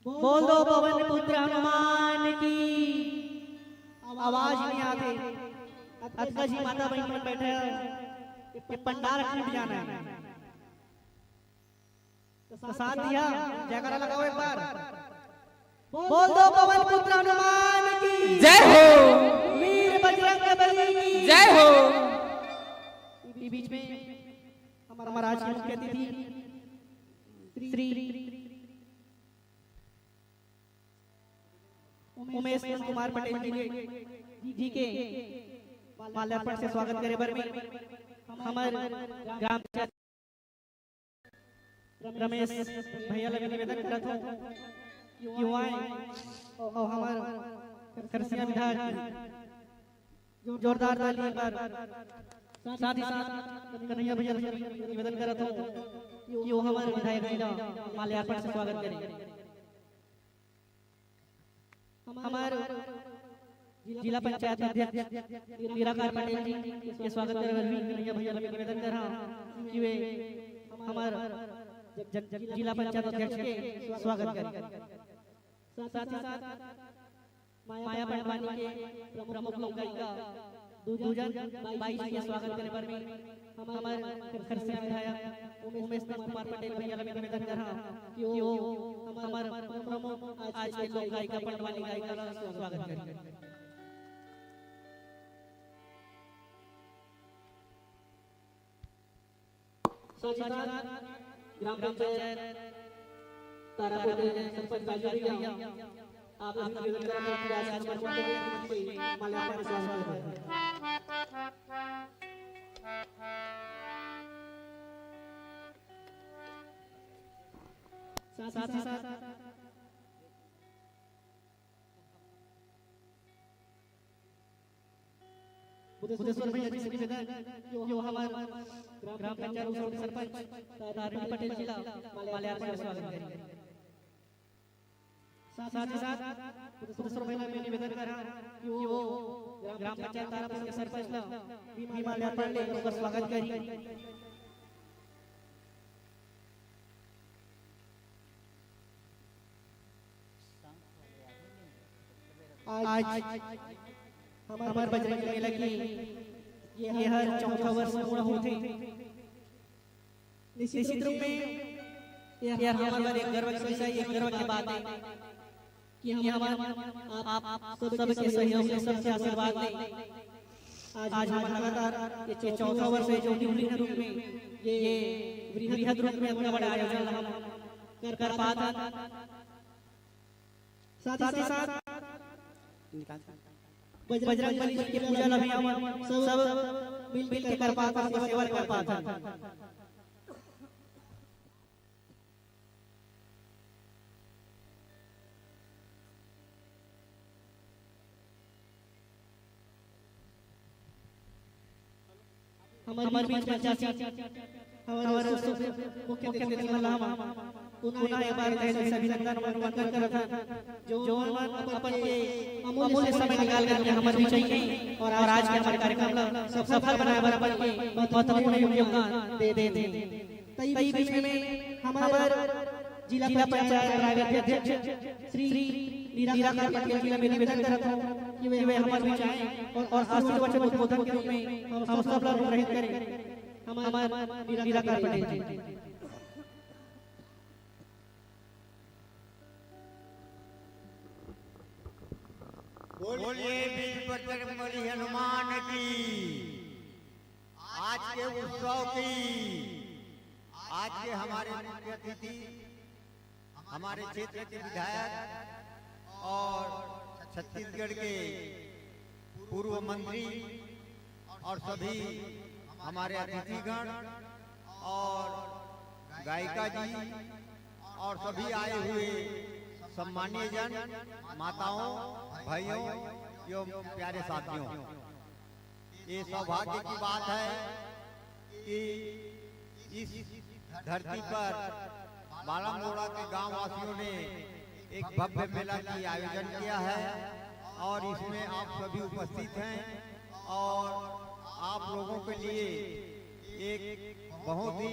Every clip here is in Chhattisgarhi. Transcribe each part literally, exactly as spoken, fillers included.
बोल दो पवन पुत्र हनुमान की। आवाज नहीं आते। अतका जी माता बहन मन बैठे हैं। ये पंडाल टूट जाना है। तो साथ दिया, जयकारा लगाओ एक बार। बोल दो पवन पुत्र हनुमान की। जय हो। वीर बजरंग बली की। जय हो। ये बीच में हमारा महाराज के मुख्य अतिथि श्री उमेश कुमार पटेल जी के, जी के माल्यार्पण से स्वागत करे बर में हमर ग्राम पंचायत रमेश भैया ला निवेदन करत हूँ कि वो आए और हमर खरसिया विधायक जोरदार ताली पर साथ ही साथ कन्हैया भैया ला निवेदन करत हूँ कि वो हमर विधायक जी ला माल्यार्पण से स्वागत करें। हमर जिला पंचायत अध्यक्ष निराकार पटेल जी के स्वागत करे बर भी कन्हैया भैया ला निवेदन करत हूँ कि वे हमर ज-, ज-, जिला पंचायत अध्यक्ष के स्वागत करें। साथ ही साथ माया पंडवानी के प्रमुख लोक गायिका दूजन बाई के स्वागत करे बर में हमर खरसिया विधायक उमेश कुमार पटेल भैया ला निवेदन करत हूँ कि वो हमर प्रमुख आज के लोक गायिका पंडवानी गायिका ला स्वागत करें। साथ ही साथ ग्राम पंचायत तारापुर के सरपंच राजू भैया, आप सभी निवेदन करत हूँ कि आज समर्पण के लिए माल्यार्पण स्वागत करें। साथ ही साथ बुद्धेश्वर भैया जी से निवेदन कि वो हमार ग्राम पंचायत उसौर के सरपंच तारिणी पटेल जी ला माल्यार्पण के स्वागत करें। साथ ही साथ बुद्धेश्वर भैया ला मैं निवेदन करत हूँ कि वो ग्राम पंचायत तारापुर के सरपंच ला भी माल्यार्पण ले ओकर स्वागत करें। आज हमर बजरंग मेला के ये हर चौथा वर्ष पूरा होथे। निश्चित रूप में ये हर हमर बर एक गर्व के विषय, एक गर्व के बात है कि हमन आप सबके सहयोग ले, सबके आशीर्वाद ले आज हमन लगातार ये चौथा वर्ष है जो निवृत्त रूप में, ये वृहद रूप में अतना बड़ा आयोजन हम कर, कर पात हन। साथ ही साथ बजरंग बली जी के पूजा ला भी हमन सब मिल, मिल के कर पात हन, सेवा कर पात हन। हमर बीच में जासी हमर मुख्य अतिथि मन ला हम पुनः एक बार तहे दिल से अभिनंदन और वंदन करत हन, जो मन अपन के अमूल्य समय निकाल करके हमर बीच आइए और आज के हमर कार्यक्रम ला सफल बनाए बर अपन के महत्वपूर्ण योगदान दे, दे, दे। तई बीच में हमर जिला पंचायत रायगढ़ के अध्यक्ष श्री निराकार पटेल जी ला मैं निवेदन करत हूँ कि वे हमर बीच आए और, और आशीर्वचन उद्बोधन के रूप में हम सब ला अनुग्रहित करें। हमर निराकार पटेल जी। बोलिए वीर बजरंगबली हनुमान की। आज के उत्सव की, आज के हमारे मुख्य अतिथि, हमारे क्षेत्र के विधायक और छत्तीसगढ़ के पूर्व मंत्री और सभी हमारे अतिथिगण और गायिका जी और सभी आए हुए सम्मानीय जन, माताओं, भाइयों एवं प्यारे साथियों, ये सौभाग्य की बात है कि इस धरती पर बालामोड़ा के गांव वासियों ने एक भव्य मेला की आयोजन किया है और इसमें आप सभी उपस्थित हैं और आप लोगों के लिए एक बहुत ही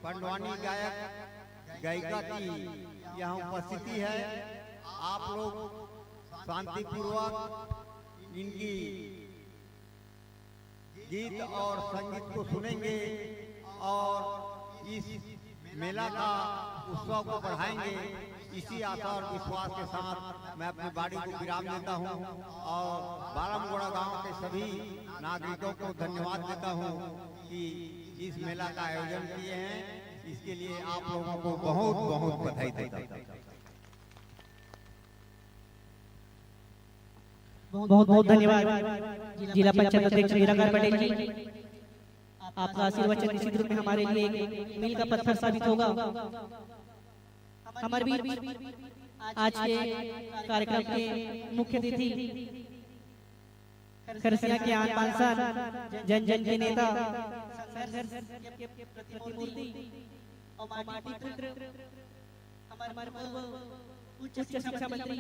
पंडवानी गायक गायिका की यहाँ उपस्थिति है, आप लोग शांतिपूर्वक इनकी गीत और संगीत को सुनेंगे और इस मेला का उत्सव को बढ़ाएंगे। इसी आशा और विश्वास के साथ मैं अपनी वाणी को विराम देता हूँ और बालमगोड़ा गांव के सभी नागरिकों को धन्यवाद देता हूँ कि इस मेला का आयोजन किए हैं। इसके लिए आप लोगों को बहुत बहुत बधाई देता हूँ। बहुत बहुत धन्यवाद जिला पंचायत अध्यक्ष निराकार पटेल जी। आपका आशीर्वचन निश्चित रूप में हमारे लिए एक मील का पत्थर साबित होगा। हमारे बीच आज के कार्यक्रम के मुख्य अतिथि खरसिया के आन बान शान, जन जन के नेता, संघर्ष के प्रतिमूर्ति और माटी पुत्र हमारे पूर्व उच्च शिक्षा मंत्री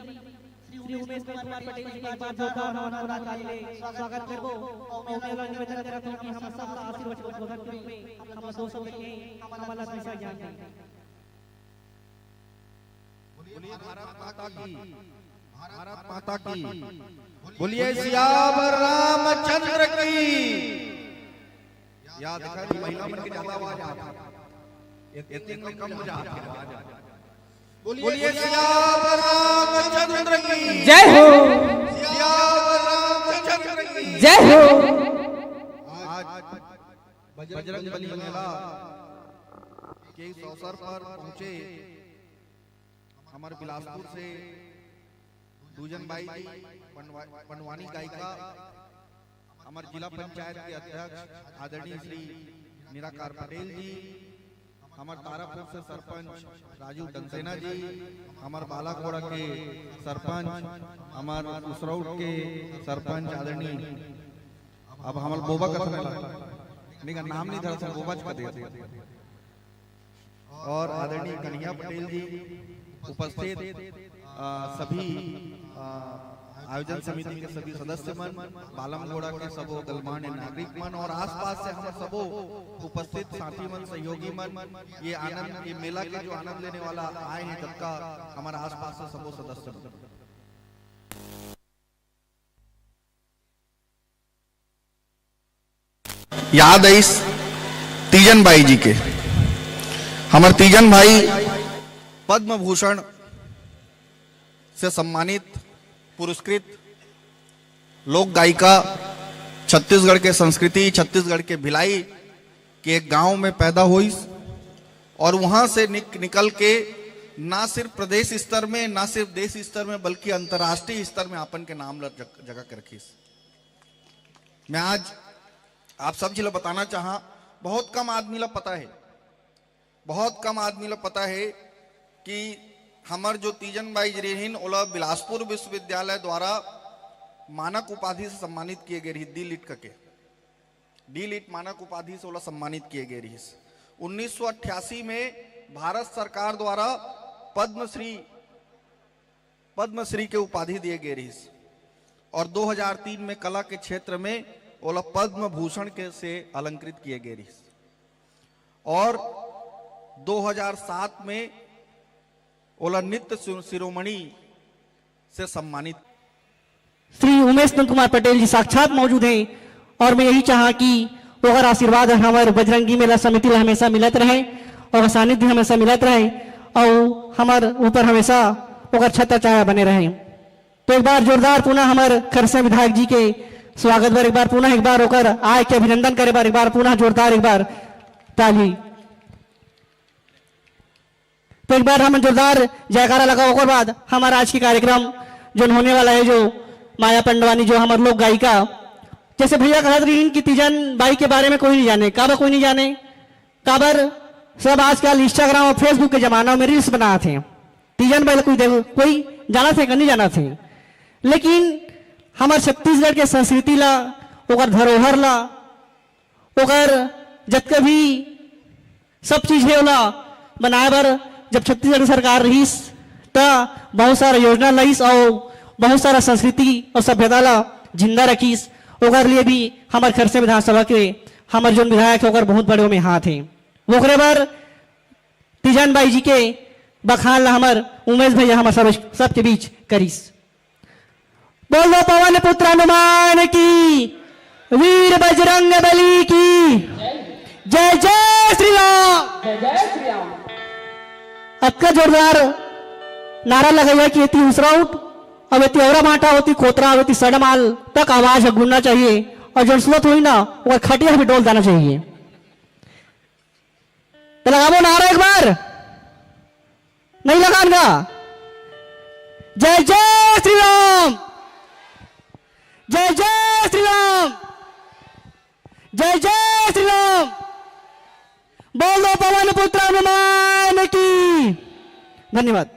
श्री उमेश कुमार पटेल जी के एक बार जोरदार हमारा ताली ले स्वागत करबो और मैं निवेदन करत हूँ कि हम सब आशीर्वाद उद्बोधन में हम दो शब्द के हमारा हमेशा ज्ञान दें। बोलिए भारत माता की, भारत माता की। बोलिए सियावर रामचंद्र की। या देखा जी, महिला मन के ज्यादा आवाज आत हे, एक दिन में कम हो जात हे आवाज। बोलिए सियावर रामचंद्र की। जय हो। सियावर रामचंद्र की। जय हो। आज बजरंग बली मेला के इस अवसर पर पहुंचे हमारे बिलासपुर से दूजन बाई जी, पंडवा-, पंडवानी गायिका, हमारे जिला पंचायत के अध्यक्ष आदरणीय श्री निराकार पटेल जी, हमारे तारापुर से सरपंच राजू डंसेना जी, हमारे बालाघोड़ा के सरपंच, हमारे उसरौट के सरपंच आदरणीय, अब हमारे बोबा कथने लगा, नहीं का नाम नहीं धरा था, बोबा चुका दे और आदरणीय कन्हैया पटेल जी, उपस्थित अ, सभी अ, आयोजन समिति के सभी सदस्य मन, बालमगोड़ा के सबो गणमान्य नागरिक मन और आसपास से हमर सबो उपस्थित साथी मन, सहयोगी मन, ये आनंद, ये मेला के जो आनंद लेने वाला आए हैं, जबका हमारे आसपास से सबो सदस्य मन। याद आइस तीजन बाई जी के। हमर तीजन भाई पद्म भूषण से सम्मानित, पुरस्कृत लोक गायिका, छत्तीसगढ़ के संस्कृति, छत्तीसगढ़ के भिलाई के एक गांव में पैदा होइस और वहां से निक-, निकल के ना सिर्फ प्रदेश स्तर में, ना सिर्फ देश स्तर में, बल्कि अंतर्राष्ट्रीय स्तर में आपन के नाम ल-, जग-, जगह के रखिस। मैं आज आप सब झी ल बताना चाहा, बहुत कम आदमी ल पता है, बहुत कम आदमी ल पता है कि हमर जो तीजन बाई जी रहिन, ओला बिलासपुर विश्वविद्यालय द्वारा मानक उपाधि से सम्मानित किए गए रही, डी लिट करके, डी लिट मानक उपाधि से ओला सम्मानित किए गए रहिस। उन्नीस सौ अट्ठासी में भारत सरकार द्वारा पद्मश्री, पद्मश्री के उपाधि दिए गए रहिस और दो हज़ार तीन में कला के क्षेत्र में ओला पद्म भूषण के से अलंकृत किए गए रहिस और दो हज़ार सात में ओला नित्य शि-, शिरोमणि से सम्मानित। श्री उमेश नंद कुमार पटेल जी साक्षात मौजूद हैं और मैं यही चाहा कि ओकर आशीर्वाद हमर बजरंगी मेला समिति ला हमेशा मिलत रहे और सानिध्य हमेशा मिलत रहे और हमर ऊपर हमेशा ओकर छत्र छाया बने रहे। तो एक बार जोरदार पुनः हमर खरसिया विधायक जी के स्वागत बर एक बार पुनः एक बार ओकर आय के अभिनंदन करे बर एक बार पुनः जोरदार एक बार ताली। तो एक बार हम जोरदार जयकारा लगा, ओकर बाद हमारा आज के कार्यक्रम जोन होने वाला है, जो माया पंडवानी, जो हमर लोक गायिका, जैसे भैया कहत रहिन कि तीजन बाई के बारे में कोई नहीं जाने, काबर कोई नहीं जाने, काबर सब आजकल Instagram और Facebook के जमाना में reels बनात हे। तीजन बाई ला कोई देख, कोई जानत हे कि नहीं जानत हे, लेकिन हमर छत्तीसगढ़ के संस्कृति ला, ओकर धरोहर ला, ओकर जतका भी सब चीज हे ओला बनाए बर जब छत्तीसगढ़ सरकार रहिस त बहुत सारा योजना लइस और बहुत सारा संस्कृति और सभ्यता ला जिंदा रखिस। ओकर लिए भी हमर खरसिया विधानसभा के हमर जोन विधायक हे ओकर बहुत बड़े ओमे हाथ हे। ओकरे बर तीजन बाई जी के बखान ला हमर उमेश भैया हमर सब, सबके बीच करिस। बोलो पवन पुत्र हनुमान की, वीर बजरंग बली की, जय जय श्री राम। अतका जोरदार नारा लगइया कि एती उसरा उठ, अब एती औरा भांटा होती खोतरा, अब एती सड़माल तक आवाज ह गूंजना चाहिए, और जोन सुनत होही ना, ओकर खटिया भी डोल जाना चाहिए। तो लगाबो नारा एक बार, नहीं लगान का? जय जय श्री राम, जय जय श्री राम, जय जय श्री राम। बोल दो पवन पुत्र हनुमान की। धन्यवाद।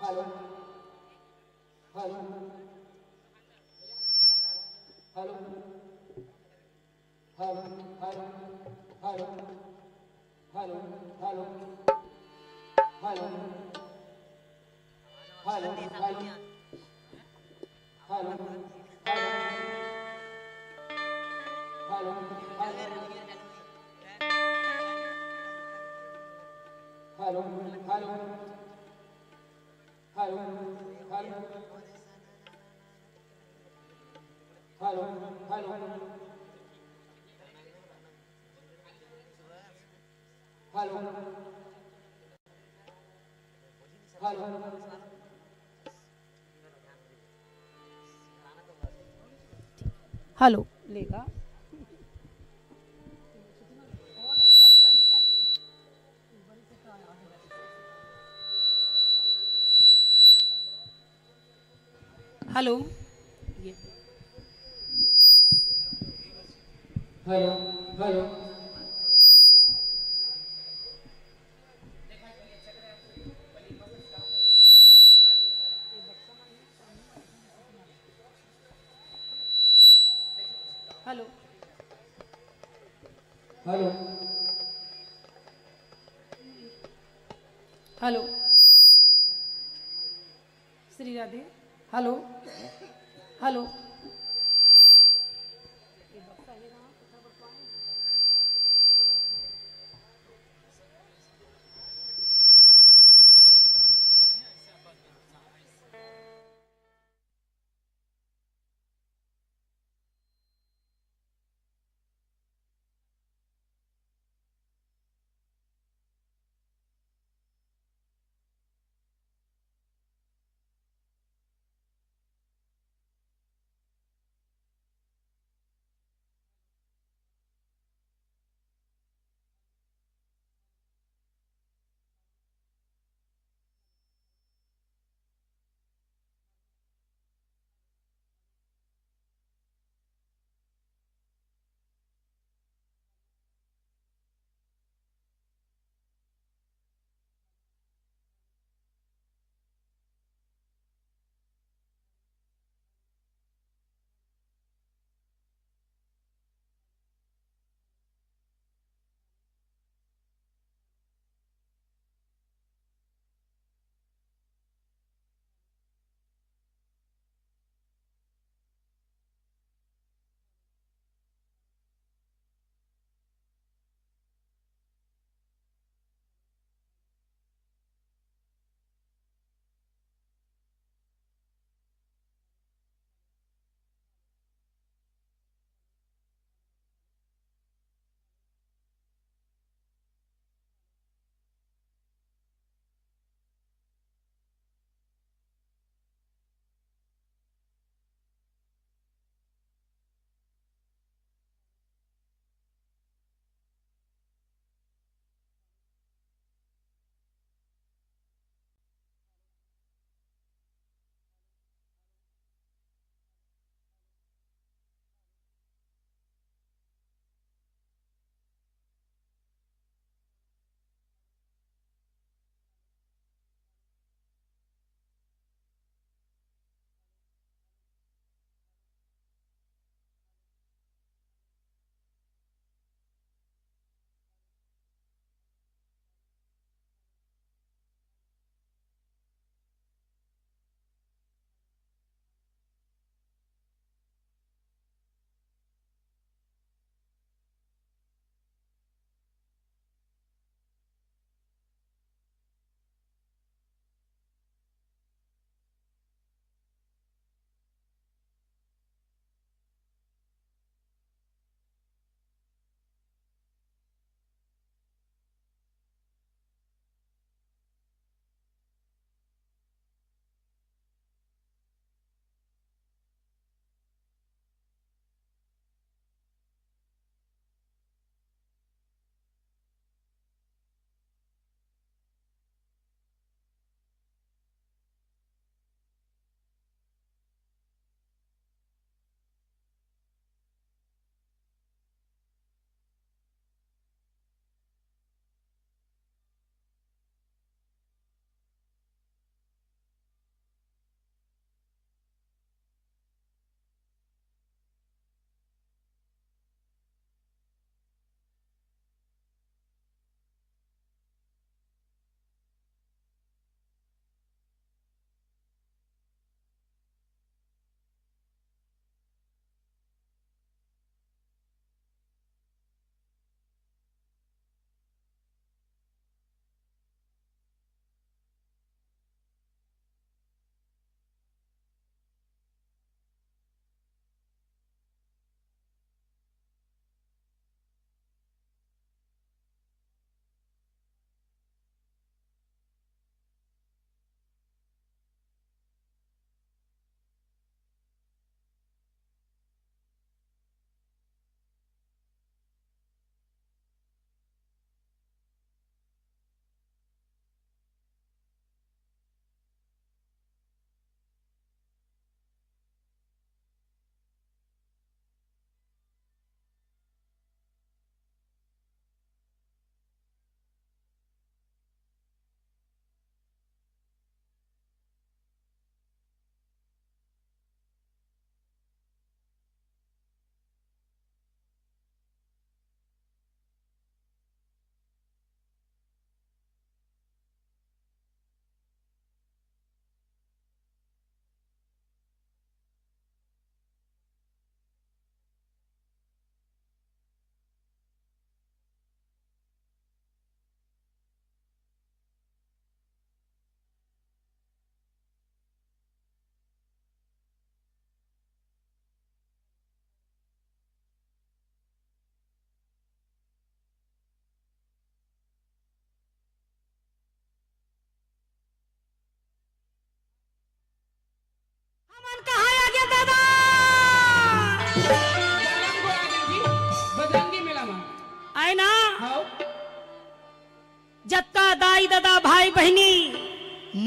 Hello, hello, hello, hello, hello, hello, hello, hello. Hello, hello, hello, hello, hello, hello, hello, hello, hello, hello, hello, hello. Hello, लेगा। Hello. Hello, hello. Hello. Hello. Hello. Shri Radhe. Hello. Hello.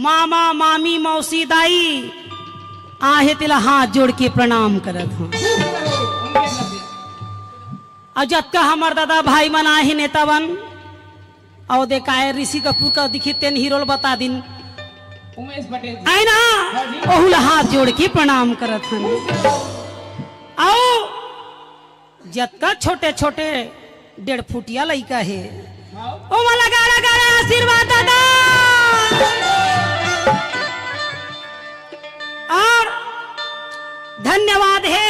मामा, मामी, मौसी, दाई आहे, तेला हाथ जोड़ के प्रणाम करत हंव। अउ जतका हमर दादा भाई मन आहे, नेता मन, अउ दे काय ऋषि कपूर का दिखी तेन हीरो ल बता दिन। उमेश पटेल जी। आय ना? हाँ जी। ओहू ला हाथ जोड़ के प्रणाम करत हन। अउ जतका छोटे-छोटे डेढ़ फुटिया लइका हे, हाँ। ओमन ला गाड़ा गाड़ा आशीर्वाद दादा। अउ धन्यवाद हे,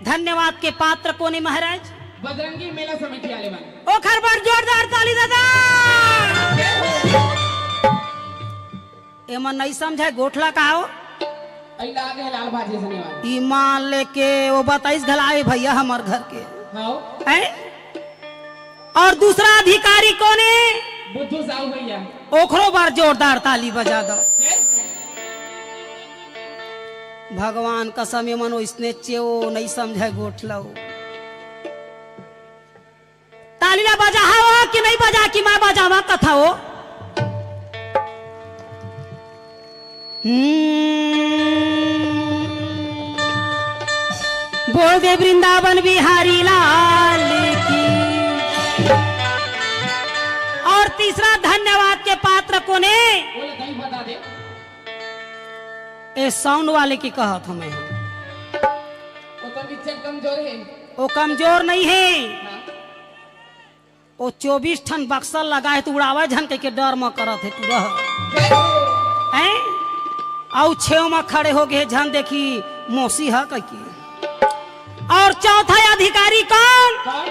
धन्यवाद के पात्र कोन हे महाराज? बजरंगी मेला समिति वाले मन। ओखर बर जोरदार ताली दादा। एमन नइ समझय गोठ ला का हो? अई लागे लाल भाजी सने वाला। ईमान लेके ओ बताइस घला ए भइया हमर घर के। हाँ। हैं? अउ दूसरा अधिकारी कोन हे? बुद्धू साहू भइया। ओखरो बर जोरदार ताली बजा दव। जय। भगवान कसम, एमन ओइसने चेव, नइ समझय गोठ ला ओ। ताली ला बजाहव कि नइ बजाहव कि मैं बजावंव कथव? हम्म। बोल दे वृंदावन बिहारी लाल की। अउ तीसरा धन्यवाद के पात्र कोन हे? बोले, तहीं बता दे। ए sound वाले के कहत हंव मैं। ओ तो बिच्चन कमजोर हे। ओ कमजोर नइ हे। हाँ। ओ चौबीस ठन बक्सा लगा हे, त उड़ावय झन कहिके डर म करत हे, तू रह। हैं? अउ छेव म खड़े हो गे, झन देखही मौसी ह कहिके। अउ चौथा अधिकारी कोन? कोन?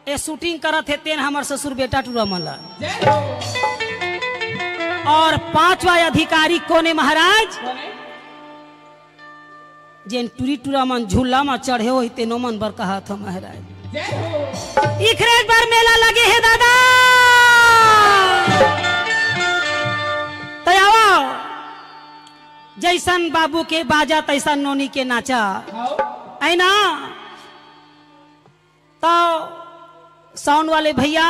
ए shooting करत हे, तेन हमर ससुर बेटा टूरा मन ला। जय हो। अउ पांचवा अधिकारी कोन हे महाराज? कोन हे? जेन टूरी टूरा मन झूला म चढ़े होही, तेनो मन बर कहत हंव महाराज। जय हो। इखरे बर मेला लगे हे दादा। त आवव, जइसन बाबू के बाजा, तइसन नोनी के नाचा। हाँ। आय ना? त sound वाले भइया,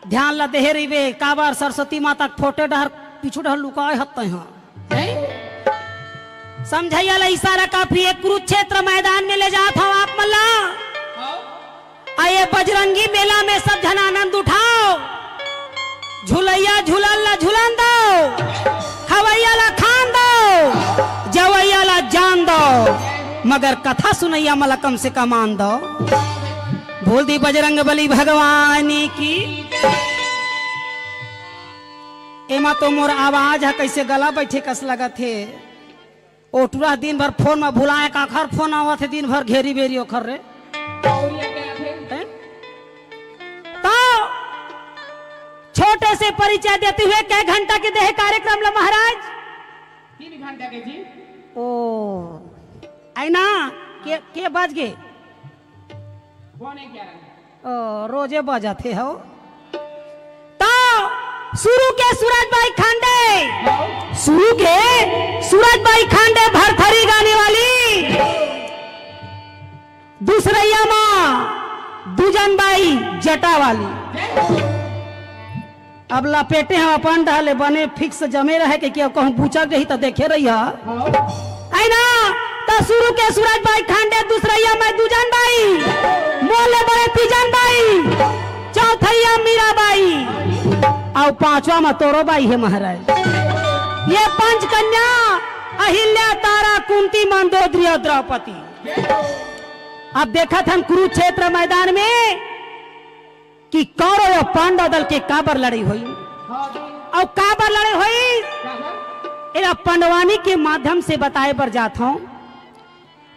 ध्यान ला देहे रहिबे, काबर सरस्वती माता के फोटो डहर, पीछू डहर लुकाय हस तैं हा। हैं? समझइया ला इशारा काफी हे, कुरुक्षेत्र मैदान में ले जात हंव आप मन ला। अउ ये बजरंगी मेला में सब झन आनंद उठाव। झुलइया झुलन ला झुलन दव, खवइया ला खान दव, जवइया ला जान दव, मगर कथा सुनइया मन ला कम से कम आन दव। बोल दे बजरंग बली भगवान की। एमा तो मोर आवाज ह कइसे गला बइठे कस लगत हे। ओ टूरा दिन भर फोन म भुलाय, काखर फोन आवत हे दिन भर घेरी बेरी ओखर रे। हैं? त छोटे से परिचय देते हुए कै घंटा के देहे कार्यक्रम ल महाराज? तीन घंटा के जी। ओ, आय ना, के, के बज गे? पौने ग्यारह। ओ, रोजे बजाथे हो। त सुरू के सूरज बाई खांडे, सुरू के सूरज बाई खांडे भरथरी गाने वाली, दूसरइया मा दूजन बाई जटा वाली। अब लपेटे हंव अपन डहर ले बने fix जमे रहे के, के कहूं बुचक जही त देखे रहिहा। आय ना, त सुरू के सूरज बाई खांडे, दूसरइया मैं दूजन बाई, मोर ले बड़े तीजन बाई, चौथइया मीरा बाई, अउ पांचवा म तोरो बाई हे महाराज। ये पंच कन्या अहिल्या, तारा, कुंती, मंदोदरी अउ द्रौपदी। अब देखत हन कुरुक्षेत्र मैदान में कि कौरव अउ पांडव दल के काबर लड़ई होई अउ काबर लड़ई होई, एला पंडवानी के माध्यम से बताए बर जात हंव।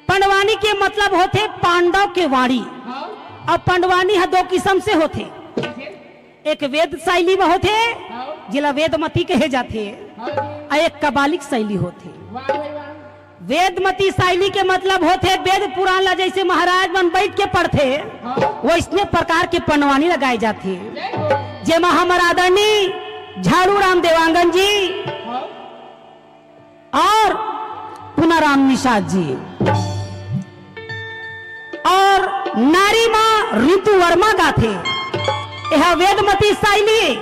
पंडवानी के मतलब होथे पांडव के वाणी। अउ पंडवानी ह दो किसम से होथे, एक वेद शैली म होथे, जेला वेदमती कहे जाथे, अउ एक कबालिक शैली होथे। वेदमती शैली के मतलब होथे वेद पुराण ला जइसे महाराज मन बइठ के पढ़थे, वइसने प्रकार के पंडवानी लगाए जाथे, जेमा हमर आदरणीय झाड़ू राम देवांगन जी अउ पुनाराम निषाद जी अउ नारी माँ रितु वर्मा गाथे। एहा वेदमती शैली ए।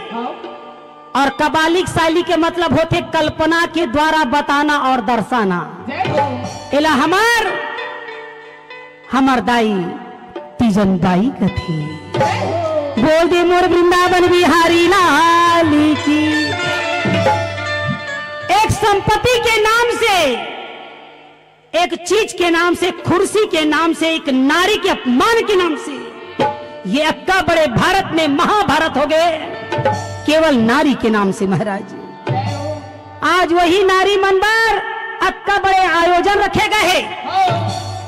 और कबालिक शैली के मतलब होथे कल्पना के द्वारा बताना और दर्शाना। एला हमर, हमर दाई तीजन बाई कथे। बोल दे मोर वृंदावन बिहारी लाल की। एक संपत्ति के नाम से, एक चीज के नाम से, कुर्सी के नाम से, एक नारी के अपमान के नाम से ये अक्का बड़े भारत में महाभारत हो गए, केवल नारी के नाम से महाराज। आज वही नारी मन बर अक्का बड़े आयोजन रखे गए हे।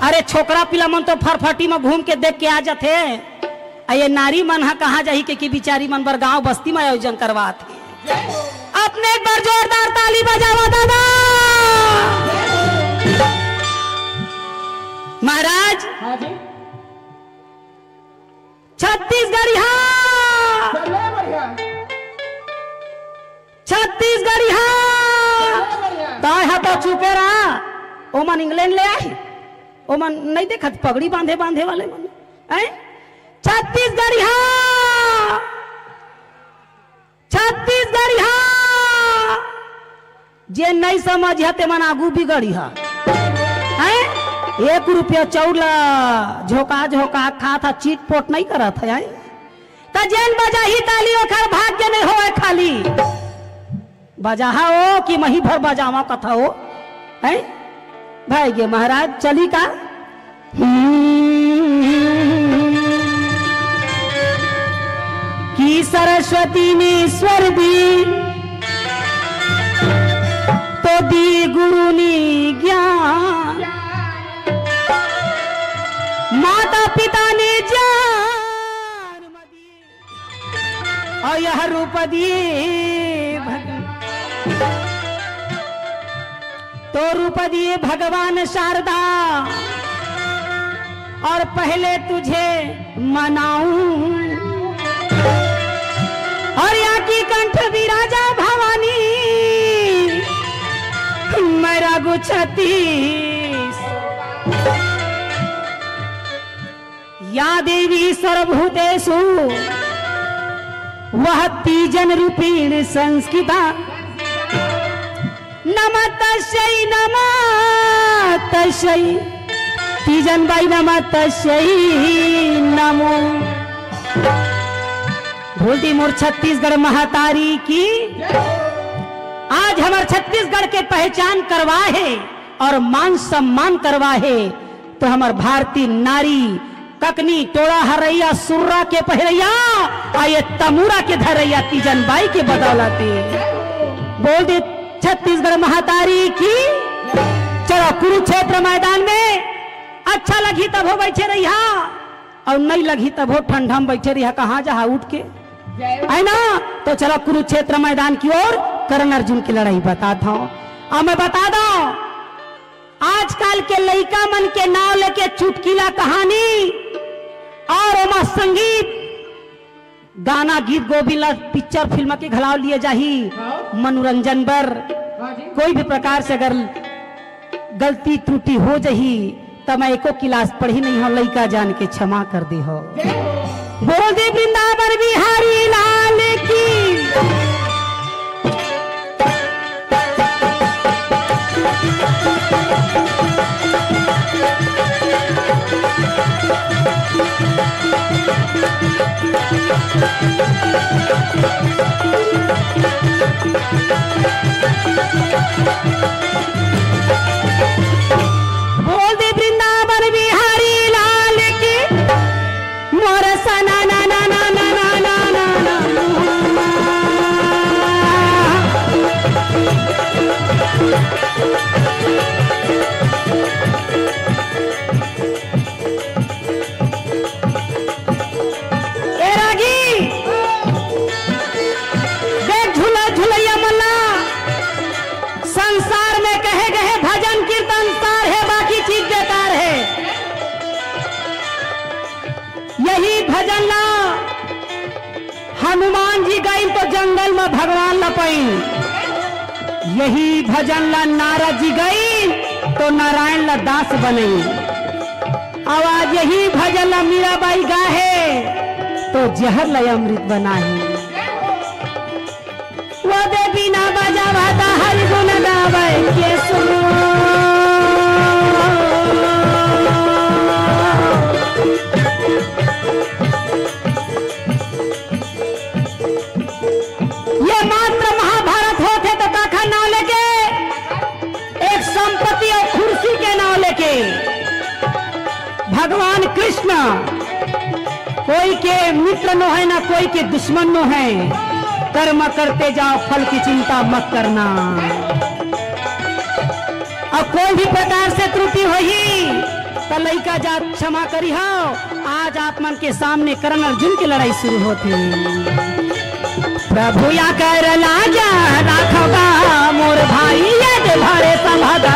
अरे छोकरा पिला मन तो फरफटी में घूम के देख के आ जाथे, अ ये नारी मन ह कहाँ जाही के कि बिचारी मन बर गांव बस्ती में आयोजन करवात हे। अपने एक बार जोरदार ताली बजावा दादा। महाराज, हाँ जी। छत्तीसगढ़िया, चले बढ़िया। छत्तीसगढ़िया। चले बढ़िया। ताय हा तो चुपे रहा। ओमन इंग्लैंड ले आही, ओमन नहीं देखत पगड़ी बांधे बांधे वाले मन, हैं? छत्तीसगढ़िया, छत्तीसगढ़िया। जे नहीं समझिया ते मन आगू बिगड़िया, हैं? एक रुपया चौला झोंका झोंका खात हा, चीट पोट नहीं करत है, हैं? त जेन बजाही ताली ओखर भाग्य नहीं होए खाली। बजाहा ओ कि मही भर बजावा कथा ओ, हैं? भाई गे महाराज चली का? हम्म। कि सरस्वती ने स्वर दी, तो दी गुरु ने ज्ञान, माता पिता ने ज्ञान। अउ यह रूप दिए भग-, तो रूप दिए भगवान शारदा, और पहले तुझे मनाऊं, और या की कंठ विराजा भवानी, मैं रागु छत्तीस। या देवी सर्वभूतेषु वह तीजन रूपेण संस्थिता। नमः तस्यै, नमः तस्यै। तीजन बाई नमः तस्यै नमो। बोल दी मोर छत्तीसगढ़ महतारी की। आज हमर छत्तीसगढ़ के पहचान करवा हे और मान सम्मान करवा हे। तो हमर भारतीय नारी ककनी टोड़ा हरैया सुर्रा के पहिरैया, आ ये तमूरा के धरैया तीजन बाई के बदौलत हे। बोल दे छत्तीसगढ़ महतारी की। चलो कुरुक्षेत्र मैदान में अच्छा लगही तभो बैठे रहिहा, और नहीं लगही तभो ठंडा में बैठे रहिहा, कहाँ जहा उठ के, है ना? तो चलो कुरुक्षेत्र मैदान की ओर कर्ण अर्जुन की लड़ाई बताता हूँ। अब मैं बता दूं, आजकल के लइका मन के नाव लेके चुटकीला कहानी और ओमा संगीत, गाना, गीत, गोविंद ला पिक्चर फिल्म के घलाव लिए जाही। हाँ। मनोरंजन बर हाँ जी। कोई भी प्रकार से अगर गलती त्रुटि हो जही, त मैं एको किलास पढ़ी नहीं हूँ, लइका जान के क्षमा कर दे हो। बोल दे वृंदावन बिहारी लाल की। बोल दे वृंदावन बिहारी लाल की। मोर सना ना ना ना ना ना ना ना ना। ए रागी, देख झूला झुलैया मल्ला, संसार में कहे गए भजन कीर्तन सार है, बाकी चीज बेकार है। यही भजन ला हनुमान जी गाइन तो जंगल में भगवान ला पाइन, यही भजन ला नारद जी गाइन तो नारायण ला दास बनाइन। अब आज यही भजन ला मीराबाई गाहे तो जहर ला अमृत बनाही। वो दे बिना बजावा ता हरि गुण गावे के सुनो। ये मात्र महाभारत होथे त काखर नाव लेके, एक संपत्ति अउ खुर्सी के नाव लेके। भगवान कृष्ण कोई के मित्र नो है, ना कोई के दुश्मन नो है। कर्म करते जाओ, फल की चिंता मत करना। अउ कोई भी प्रकार से त्रुटि होही, त लइका जात क्षमा करिहव। आज आप मन के सामने करण अर्जुन के लड़ाई शुरू होथे। प्रभु या कर लाजा राखबा मोर भाई, ये दे भरे संभदा।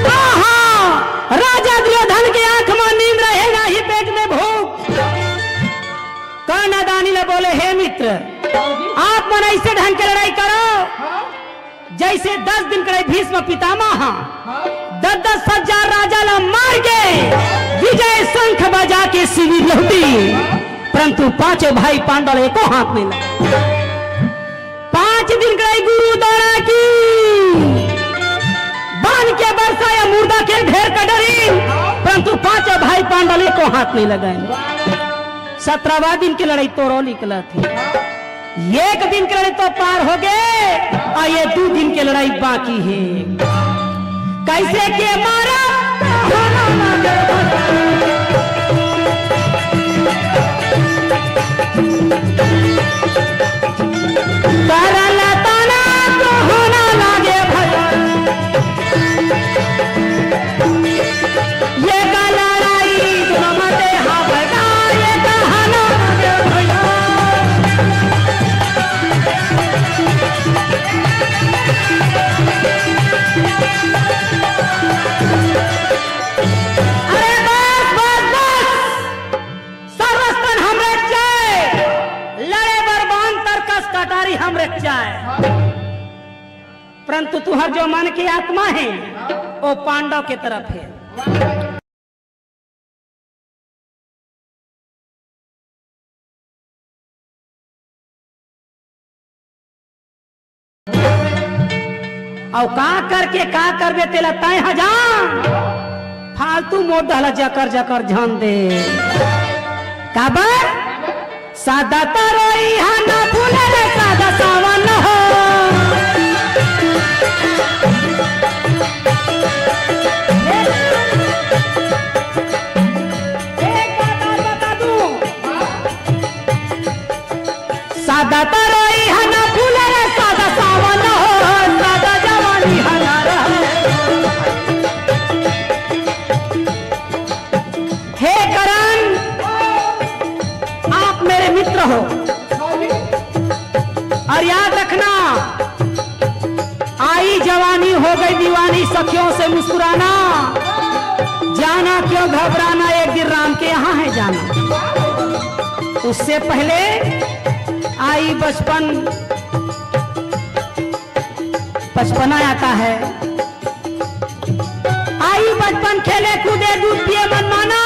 आहा! राजा दुर्योधन के आंख म नींद रहे, ना ही पेट में भूख। कर्ण दानी ल बोले, "हे मित्र, आप मन अइसे ढंग के लड़ाई करो, जइसे दस दिन के लड़ाई भीष्म पितामह दस दस हजार राजा ल मार के विजय शंख बजा के शिविर लहुटी, परंतु पांचों भाई पांडव ल एको हाथ नहीं लगा।" पांच दिन के लड़ाई गुरु द्वारा की बाण के बरसा या मुर्दा के ढेर कर डरी, परंतु पांचों भाई पांडव ल एको हाथ नहीं लगाए। सत्रहवाँ दिन के लड़ाई तोरो निकलत हे। एक दिन के लड़ाई तो पार हो गे, अउ ये दू दिन के लड़ाई बाकी हे। कइसे के मारा? करल ताना तो होना लागे भला। ये का लड़ाई दुनो मते हावय गा, ये का हाना रे भैया। अरे बस, बस, बस। सर्वस्तन हमरे चाय, लड़े बर बान तरकस कटारी हमरे चाय। परंतु तुहर जो मन के आत्मा हे, वो पांडव के तरफ हे। अउ का करके का करबे तेला तय ह जान, फालतू मोर डहला जकर जकर झन दे। काबर? सादा तरोई हा ना फूले रे सादा सावन हो। एक बात और बता दूं, सादा तरोई हा ना फूले रे सादा सावन हो, सादा जवानी हा ना रहे। हे करण, आप मेरे मित्र हो, और याद रखना, आई जवानी हो गई दीवानी, सखियों से मुस्कुराना, जाना क्यों घबराना, एक दिन राम के यहाँ है जाना। उससे पहले आई बचपन, बचपना आता है। आई बचपन खेले कूदे दूध पिए मन माना,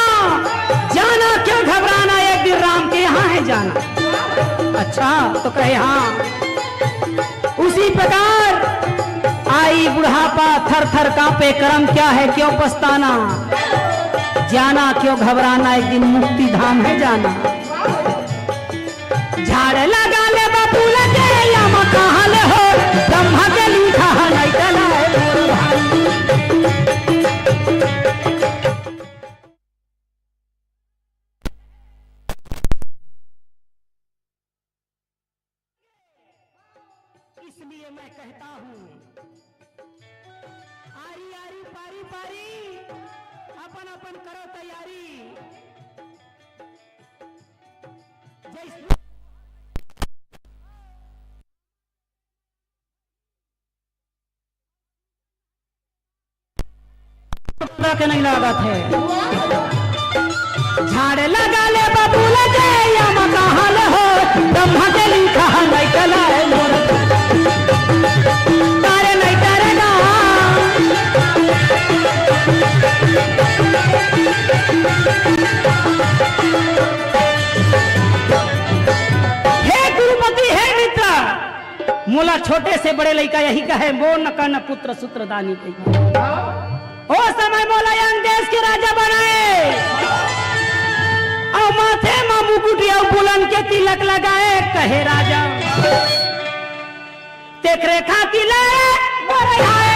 जाना क्यों घबराना, एक दिन राम के यहाँ है जाना। अच्छा तो कहे हाँ। उसी प्रकार आई बुढ़ापा, थर थर कांपे करम, क्या है क्यों पछताना, जाना क्यों घबराना, एक दिन मुक्ति धाम है जाना। झाड़ लगा ले बबूल के, या मकान हो, ब्रह्मा के लिखा है, नहीं चला है मोर भाई। इसलिए मैं कहता हूँ, आरी आरी पारी पारी, अपन अपन करो तैयारी। जय श्री के नहीं लागत हे। झाड़ लगा ले बबूल के, या मकान हो, ब्रह्मा के लिखा है, नहीं चला है मोर। तारे नहीं तारे ना। मोला छोटे से बड़े लइका यही कहे, "मोर न कन पुत्र सूत्रदानी कही।" ओ समय मोला अंग देश के राजा बनाए, अउ माथे म मुकुट अउ बुलंद के तिलक लगाए, कहे राजा, तेकरे खातिर ले बरहाए।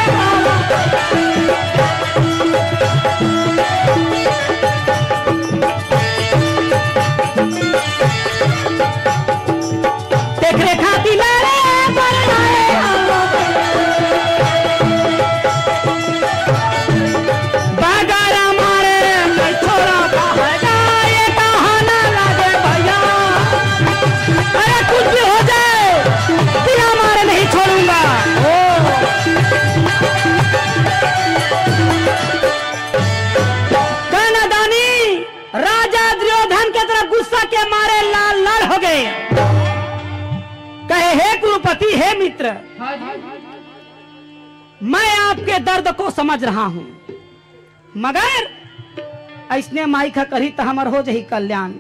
तेकरे खातिर ले बरहाए। बगरा मारे नहीं छोड़ा बहना, ये कहा ना लगे भैया। अरे कुछ भी हो जाए, बिना मारे नहीं छोड़ूंगा। ओ। कर्णदानी राजा दुर्योधन के तरफ गुस्सा के मारे लाल लाल हो गए। कहे, "हे कुरुपति, हे मित्र, मैं आपके दर्द को समझ रहा हूं, मगर अइसने माई का करी त हमर हो जही कल्याण।"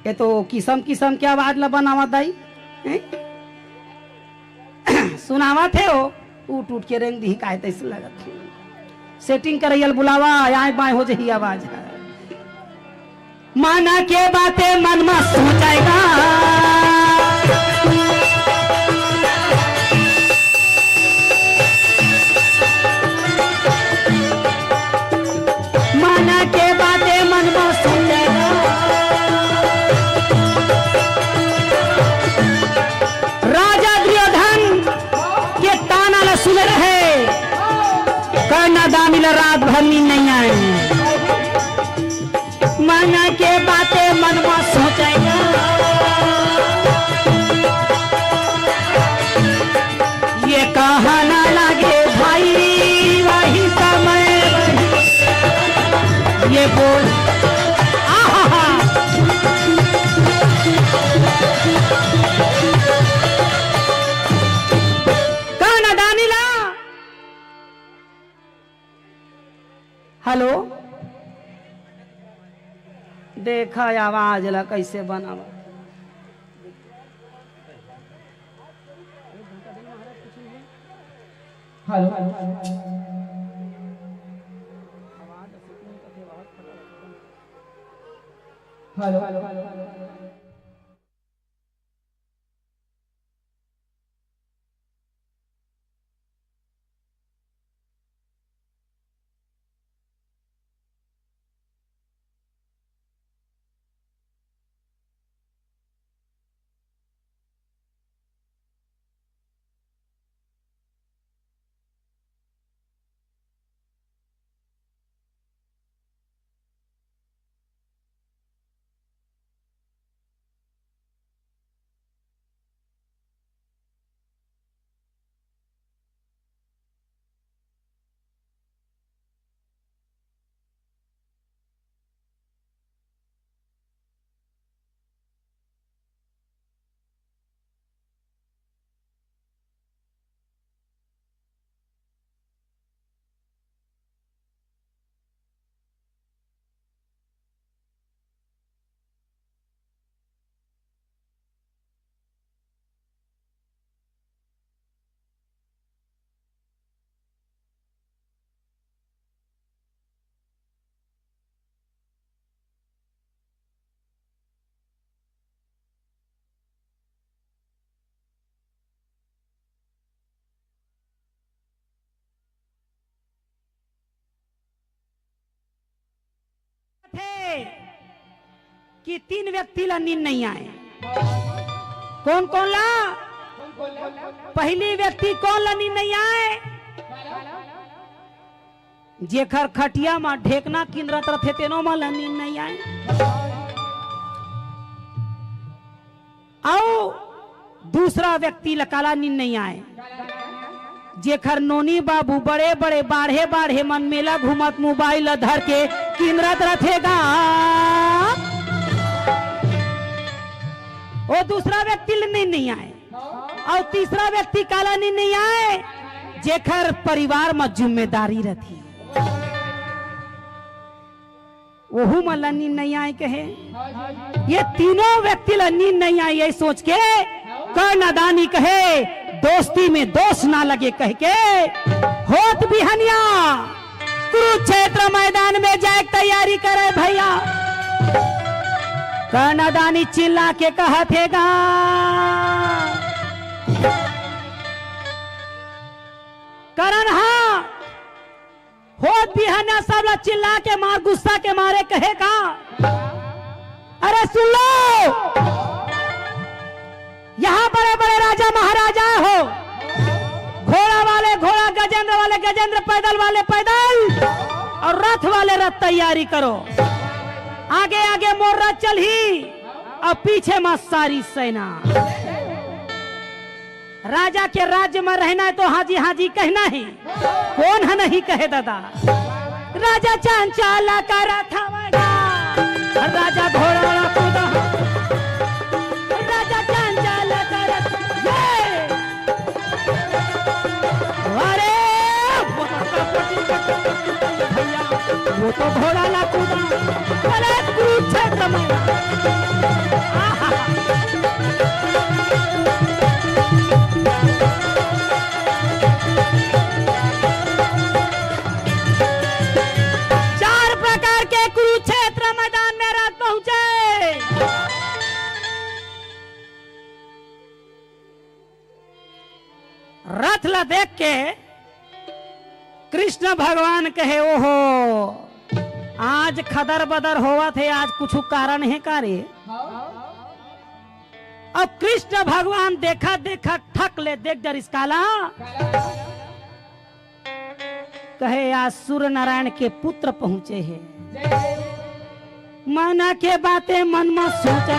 ये तो किसम किसम के आवाज ला बनावत दाई, हैं? सुनावत हे हो, उठ उठ के रेंग दिही, काहे तइसे लगत हे। सेटिंग करइया ल बुलावा, आए बाएं हो जही आवाज ह। मन के बाते मन म सोचेगा। मन के बाते मन म सोचेगा। राजा दुर्योधन के ताना ल सुने रहे, कर्णदानी ल रात भर नींद नहीं आए। मन के बाते मन म सोचेगा। ये कहा ना लगे भाई, वही समय ये बोल। आहा। कर्णदानी ला। हेलो, देखा आवाज ला कइसे बनावा। Hello, hello. थे कि तीन व्यक्ति ला नींद नहीं आए। कौन कौन ला? पहली व्यक्ति कौन ला नींद नहीं आए? जेखर खटिया म ढेकना किंदरत रथे, तेनो म ला नींद नहीं आए। अउ दूसरा व्यक्ति ल काला नींद नहीं आए, जेखर नोनी बाबू बड़े-बड़े बाढ़े-बाढ़े मन मेला घूमत मोबाइल ल धर के किंदरत रथे गा। ओ दूसरा व्यक्ति ल नींद नहीं आए। अउ तीसरा व्यक्ति काला नींद नहीं आए, जेखर परिवार म जिम्मेदारी रथे। ओहू मन ला नींद नहीं आए कहे। ये तीनों व्यक्ति ला नींद नहीं आए, यही सोच के कर्णदानी कहे, "दोस्ती में दोष ना लगे," कह के होत बिहनिया कुरुक्षेत्र मैदान में जाए के तैयारी करे भैया। कर्णदानी चिल्ला के कहत हे गा, करण हा होत बिहनिया सब ला चिल्ला के मार, गुस्सा के मारे कहे का, "अरे सुन लो, यहाँ बड़े बड़े राजा महाराजा हो, घोड़ा वाले घोड़ा, गजेंद्र वाले गजेंद्र, पैदल वाले पैदल और रथ वाले रथ तैयारी करो। आगे आगे मोर रथ चलही और पीछे मा सारी सेना।" राजा के राज्य में रहना है तो हाँ जी, हाँ जी कहना ही। कोन ह नहीं कहे दादा? राजा चांचाला का रथवा गा, राजा घोड़ा कूदा, राजा चांचाला का रथ, ये! अरे! भैया, वो तो घोड़ा ला कूदा, अरे कुरुक्षेत्र में। आहा! चार प्रकार के कुरुक्षेत्र मैदान में रथ पहुंचे। रथ ला देख के कृष्ण भगवान कहे, "ओहो, आज खदर बदर होवत हे, आज कुछ कारण हे का रे?" अब कृष्ण भगवान देखा देखा ठक ले देख डरिस काला, कहे, "आज सूर्य नारायण के पुत्र पहुंचे हे।" मन के बातें मन में सोचे।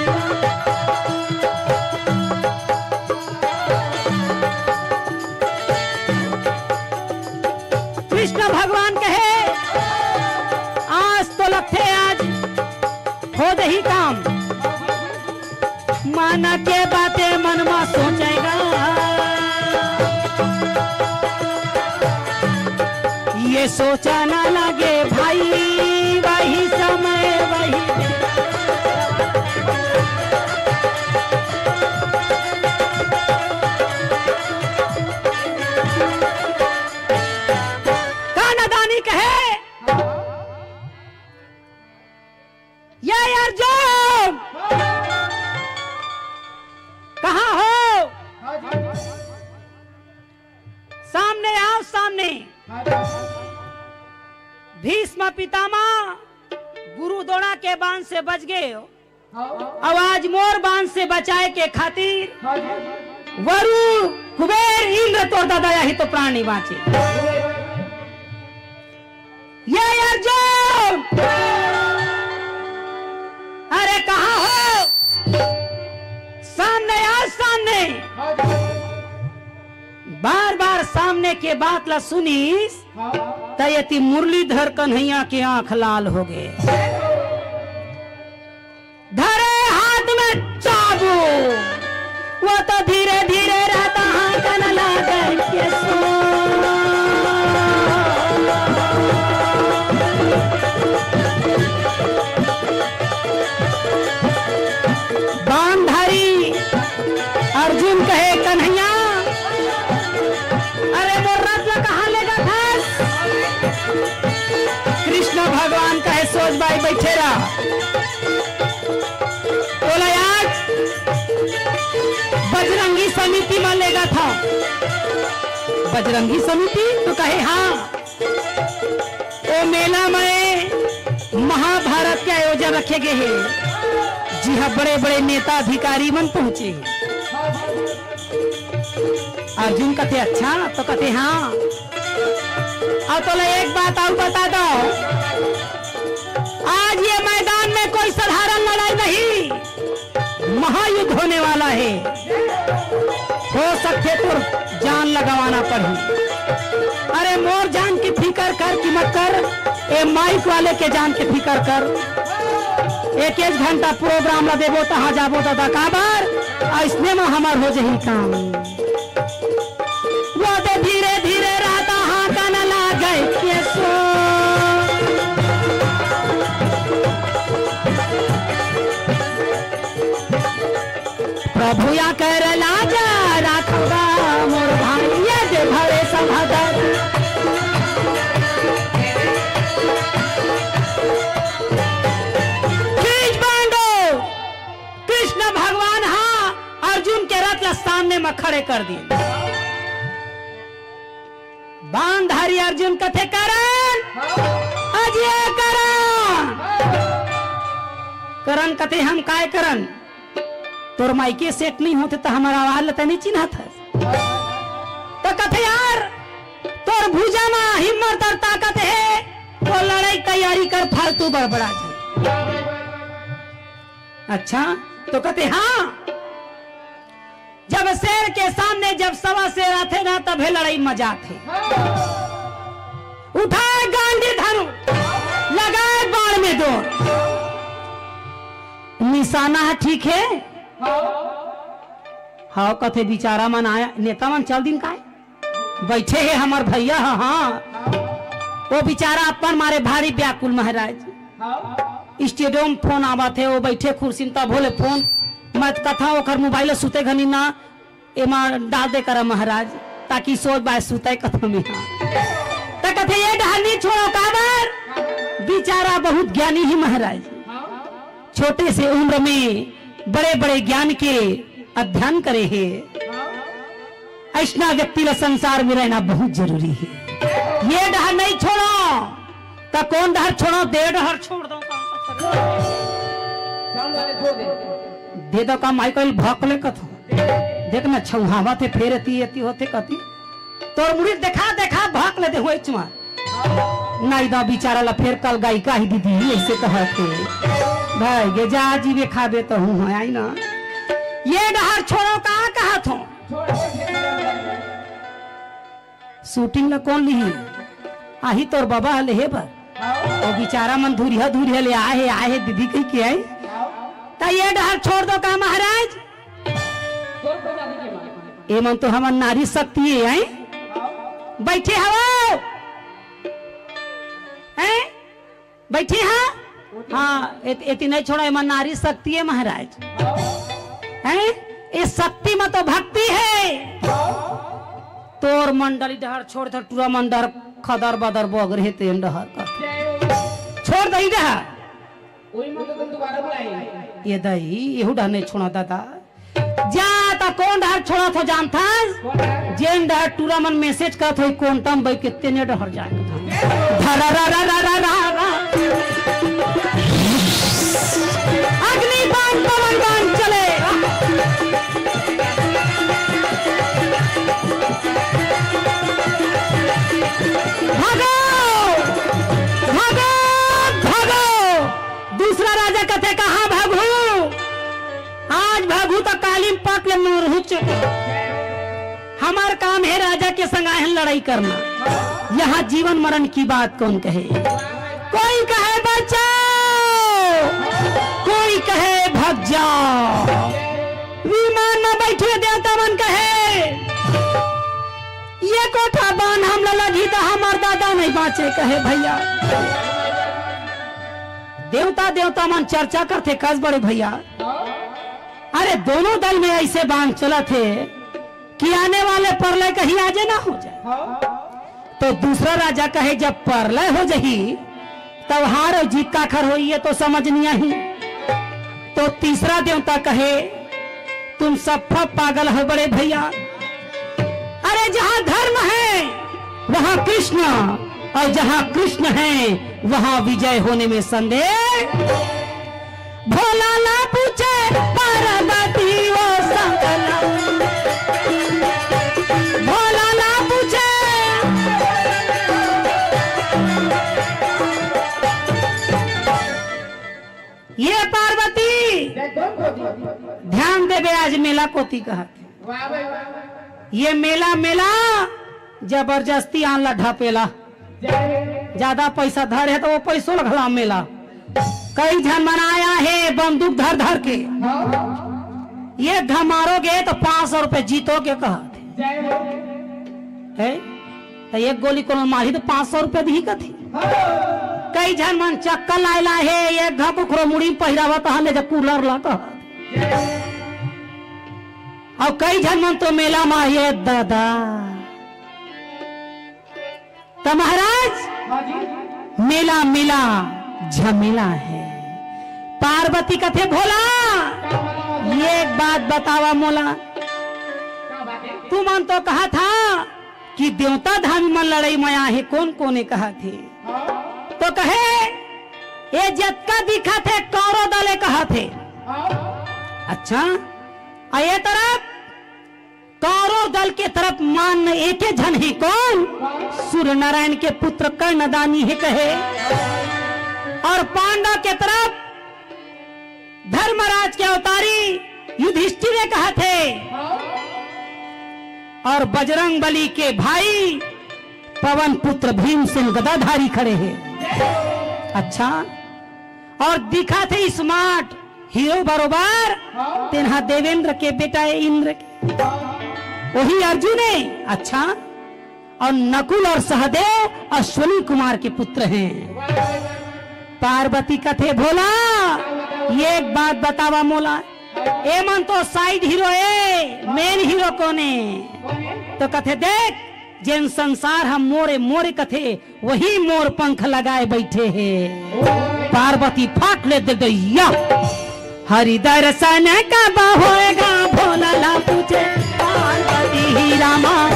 कृष्ण भगवान कहे, "आज तो लगथे, आज हो जही काम।" मन के बातें मन में सोचे गा, ये सोचा ना लगे भाई, वही समय वही। कर्णदानी कहे, "ये अर्जुन, कहाँ हो? सामने आओ, सामने।" भीष्म पितामह गुरु द्रोण के बाण से बच गए हो। अब आज मोर बाण से बचाए के खातिर वरुण, कुबेर, इंद्र तोर दादा, यही तो प्राण नहीं बाँचे। ये अर्जुन, अरे कहाँ हो? सामने आओ, सामने। बार बार सामने के बात ला सुनिस, त एती मुरलीधर कन्हैया के आंख लाल हो गए। धरे हाथ में चाबुक, वो तो धीरे धीरे रहता हाँकन लागे के सो। बाण धरी अर्जुन कहे, "कन्हैया, अरे मोर रथ ला कहाँ लेगत हस?" कृष्ण भगवान कहे, "सोज बाई बइठे रह, तोला आज बजरंगी समिति म लेगत हँव।" बजरंगी समिति? तो कहे, "हाँ।" ओ मेला में महाभारत के आयोजन रखे गए हे, जिहाँ बड़े-बड़े नेता अधिकारी मन पहुँचे। अर्जुन कथे, "अच्छा?" तो कथे, "हाँ।" अउ तोला एक बात अउ बता दँव, आज ये मैदान में कोई साधारण लड़ाई नहीं, महायुद्ध होने वाला हे। हो सकथे तोर जान ला गँवाना पड़ही। अरे मोर जान के फिकर कर कि मत कर, ए माइक वाले के जान के फिकर कर। एक एक घंटा प्रोग्राम ला देबो तहाँ जाबो दादा, काबर अइसने म हमर हो जही काम। वो दे धीरे धीरे रहता हाँकन लागे के सो। भूया कर लाजा राखोगा मोर भाई, ये दे भवे सभागत। खींच बांधो, कृष्ण भगवान हा अर्जुन के रथ ला सामने में खड़े कर दिए। बांधारी अर्जुन कथे, "करण, अजय करण।" करण कथे, "हम काय करन? तोर माइके सेट नहीं होते त हमर आवाज ल त नहीं चिन्हत हस।" त कथे, "यार, तोर भुजा म हिम्मत और ताकत हे, तो लड़ाई तैयारी कर, फालतू बड़बड़ा जी।" अच्छा, तो कथे, "हाँ।" जब शेर के सामने जब सवा शेर आथे ना, तभे लड़ाई मजा आथे। उठाए गांधी धनु, लगाए बाण में दो। निशाना ह ठीक हे? हाँ, कथे बिचारा मन आय, नेता मन चल दिन काय? बैठे हे हमर भैया ह, हाँ। वो बिचारा अपन मारे भारी व्याकुल महाराज। स्टेडियम फोन आवत हे, वो बैठे कुर्सी में, तब होले फोन। मैं कथा ओकर मोबाइल सुते घनी ना, एमा डाल दे करा महाराज, ताकि सोच बाय सुतय कथा में। हाँ। त कथे, "ये डहर नहीं छोड़ो।" काबर? बिचारा बहुत ज्ञानी ही महाराज। छोटे से उम्र में बड़े-बड़े ज्ञान के अध्ययन करे हे। अइसना व्यक्ति ला संसार में रहना बहुत जरूरी हे। ये डहर नहीं छोड़ो, त कौन डहर छोड़ो? दे डहर छोड़ दो। दे दो का माई कोई भौंक ले कथो। देख ना, छौहावत हे, फेर एती, एती होथे कथी। तोर मुड़ी देखा, देखा, भौंक ले दे हुए चुमा। नहीं दा बिचारा ला फेर कल गायिका ही दीदी, ऐसे कहत हे। भाई गे जा जीवे खाबे तो हूँ, हाँ, आई ना। ये डहर छोड़ो का कहत हो? शूटिंग ला कौन लिही? आही तोर बाबा ह लेहे बर। वो बिचारा मन धुरिहा धुरिहा ले आए हे, आए हे दीदी कही के आई। त ये डहर छोड़ दो का महाराज? एमन तो हमर नारी शक्ति हे, आई। बैठे हवो? हैं? बैठे हा? हाँ, एत-, एती नहीं छोड़ा, एमन नारी शक्ति हे महाराज। हैं? ए शक्ति में तो भक्ति हे। तोर मंडली डहर छोड़, धर टूरा मन डहर खदर बदर बगर हे, तेन डहर कर। छोड़ दई डहर। ये दई, एहू डहर नहीं छोड़ा दादा। जा त कौन डहर छोड़त हो जानथस? जेन डहर टूरा मन मैसेज करत होई, कोंटा म बइठ के तेने डहर जाए के धन। धरा रा रा रा रा रा रा। अग्नि बाण पवन बाण चले। भागो, भागो, भागो। दूसरा राजा कथे, "कहाँ भागहूँ? आज भागहूँ त काली म पट ले मरहूँ चुप।" हमर काम हे राजा के संग आहे लड़ाई करना। यहाँ जीवन मरण की बात कौन कहे? कोई कहे बचाओ, कोई कहे भाग जाओ। विमान में बैठे देवता मन कहे, "ये कोठा बान हमला लगही त हमर दादा नहीं बाँचे," कहे भैया। देवता, देवता मन चर्चा करथे, कस बड़े भैया। अरे, दोनों दल में ऐसे बांध चलत हे कि आने वाले परलय कहीं आजे ना हो जाए। तो दूसरा राजा कहे, "जब परलय हो जही, तब हार और जीत काखर होई, ये तो समझ नहीं आही।" तो तीसरा देवता कहे, "तुम सब पागल हो बड़े भैया। अरे, जहाँ धर्म है, वहाँ कृष्ण, और जहाँ कृष्ण है, वहाँ विजय होने में संदेह।" भोला ला पूछे पार्वती वो संगना, भोला ला पूछे। ये पार्वती, ध्यान देबे, आज मेला कोती कहत। ये मेला, मेला जबरदस्ती आन ला ढपेला। ज्यादा पैसा धरे हे त वो पैसो ल घला मेला। कई झन मन आए हे बंदूक धर धर के, एक घा मारोगे त पाँच सौ रुपए जीतोगे कहत हे। त एक गोली कोनो मारही त पाँच सौ रुपए दिही कथे। कई झन मन चक्कर लाए लाए हे, एक घा कुखरो मुड़ी म पहिरावत हन, ले जा कूलर ला कहत। अउ कई झन मन तो मेला म, ये दादा। त महाराज, हाँ जी। मेला, मेला झमेला हे। पार्वती कथे, "भोला, ये एक बात बतावा मोला, तुमन तो कहा था कि देवता धामी मन लड़ई म आहे, कोन कोन ए कहा थे?" तो कहे, "ये जतका दिखा थे कौरव दल ए कहा थे।" अच्छा, अउ ये तरफ कौरव दल के तरफ मान एके झन हे, कोन? सूर्य नारायण के पुत्र कर्णदानी हे कहे। अउ पांडव के तरफ धर्मराज के अवतारी युधिष्ठिर हे कहा थे। अउ बजरंग बली के भाई पवन पुत्र भीमसेन गदाधारी खड़े हे। अच्छा, अउ दिखा थे smart हीरो बरोबर, हाँ। तेन हा देवेंद्र के बेटा हे इंद्र के, वही अर्जुन हे। अच्छा, अउ नकुल अउ सहदेव अश्विनी कुमार के पुत्र हे। पार्वती कथे, "भोला, ये एक बात बतावा मोला, ए मन तो side हीरो हे, main हीरो कोन हे?" तो कथे, "देख, जेन संसार ह मोरे मोरे कथे, वही मोर पंख लगाए बइठे हे।" पार्वती फाट ले दे दैया। हरि दर्शन कब होएगा, भोला ला पूछे पार्वती ही रामा।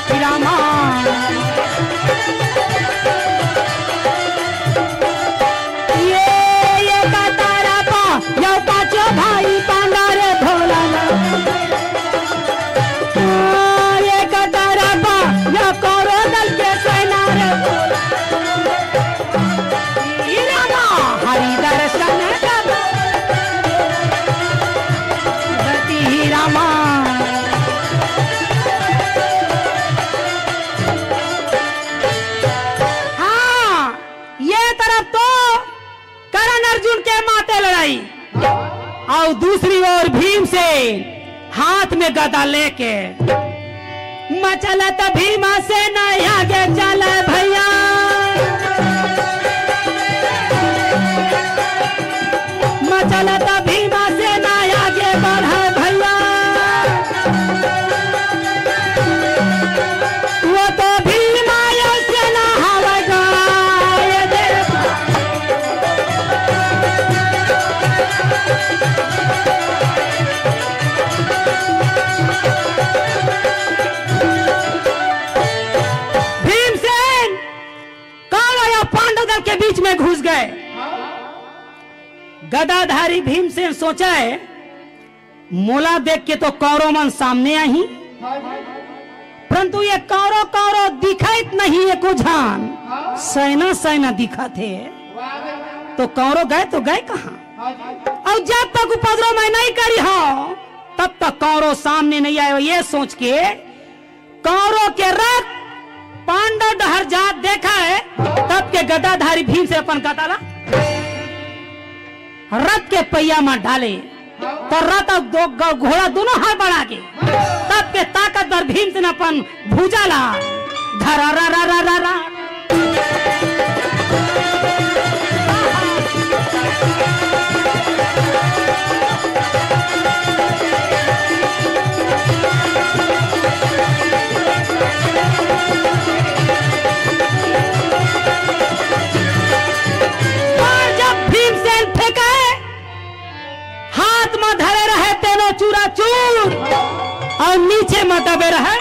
ही रामा। ये, ये कतारा पा, यो पाछो भाई पांडा रे भोला ना। ये कतारा पा, यो कौरव दल के सेना रे भोला। ई रामा, हरि दर्शन कर। गति ही रामा। हाँ, ये तरफ तो करण अर्जुन के माते लड़ई, अउ दूसरी ओर भीमसेन हाथ में गदा लेके, "मचलत भीमसेन आगे चल भैया, मचलत भीमसेन आगे बढ़ भैया।" वो तो भीम आयो से ना हवे गाय दे। भीमसेन कौरव अउ पांडव दल के बीच में घुस गए। गदाधारी भीमसेन सोचा हे, मोला देख के तो कौरव मन सामने आही, परंतु ये कौरव, कौरव दिखाइत नहीं, एको झन सैना, सैना दिखत हे। तो कौरव गए तो गए कहाँ? अउ जब तक उपद्रव मैं नहीं करी हूँ, तब तक कौरव सामने नहीं आए। ये सोच के कौरव के रथ पांडव डहर जात देखा हे, तब के गदाधारी भीमसेन अपन गदा ला रथ के पहिया म डाले, त रथ अउ दो ग-, घोड़ा दोनों हड़बड़ा गे। तब के ताकतवर भीमसेन अपन भुजा ला धरा रा रा रा रा रा। अउ जब भीमसेन फेंके, हाथ म धरे रहे तेनो चूरा चूर, अउ नीचे म दबे रहे।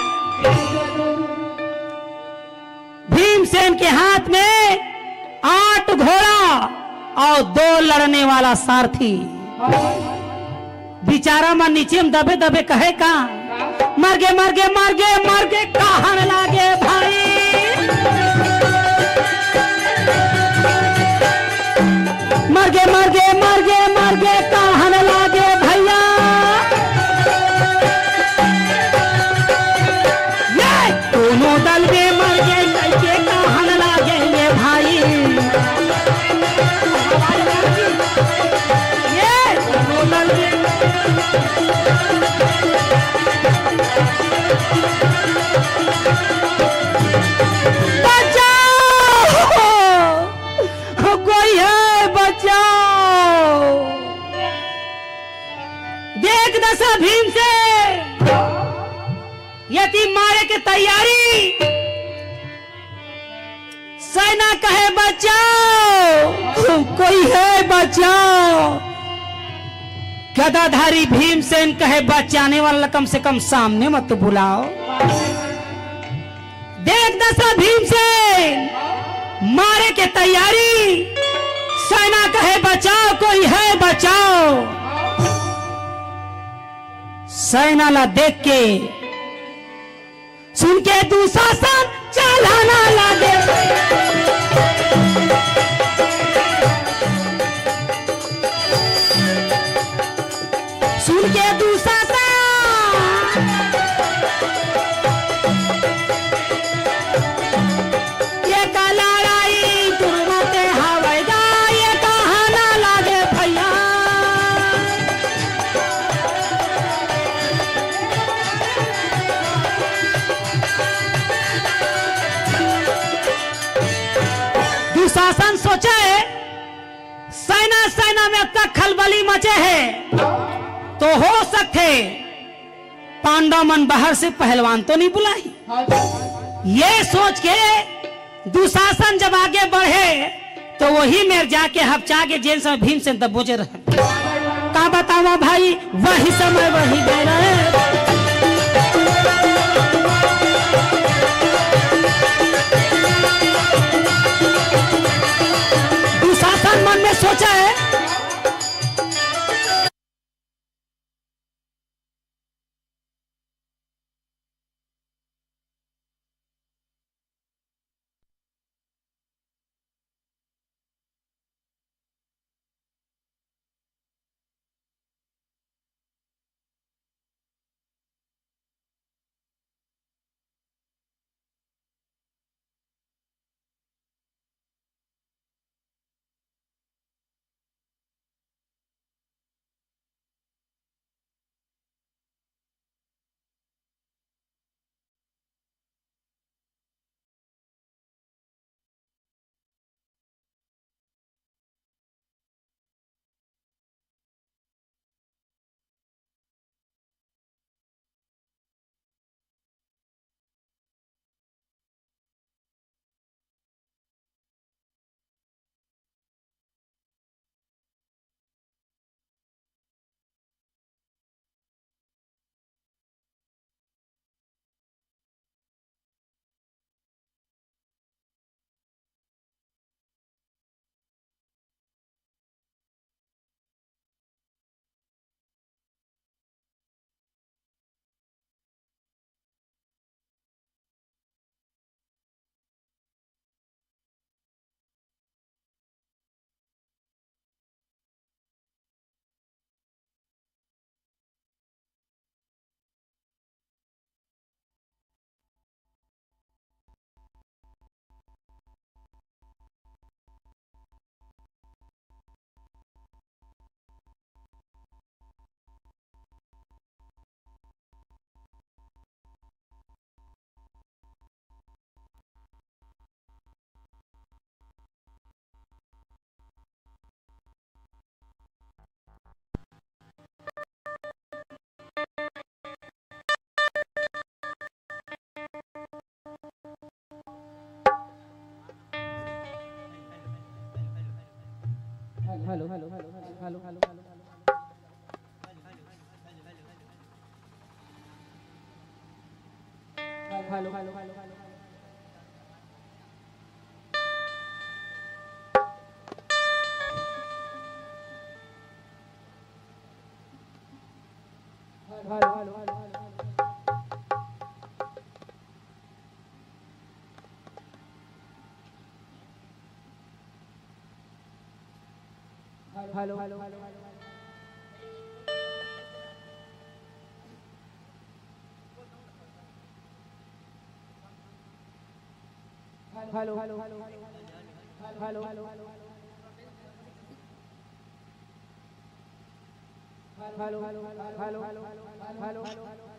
भीमसेन के हाथ में आठ घोड़ा अउ दो लड़ने वाला सारथी। बिचारा मन नीचे म दबे दबे कहे का, "मर गे, मर गे, मर गे, मर गे, कहन लागे भाई। मर गे, मर गे, मर गे, मर गे, कहन लागे भैया। ये दोनों दल में मर गे, कइके कहन लागे ये भाई।" ये दोनों दल में बचाओ, कोई है, बचाओ। भीमसेन यति मारे के तैयारी। सेना कहे, "बचाओ, कोई है, बचाओ।" गदाधारी भीमसेन कहे, "बचाने वाला कम से कम सामने मत बुलाओ।" देख दसा भीमसेन मारे के तैयारी। सेना कहे, "बचाओ, कोई है, बचाओ।" सेना ला देख के, सुन के दुशासन चलाना लागे। सुन के दुशासन, ये का लड़ाई तुरंते हवय गा, ये कहना लागे भैया। दुशासन सोचे, सेना, सेना में अतका खलबली मचे हे, तो हो सकथे पांडव मन बाहर से पहलवान तो नहीं बुलाही। ये सोच के दुशासन जब आगे बढ़े, तो वही मेर जाके हपचा के जेन समय भीमसेन दबोचे रहे। का बतावा भाई, वही समय वही बेरा। दुशासन मन में सोचा है। Hello, hello, hello, hello, hello, hello. Hello, hello, hello, hello. Hello, hello, hello, hello. Hello, hello, hello, hello. Hello, hello, hello, hello. Hello, hello, hello, hello. Hello, hello, hello, hello, hello.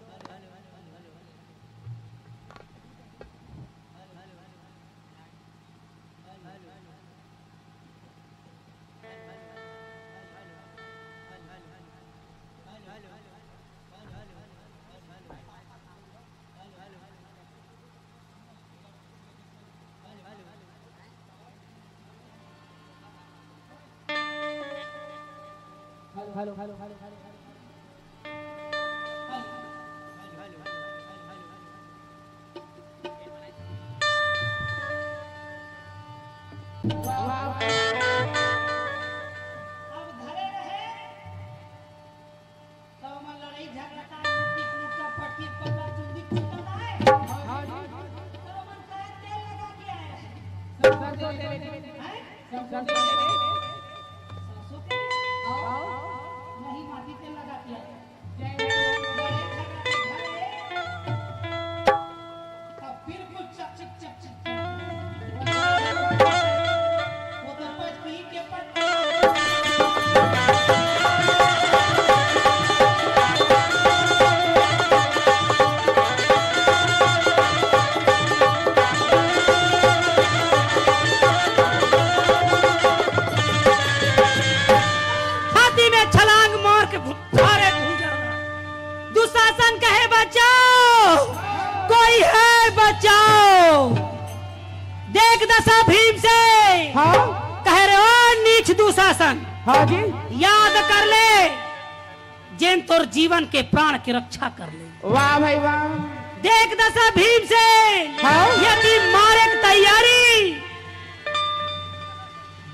Hello, hello, hello, hello, hello. अब धरे रहे, तब हमर लड़ाई झगड़ा का, पीट लूटा, पटकी, पल्ला, चुंदी, कुत्ता ना है। हाँ जी। तब हमर का तेल लगा के आए रहे। सरसों तेल। हैं? सरसों तेल। सरसों तेल। आओ। नहीं, माटी तेल लगा के आए। जय हो। लड़ाई झगड़ा के घर है। तब बिल्कुल चकचक, चकचक। छाती में छलांग मार के भुत्थारे घूम जाना। दुशासन कहे, "बचाओ, कोई है, बचाओ।" देख दशा भीमसेन। हाँ। कहे, "रे ओ नीच दुशासन, हाँ जी। याद कर ले, जेन तोर जीवन के प्राण के रक्षा कर ले।" वाह भाई वाह। देख दशा भीमसेन, हाँ। यदि मारे के तैयारी,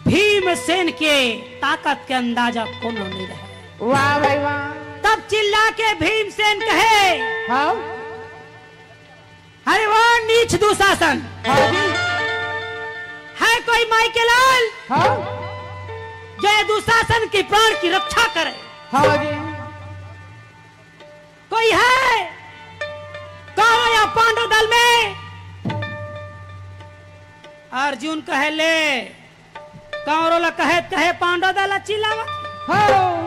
भीमसेन के ताकत के अंदाजा कोनो नहीं रहे। वाह भाई वाह। तब चिल्ला के भीमसेन कहे, हाँ। अरे वो नीच दुशासन, हाँ जी। है कोई माई के लाल, हाँ। जो ये दुशासन की प्राण की रक्षा करे? हाँ जी। कोई है कौरव या पांडव दल में? अर्जुन कहे, ले, कौरव ला कहे, कहे पांडव दल ला चिल्लावत। हाँ।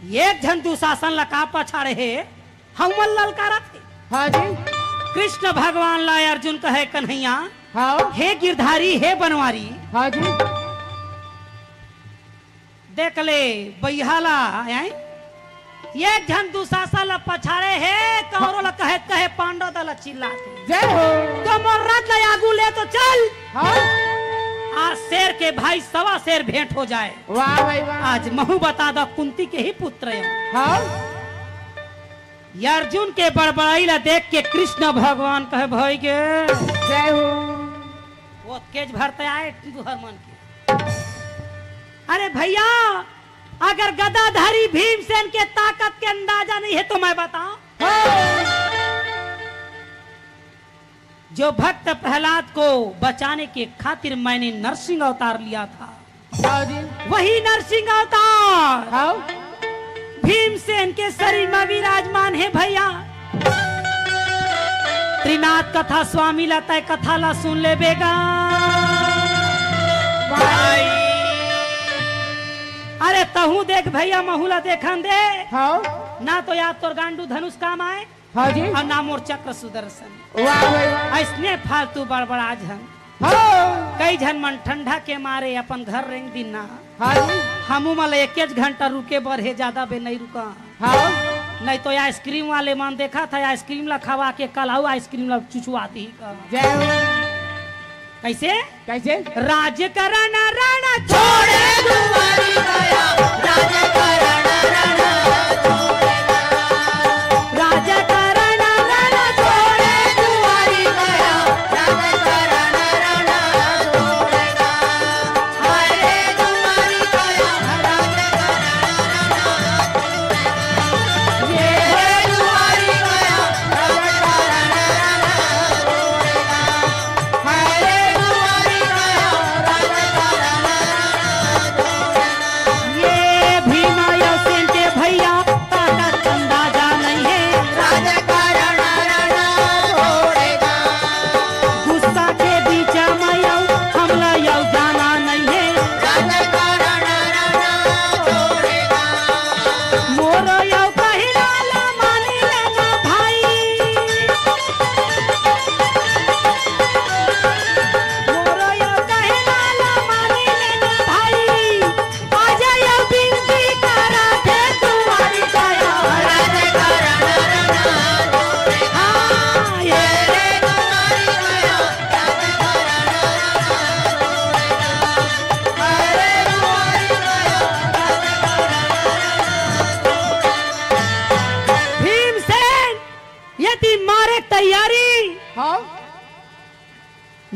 एक झन दुशासन ला का पछाड़े हे, हमन ललकारत हे। हाँ जी। कृष्ण भगवान ला अर्जुन कहे, कन्हैया, हाँ। हे गिरधारी, हे बनवारी, हाँ जी। देख ले, बइहा ला, हैं? एक झन दुशासन ला पछाड़े हे, कौरव ला कहे, कहे पांडव दल ला चिल्लात हे। जय हो। तो मोर रथ ला आगू ले तो चल। हाँ। आज शेर के भाई सवा शेर भेंट हो जाए। वाह भाई वाह। आज महू बता दा कुंती के ही पुत्र हे। हाँ। ये अर्जुन के बड़बड़ाई ला देख के कृष्ण भगवान कहे, भाई के जय हो। वो केज भरते आए तुहर मन के। अरे भैया, अगर गदाधारी भीमसेन के ताकत के अंदाजा नहीं है तो मैं बताऊं। हाँ। जो भक्त प्रहलाद को बचाने के खातिर मैंने नरसिंह अवतार लिया था, हाँ जी। वही नरसिंह अवतार, हाँ। भीमसेन के शरीर में विराजमान है भैया। त्रिनाथ कथा स्वामी ला तय कथा ला सुन ले बेगा। भाई। अरे तहूँ देख भैया, महू ला देखन दे। हाँ। ना तो यार तोर गांडू धनुष काम आए। हाँ जी। अउ ना मोर चक्र सुदर्शन। वाह भाई वाह। अइसने फालतू बड़बड़ा झन। हाँ। कई झन मन ठंडा के मारे अपन घर रेंग दिन ना। हाँ जी। हमू मन ल एकेच घंटा रुके बर हे, ज्यादा बेर नइ रुका। हाँ। नहीं तो आइसक्रीम वाले मन देखा था, आइसक्रीम ला खवा के कल आऊ आइसक्रीम ला चुचवा दी का। जय हो। कैसे? कैसे? राजकरण रण छोड़े दुआरी गया, राजकरण रण छोड़े गया। राजकरण रण छोड़े दुआरी गया, राजकरण रण छोड़े गया। हाय रे दुआरी गया, राजकरण रण छोड़े गया। ये हे दुआरी गया, राजकरण रण छोड़े गया।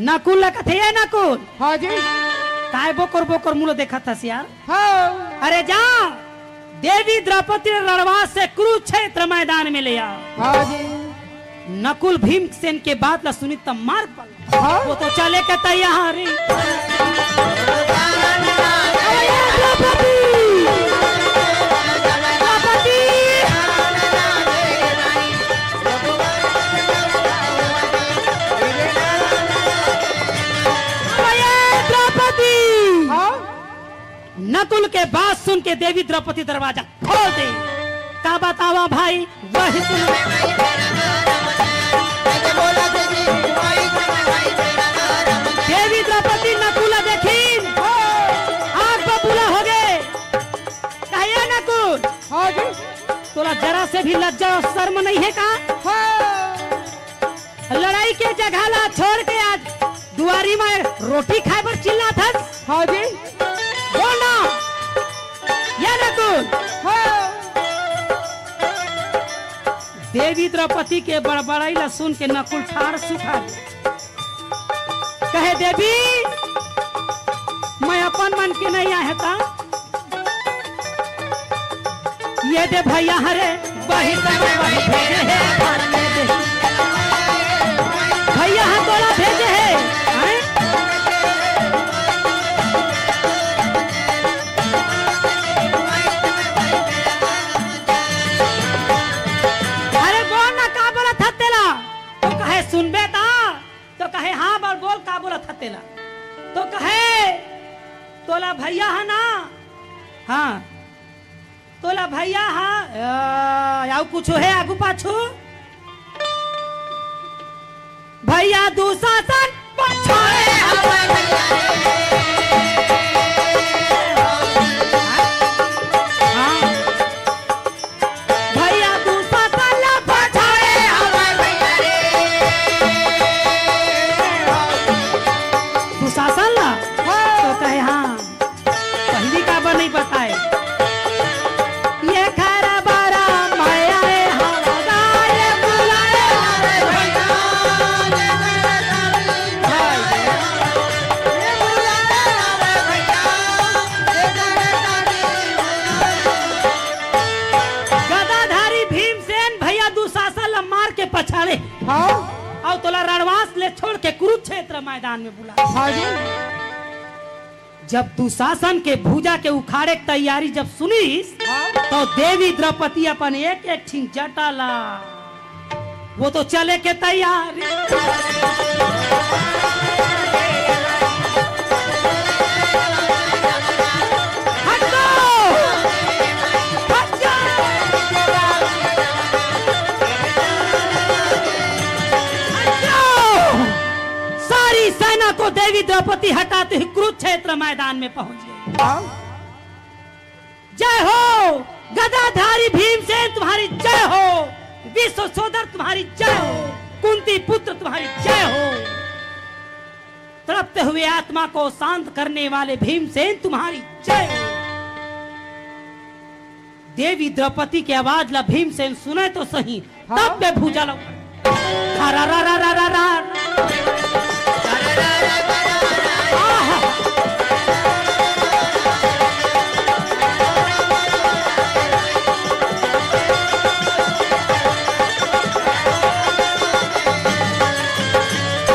नकुल ला कथे, "ए नकुल।" हाँ जी। "काय बोकर बोकर मुँह ल देखत हस यार?" हाँ। "अरे जा, देवी द्रौपदी ल रणवास से कुरुक्षेत्र मैदान में ले आ।" हाँ जी। नकुल भीमसेन के बात ला सुनिस त मार पल। हाँ। वो तो चले के तैयार हे। द्रौपदी! द्रौपदी! अरे द्रौपदी! हाँ? नकुल के बात सुन के देवी द्रौपदी दरवाजा खोल दे। का बतावा भाई, वही सुन। देवी द्रौपदी नकुल देखिन, आग बबूला हो गे। कहे, "ए नकुल, हाँ जी। तोला जरा से भी लज्जा और शर्म नहीं हे का?" हाँ। लड़ाई के जगह ला छोड़ के आज दुआरी में रोटी खाए बर चिल्लात हस। हाँ जी। बोल ना, ए नकुल। हाँ। देवी द्रौपदी के बड़बड़ाई ला सुन के नकुल ठाड़ सुखा गे। कहे, "देवी, मैं अपन मन के नहीं आहे ता।" ये दे भैया हरे, वही समय वही भेजे हे, भैया ह तोला भेजे हे, हैं? अरे बोल ना, का बोलत हस तेला? तो कहे, "सुनबे ता?" तो कहे, "हाँ, बोल, बोल, का बोलत हस तेला?" तो कहे, "तोला भैया ह ना?" हाँ। तोला भैया ह, अ, अउ कुछु हे आगू पाछू? भैया दुशासन पछाड़े हवय भैया रे। हाँ। भैया दुशासन ला पछाड़े हवय भैया रे। दुशासन ला? हाँ। तो कहे, "हाँ।" पहिली काबर नहीं बताए? ये खरा बारा माया ए हवा गाय बुलाए हवे भैया। गदाधारी भीमसेन भैया दुशासन ल मार के पछाड़े। हाँ। अउ तोला रणवास ले छोड़ के कुरुक्षेत्र मैदान में बुला। हाँ जी। जब दुशासन के भुजा के उखाड़े के तैयारी जब सुनिस, हाँ। तो देवी द्रौपदी अपन एक एक ठिन जटा ला, वो तो चले के तैयार। हट जाओ! हट जाओ! हट जाओ! सारी सेना को देवी द्रौपदी हटाते हुए कुरुक्षेत्र मैदान में पहुंच गई। हाँ। जय हो गदाधारी भीमसेन, तुम्हारी जय हो। विश्व सोदर, तुम्हारी जय हो। कुंती पुत्र, तुम्हारी जय हो। तड़पते हुए आत्मा को शांत करने वाले भीमसेन, तुम्हारी जय हो। देवी द्रौपदी के आवाज ला भीमसेन सुने तो सही, हाँ। तब में भुजा ला। हरा रा रा रा रा रा। आहा।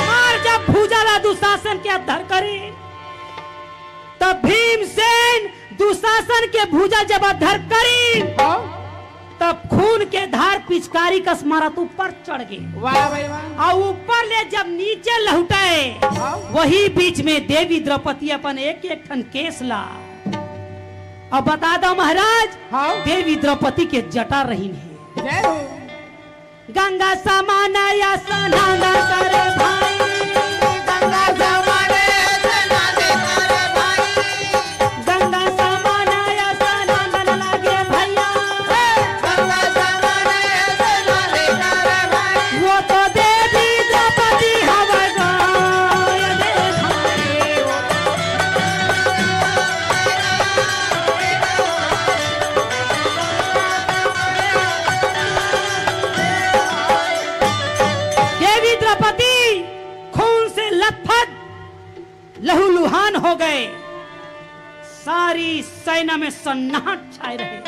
मार जब भुजा ला दुशासन के अधर करी, तब भीमसेन दुशासन के भुजा जब अधर करीन, हाँ। तब खून के धार पिचकारी कस मारत ऊपर चढ़ गे। वाह भाई वाह। अउ ऊपर ले जब नीचे लहुटाए, हाँ। वही बीच में देवी द्रौपदी अपन एक एक ठन केस ला। अब बता दो महाराज, हाँ। देवी द्रौपदी के जटा रहीन हे। जय हो। गंगा समान या स्नान कर भाई, गंगा समान स्नान कर भाई, गंगा समान या स्नान लागे भैया, गंगा समान स्नान कर भाई। वो तो देवी द्रौपदी हवय गाय दे भाई। देवी द्रौपदी सारी सेना में सन्नाट छाए रहे।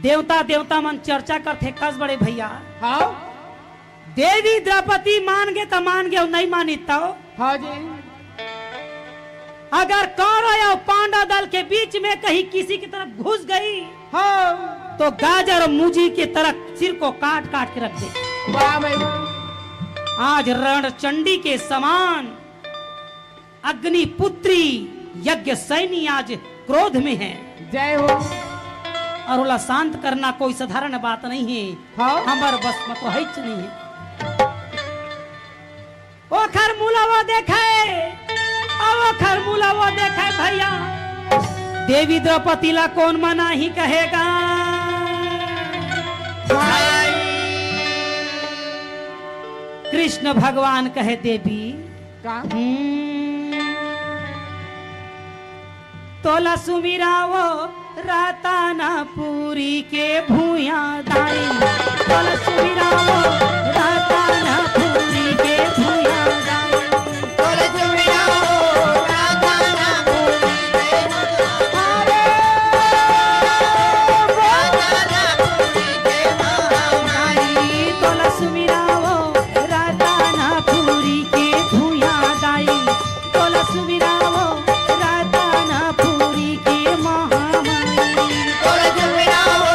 देवता, देवता मन चर्चा करथे, कस बड़े भैया। हाँ। देवी द्रौपदी मान गे त मान गे, अउ नहीं मानी त? हाँ जी। अगर कौरव अउ पांडव दल के बीच में कहीं किसी की तरफ घुस गई, हाँ। तो गाजर अउ मूजी की तरह सिर को काट काट के रख दे। वाह भाई। आज रणचंडी के समान अग्निपुत्री यज्ञ सैनी आज क्रोध में है। जय हो। अउ ओला शांत करना कोई साधारण बात नहीं है। हाँ। हमर बस में तो है नहीं है। ओखर मुला वो देखे, अउ ओखर मुला वो देखे भैया, देवी द्रौपदी ला कौन मना ही कहेगा। कृष्ण भगवान कहे, देवी, का? हम्म। तोला सुमिरावो रतनपुरी के भुइयां दाई। तोला सुमिरावो रतनपुरी के भुइयां दाई। तोला सुमिरावो रतनपुरी के भुइयां दाई। तोला सुमिरावो रतनपुरी के भुइयां दाई। तोला सुमिरावो रतनपुरी के महामाई। तोला सुमिरावो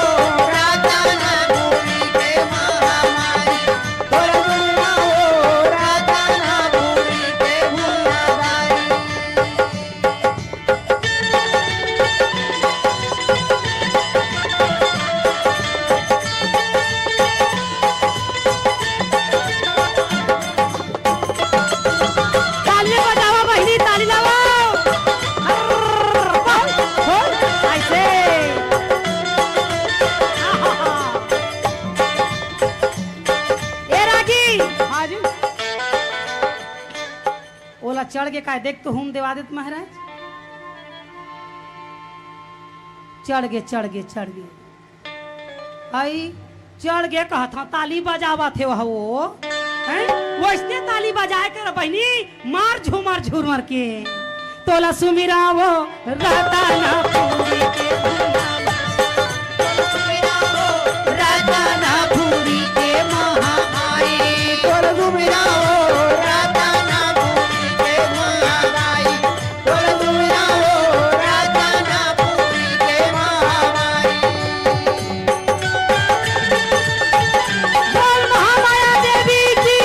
रतनपुरी के महामाई। तोला सुमिरावो रतनपुरी के महामाई। ताली बजावा बहिनी, ताली लावा। अर्र, वाह, हो, ऐसे। ए रागी। हाँ जी। ओला चढ़ के काय देख तो हूम देवा देत महाराज। चढ़ गे, चढ़ गे, चढ़ गे। आई, चढ़ गे कहत हंव, ताली बजावत हे वह वो। हैं? वइसने ताली बजाए कर बहिनी, मार झूमर झूमर के। तोला सुमिरावो रतनपुरी के, रतनपुरी के महामाई। तोला सुमिरावो रतनपुरी के महामाई। बोल महामाया देवी की।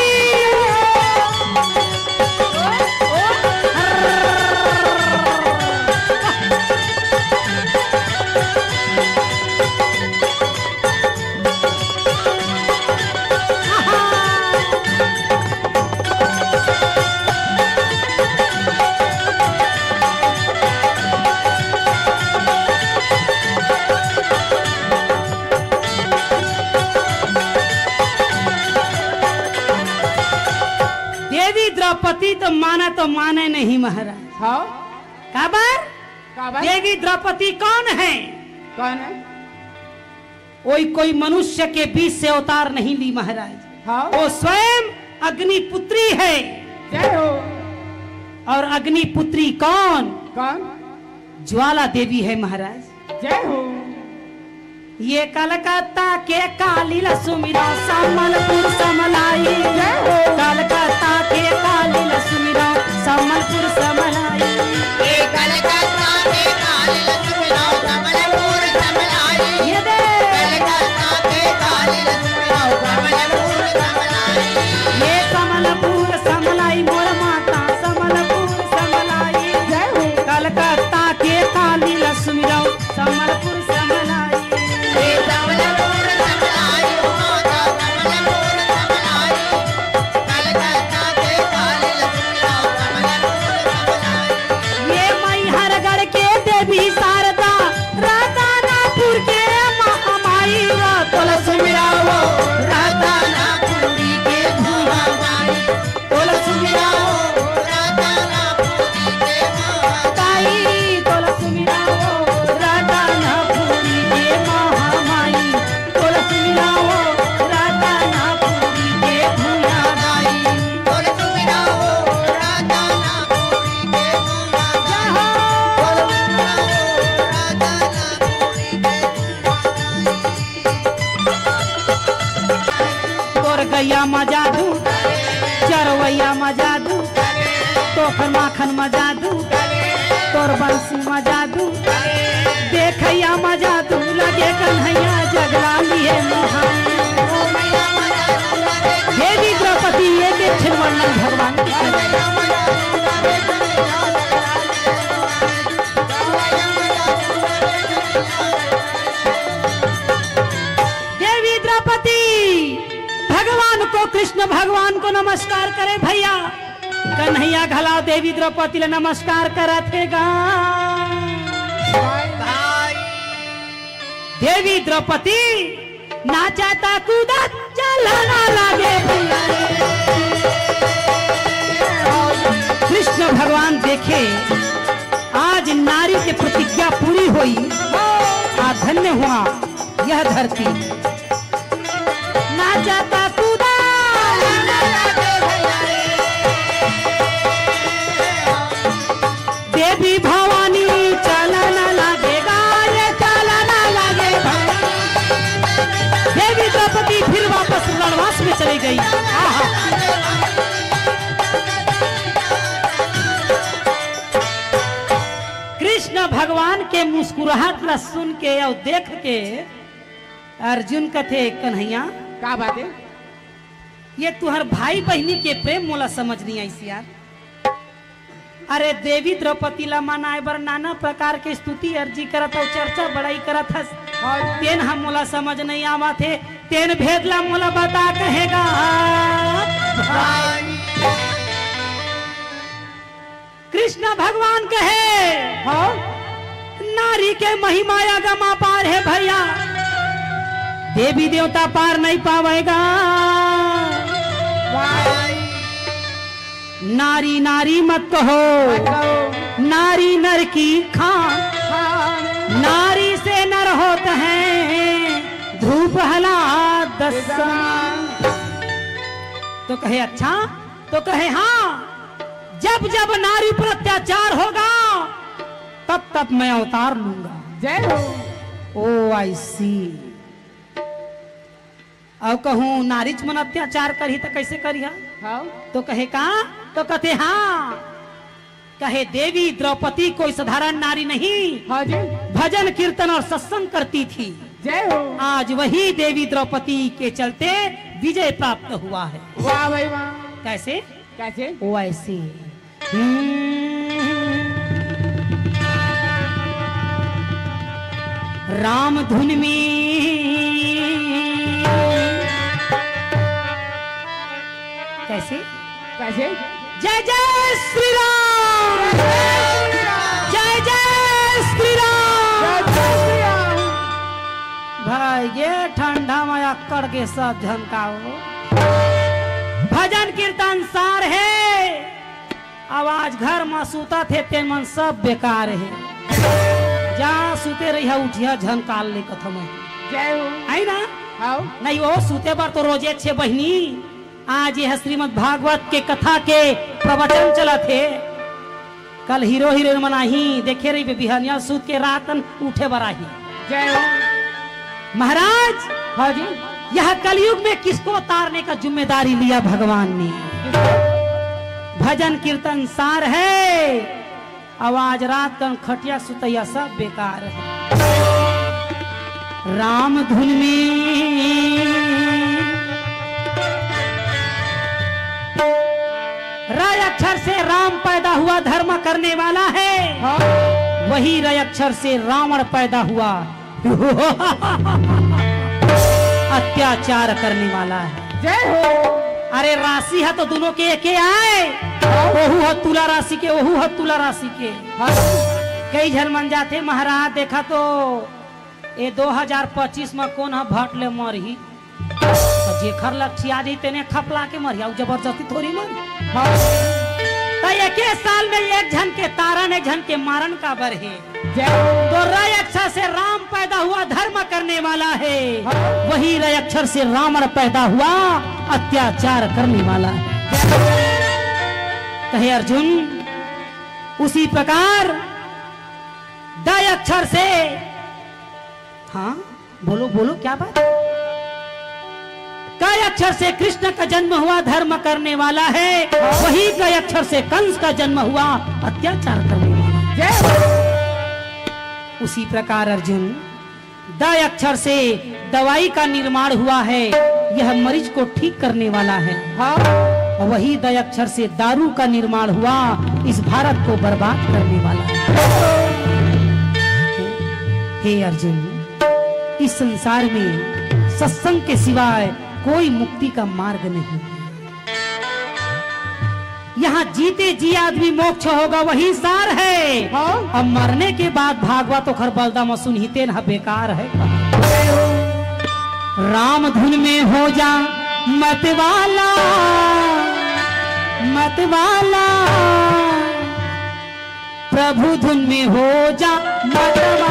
देवी द्रौपदी तो माना तो माने नहीं महाराज। हाँ। काबर? काबर? देवी द्रौपदी कौन है? कौन है? कोई, कोई मनुष्य के बीच से अवतार नहीं ली महाराज। हाँ। वो स्वयं अग्निपुत्री है। जय हो। और अग्निपुत्री कौन? कौन? ज्वाला देवी है महाराज। जय हो। ये कलकत्ता के काली ला सुमिरव, संबलपुर समलाई। जय हो। कलकत्ता के काली ला सुमिरव, संबलपुर समलाई। ये कलकत्ता के काली ला सुमिरव, संबलपुर समलाई। ये दे। कलकत्ता के काली ला सुमिरव, संबलपुर समलाई। ये संबलपुर समलाई, मोर माता संबलपुर समलाई। जय हो। कलकत्ता के काली ला सुमिरव, संबलपुर समलाई। ओखर माखन म जादू, तोर बंसी म जादू, देखइया म जादू लगे कन्हैया जगला लिए मुहान। देवी द्रौपदी एक एक ठिन वर्णन भगवान के। देवी द्रौपदी भगवान को, कृष्ण भगवान को नमस्कार करे भैया। कन्हैया घला देवी द्रौपदी ला नमस्कार करत हे गा। देवी द्रौपदी नाचत कूदत चलना लागे। कृष्ण भगवान देखे, आज नारी के प्रतिज्ञा पूरी होई। आ धन्य हुआ यह धरती। नाचत कूदत देवी भवानी चलन लागे गा, ये चलन लागे भवानी। देवी द्रौपदी फिर वापस रणवास में चली गई। आहा। कृष्ण भगवान के मुस्कुराहट ला सुन के अउ देख के अर्जुन कथे, "कन्हैया, का बात हे?" ये तुहर भाई बहिनी के प्रेम मोला समझ नइ आइस यार। अरे देवी द्रौपदी ला मनाए बर नाना प्रकार के स्तुति अर्जी करत हस, चर्चा बड़ाई करत हस। हाँ जी। तेन ह मोला समझ नइ आवत हे, तेन भेद ला मोला बता कहे गा। भाई। कृष्ण भगवान कहे, हाँ? नारी के महिमा अगम अपार हे भैया, देवी देवता पार नइ पावे गा। भाई। नारी नारी मत कहो, मत कहो। नारी नर की खान, खान। नारी से नर होत हैं ध्रुव प्रहलाद समान। तो कहे, "अच्छा?" तो कहे, "हाँ, जब जब नारी पर अत्याचार होगा, तब तब मैं अवतार लूंगा।" जय हो। ओ, I see। अउ कहूँ नारीच मन अत्याचार करही त कइसे करिहा? हाँ। तो कहे का? तो कथे हाँ। कहे देवी द्रौपदी कोई साधारण नारी नहीं। हाँ जी। भजन कीर्तन और सत्संग करती थी। जय हो। आज वही देवी द्रौपदी के चलते विजय प्राप्त हुआ है। वाह भाई वाह। कैसे? कैसे? वैसे। हम्म। राम धुन में कैसे? कैसे? जय जय श्री राम। जय जय श्री राम। जय जय श्री राम। भाई, ये ठंडा में अक्कड़ के सब झनकाओ। भजन कीर्तन सार हे। अब आज घर म सुतत हे, तेन मन सब बेकार हे। जहाँ सुते रहिहा, उठिहा झन काल ले कथम हे। जय हो। है ना? हाव। नहीं, वो सुते बर तो रोजे छे बहिनी। आज ये श्रीमद् भागवत के कथा के प्रवचन चलत हे। कल हीरो हीरोइन मन आही, देखे रहिबे, बिहनिया सूत के रात कन उठे बर आही। जय हो। महाराज, हाँ जी। यह कलयुग में किसको तारने का जिम्मेदारी लिया भगवान ने? भजन कीर्तन सार है, अब आज रात कन खटिया सुतैया सब बेकार है। राम धुन में र अक्षर से राम पैदा हुआ, धर्म करने वाला है। हाँ। वही र अक्षर से रावण पैदा हुआ, अत्याचार करने वाला है। जय हो। अरे राशि ह तो दुनों के एके आय, हाँ। ओहू ह तुला राशि के, ओहू ह तुला राशि के। हाँ। कई झन मन जाथे महाराज, देखा तो ए दो हजार पच्चीस म कोन ह भट ले मरही? त जेखर लठिया जाही तेने खपला के मरही, अउ जबरदस्ती थोड़ी मरही। हाँ। त एके साल में एक झन के तारन, एक झन के मारन काबर हे? जय हो। तो र अक्षर से राम पैदा हुआ, धर्म करने वाला है। हाँ। वही र अक्षर से रावण पैदा हुआ, अत्याचार करने वाला है। कहे अर्जुन, उसी प्रकार द अक्षर से, हाँ, बोलो, बोलो, क्या बात? क अक्षर से कृष्ण का जन्म हुआ, धर्म करने वाला है। वही क अक्षर से कंस का जन्म हुआ, अत्याचार करने वाला है। जय हो। उसी प्रकार अर्जुन, द अक्षर से दवाई का निर्माण हुआ है, यह मरीज को ठीक करने वाला है। हाँ। और वही द अक्षर से दारू का निर्माण हुआ, इस भारत को बर्बाद करने वाला है। हे अर्जुन, इस संसार में सत्संग के सिवाय कोई मुक्ति का मार्ग नहीं। यहाँ जीते जी आदमी मोक्ष होगा, वही सार है। हाँ। अब मरने के बाद भागवत ओखर बलदा म सुनही तेन ह बेकार है। राम धुन में हो जा मतवाला, मतवाला। प्रभु धुन में हो जा मतवाला,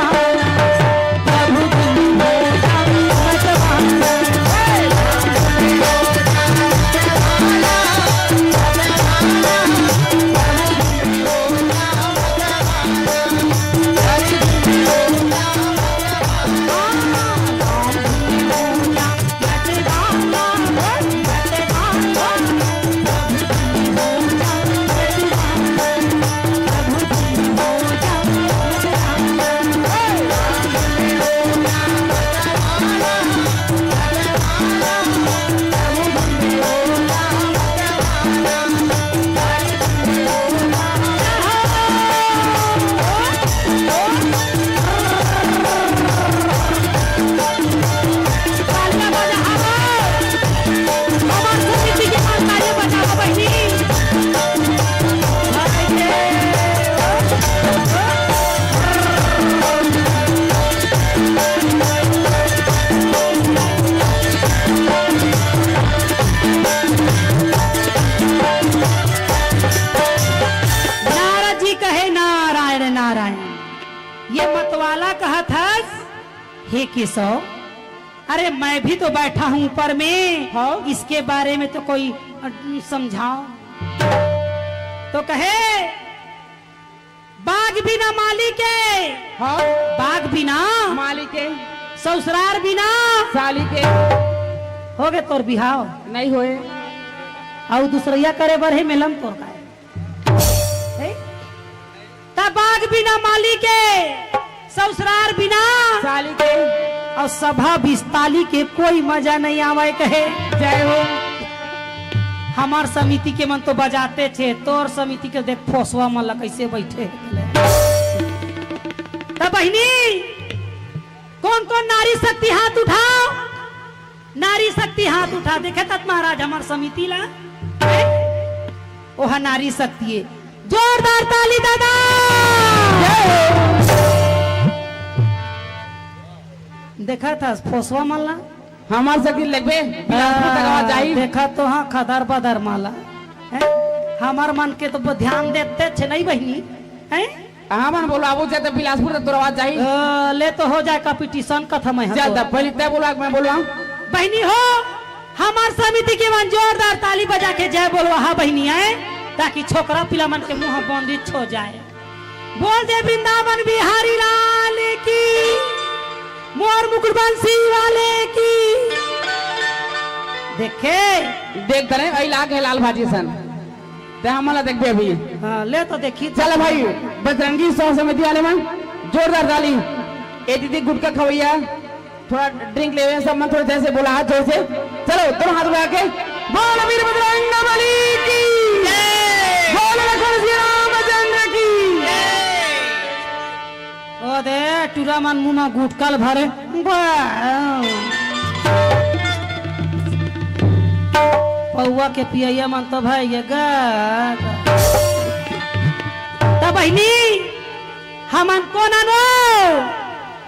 प्रभु धुन में हो जा मतवाला। नारद जी कहे, "नारायण, नारायण।" ये मतवाला कहत हस, "हे केशव, अरे मैं भी तो बैठा हूँ ऊपर में, हाँ। इसके बारे में तो कोई, अ, समझाओ।" तो कहे, "बाग बिना माली के।" हाँ। "बाग बिना माली के।" "ससुरार बिना साली के।" "होगे तोर बिहाव?" "नहीं होए।" "अउ दूसरइया करे बर हे मेलम तोर काय?" "हे? त बाग बिना माली के, ससुरार बिना साली के, अउ सभा बिस्ताली के कोई मजा नहीं आवय," कहे। जय हो। "हमार समिति के मन तो बजाते थे, तोर समिति के देख फोसवा मन ला कैसे बैठे हे।" त बहिनी, कौन कौन नारी शक्ति हाथ उठाओ? नारी शक्ति हाथ उठा, देखे तात महाराज हमार समिति ला? ओहा नारी शक्ति हे। जोरदार ताली दादा। देखा था फोसवा मन ला? हमार शक्ति लगबे, बिलासपुर तक आवाज जाही। देखा तो हाँ, खदर बदर माला। हैं? हमार मन के तो ब-, ध्यान देते छे नहीं बहिनी, हैं? हाँ, मन बोलो, आबो जाते बिलासपुर तक तोर आवाज जाही। अ, ले तो हो जाए competition, कथा मैं जा, हतो। जा, पहले तय बोला, मैं बोलवा। बहिनी हो, हमार समिति के मन जोरदार ताली बजा के जय बोलवा, हाँ बहिनी, हैं? ताकि छोकरा पिला मन के मुंह बंदिश हो जाए। बोल दे वृंदावन बिहारी लाल की, मोर मुकुट बंसी वाले की। देखे? देख तरे, अई लाग हे लाल भाजी सन। ते हमन ला देखबे अभी। हाँ, ले तो देखी। चल भाई, बजरंगी सेवा समिति वाले मन, जोरदार ताली। ए दीदी गुटखा खवैया, थोड़ा drink लेवे, सब मन थोड़ा जैसे बोला, हाथ जोर से। चलो, दोनों हाथ उठा के, बोल वीर बजरंग बली की, जय। बोल लखन श्री रामचंद्र की। ओ दे, टूरा मन मुंह म गुटखा ल भरे। बा। पौवा के पियैया मन तो भाई ये गा। त बहिनी, हमन कोन अनो?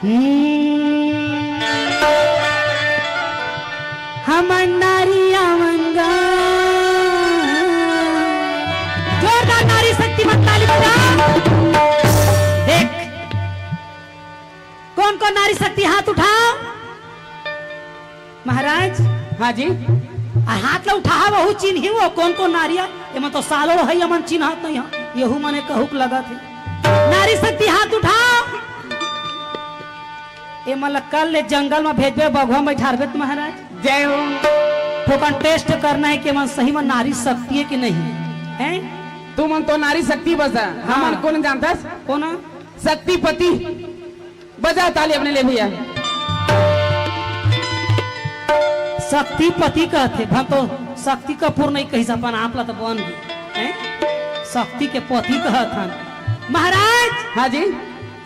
हम्म। हमन नारी आवन गा। जोरदार नारी शक्ति मन ताली बजा। देख, कौन कौन नारी शक्ति हाथ उठाओ। महाराज। हाँ जी। आ हाथ ला उठाहा, वहू चिन्ही वो कौन कौन नारी हे। एमन तो सालों हे, एमन चिन्हात नहीं हे। यहू मने कहूक लगत हे। नारी शक्ति हाथ उठाओ। एमन ला कल ले जंगल में भेजबे, बघवा में बैठारबे त महाराज। जय हो। थोकन टेस्ट करना हे कि एमन सही म नारी शक्ति हे कि नहीं, हैं? तुमन तो नारी शक्ति बस हे, हाँ। हमन कोन जानथस? कोन? शक्तिपति। बजाव ताली अपने ले भैया। शक्तिपति कहथे, भन तो शक्ति कपूर नहीं कहिस, अपन आप ला तो बन गे, हैं? शक्ति के पति कहत हन। महाराज! हाँ जी।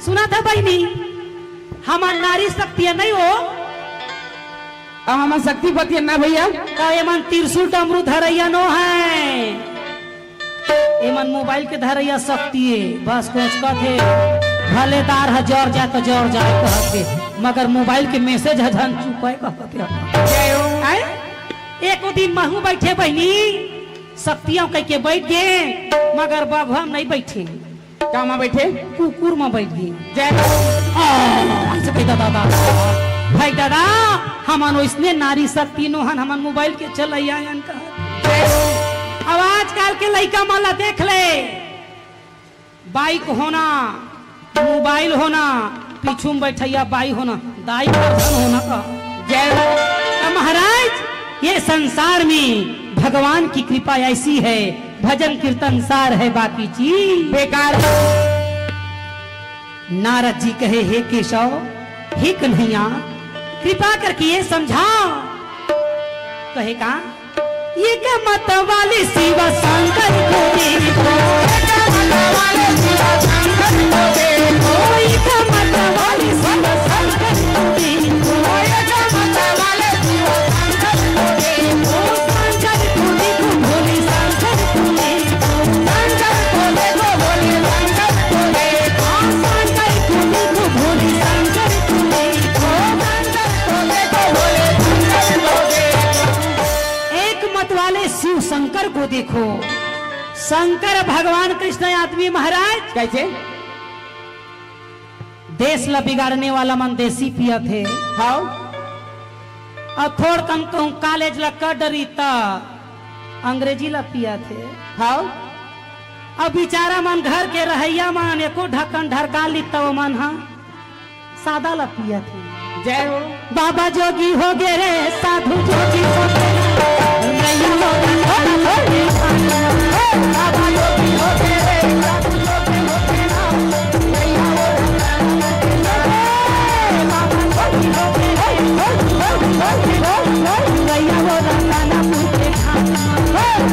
सुनत हस बहिनी, हमन नारी शक्ति नहीं हो। अब हमन शक्तिपति ना भैया। त एमन त्रिशूल डमरू धरइया नो हे, एमन मोबाइल के धरइया शक्ति हे। बस कोचकत हे, भले दार ह जर जाय त जर जाय कहत हे, मगर मोबाइल के मैसेज ह झन चुपय कहत हे। जय हो। आय? एको दिन महूं बइठे बहिनी, शक्ति आंव कहिके बइठ गे, मगर बघवा म नहीं बइठे। का म बइठे? कुकुर म बइठ गे। जय हो। आ, अइसे कहि दादा, दादा। भाई दादा, हमन ओइसने नारी शक्ति नो हन, हमन मोबाइल के चलइया अन का। जय हो। अब आजकल के लइका मन ला देख ले, बाइक होना, मोबाइल होना, पीछू म बइठइया बाई होना, दाई परधन होना का। जय हो। त महाराज, ये संसार में भगवान की कृपा ऐसी है, भजन कीर्तन सार है, बाकी चीज बेकार। नारद जी कहे, "हे केशव, हे कन्हैया, कृपा करके ये समझाव।" कहे का, एक मत वाले शिव शंकर को देखो। एक मत वाले शिव शंकर को देखो। एक मत वाले शिव शंकर को देखो। एक मत वाले शिव शंकर को देखो। शंकर को देखो, भोले शंकर को देखो। शंकर को देखो, भोले शंकर को देखो। शंकर को देखो, भोले शंकर को देखो। शंकर को देखो, भोले शंकर को देखो। एक मत वाले शिव शंकर को देखो। शंकर भगवान कृष्ण आदमी महाराज। कैसे? देश ला बिगाड़ने वाला मन देसी पियत हे। हाव। अउ थोड़कन कहूँ कॉलेज ला कर डरी त अंग्रेजी ला पियत हे। हाव। अब बिचारा मन घर के रहइया मन एको ढक्कन ढरका ली त ओमन ह सादा ला पियत हे। जय हो। बाबा जोगी हो गे रे, साधु जोगी हो गे रे। नैया हो गे, हो गे, हो गे। बाबा जोगी हो गे रे, साधु जोगी हो गे रे। नैया हो गे, बाबा जोगी हो गे रे, हो गे, हो गे, हो गे, हो गे। नैया हो गे, दानापुर के धाम।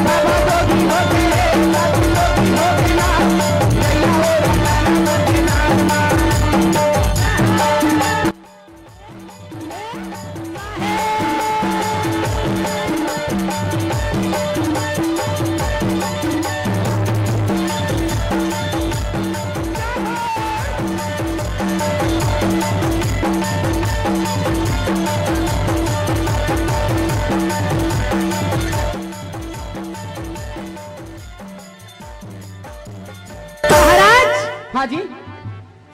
बाबा जोगी हो गे रे, साधु जोगी हो गे रे। नैया हो गे, दानापुर के धाम। महाराज, हाँ जी।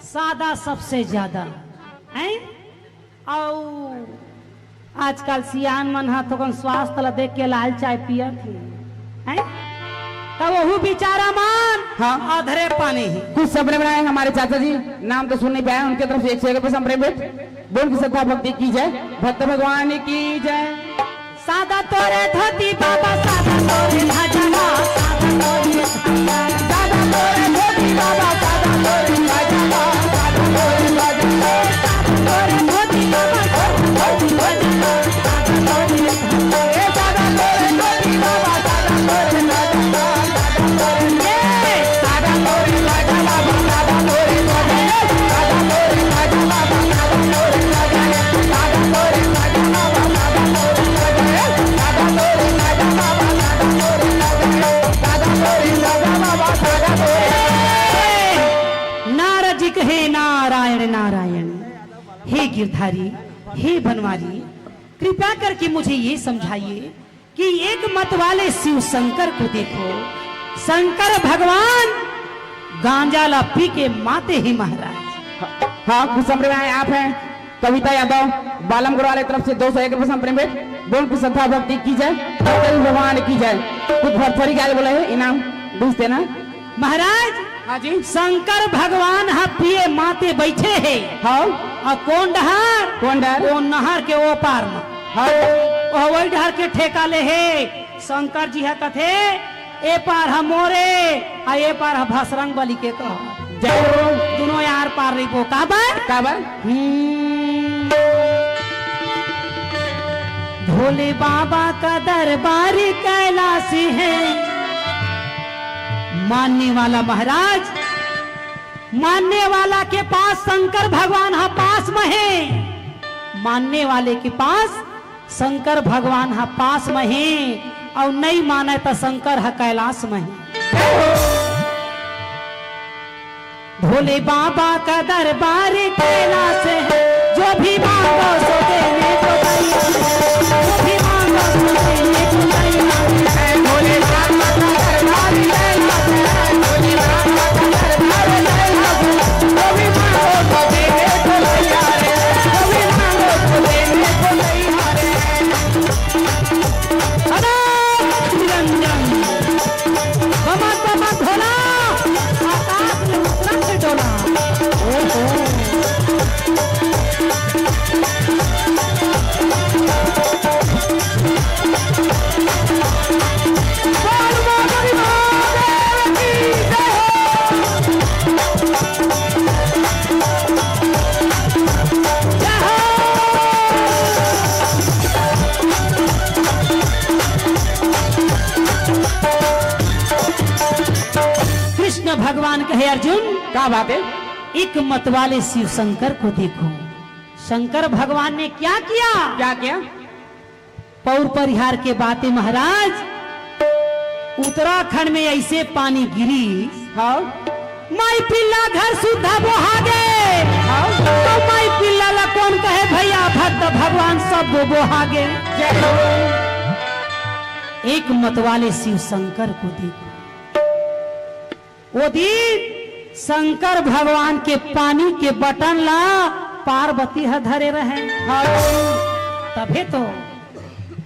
सादा सबसे ज्यादा, हैं? अउ आजकल सियान मन ह थोकन स्वास्थ्य ला देख के लाल चाय पियत हे, हैं? त वहू बिचारा मन हाँ। अधरे पानी ही। कुछ सपने बनाए हमारे चाचा जी, नाम तो सुन नहीं पाया, उनके तरफ से एक सौ एक रुपये संप्रेम भेंट। बोल की श्रद्धा भक्ति की जय, भक्त भगवान की जय। सादा तोरे धोती बाबा, सादा तोरे भजवा, सादा तोरे, सादा तोरे धोती बाबा, सादा तोरे भजवा, सादा तोरे भजवा, सादा तोरे धोती बाबा, सादा तोरे भजवा, सादा तोरे, ए सादा तोरे धोती बाबा, सादा तोरे भजवा। नारद जी कहे, नारायण नारायण, हे गिरधारी, हे बनवारी, कृपा करके मुझे ये समझाइए कि एक मत वाले शिव शंकर को देखो, शंकर भगवान गांजा ला पी के माते ही महाराज। हाँ, खुश में आप हैं कविता यादव, बालम गुरु वाले तरफ से दो सौ एक रुपये संप्रेम भेंट। बोल की श्रद्धा भक्ति की जय, भगवान की जय। कुछ भरथरी गाय बोले है, इनाम बीस देना। महाराज, हाँ जी। शंकर भगवान ह पिए माते बैठे हे। हाँ। अउ कोन डहर? कोन डहर? कोन नहर के ओ पार म। हाँ। हवई डहर के ठेका ले हे। शंकर जी ह कथे, "ए पार ह मोरे, आ ए पार ह भसरंग बली के कह।" जय हो। दुनों यार पार रहिबो। काबर? काबर? हम्म। भोले बाबा का दरबार कैलाश है, मानने वाला महाराज, मानने वाला के पास शंकर भगवान ह पास में है, मानने वाले के पास शंकर भगवान ह पास में हे, अउ नइ मानय त शंकर ह कैलाश में हे। भोले बाबा का दरबार कैलाश है, जो भी मांगो सो देने को तैयार है, जो भी मांगो सो देने को तैयार है। भोले बाबा का दरबार कैलाश है, भोले बाबा का दरबार कैलाश है, जो भी मांगो सो देने को तैयार है, जो भी मांगो सो देने को तैयार है। अनंत निरंजन, गमक गमक भोला, आकाश में उतरत डोला। ओहो। बोल बोल महादेव की जय हो। कृष्ण भगवान कहे, "अर्जुन, का बात है?" एक मत वाले शिव शंकर को देखो। शंकर भगवान ने क्या किया? क्या किया? पौर परिहार के बात हे महाराज, उत्तराखंड में अइसे पानी गिरी, हाँ। माई पिल्ला घर सुद्धा बोहा गे। हाँ। तो माई पिल्ला ला कोन कहे भैया, भक्त भगवान सब बोहा गे। जय हो। एक मत वाले शिव शंकर को देखो। ओ दिन शंकर भगवान के पानी के बटन ला पार्वती ह धरे रहे। हाँ। तभे तो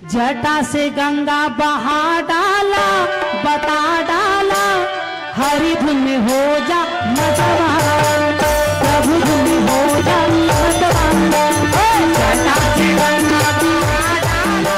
जटा से गंगा बहा डाला, बता डाला, हरि धुन में हो जा मतवाला, प्रभु धुन में हो जा मतवाला। ओ जटा से गंगा बहा डाला,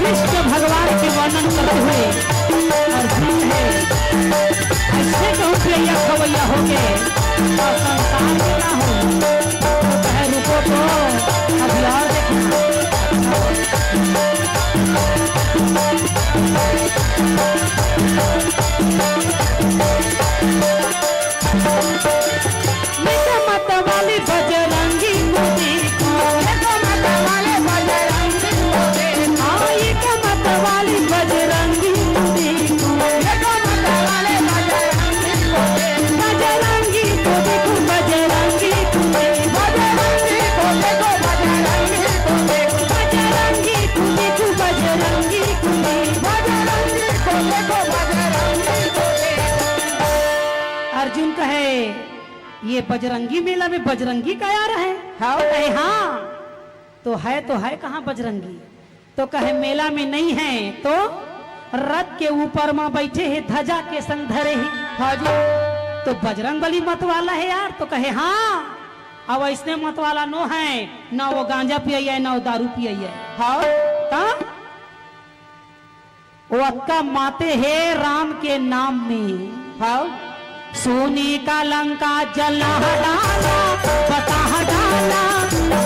कृष्ण भगवान के वर्णन करते हुए अर्जुन है, ऐसे कहूँ पियैया खवैया हो के और संसार में ना हो, तो कहे रुको तो अभी और देखना। मत वाली बजरंगी को देखो। देखो मत वाले बजरंगी को देखो। हाँ, ये तो मत वाली बजरंगी को देखो। देखो मत वाले बजरंगी को देखो। बजरंगी को देखो, बजरंगी को देखो। बजरंगी को देखो, बजरंगी को देखो। बजरंगी को देखो, बजरंगी को देखो। बजरंगी को देखो, बजरंगी को देखो। अर्जुन कहे, ये बजरंगी मेला में बजरंगी का यार है? हाँ। कहे, हाँ। तो है, तो है कहाँ बजरंगी? तो कहे, मेला में नहीं है, तो रथ के ऊपर में बैठे हे, ध्वजा के संग धरे हे। हाँ जी। तो बजरंग बली मत वाला है यार? तो कहे, हाँ। अब ऐसने मत वाला नो है, ना वो गांजा पियैया है, ना वो दारू पियैया है। हाँ। तो वो अतका माते हे राम के नाम में। हाँ। सोने का लंका जला डाला, बता डाला,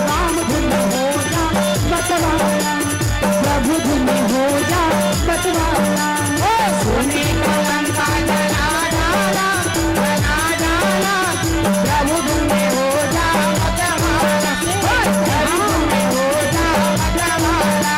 राम धुन हो जा मतवाला, प्रभु धुन हो जा मतवाला। ओ सोने का लंका जला डाला, बता डाला, प्रभु धुन हो जा मतवाला। ओ प्रभु धुन हो जा मतवाला।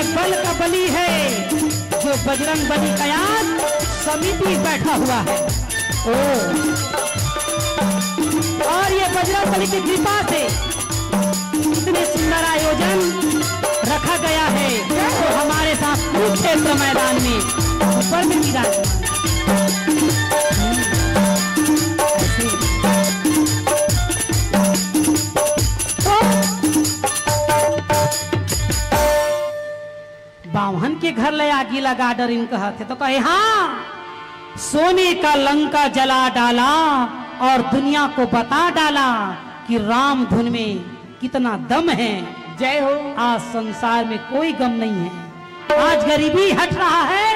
बल का बली है, जो बजरंग बली का आज समिति बैठा हुआ है। ओ, और ये बजरंग बली की कृपा से इतने सुंदर आयोजन रखा गया है, जो हमारे साथ कुरुक्षेत्र मैदान में ऊपर में विराजमान। बाम्हन के घर ले आगी लगा डरिन कहत हे, तो कहे, हाँ, सोने का लंका जला डाला और दुनिया को बता डाला कि राम धुन में कितना दम है। जय हो। आज संसार में कोई गम नहीं है। आज गरीबी हट रहा है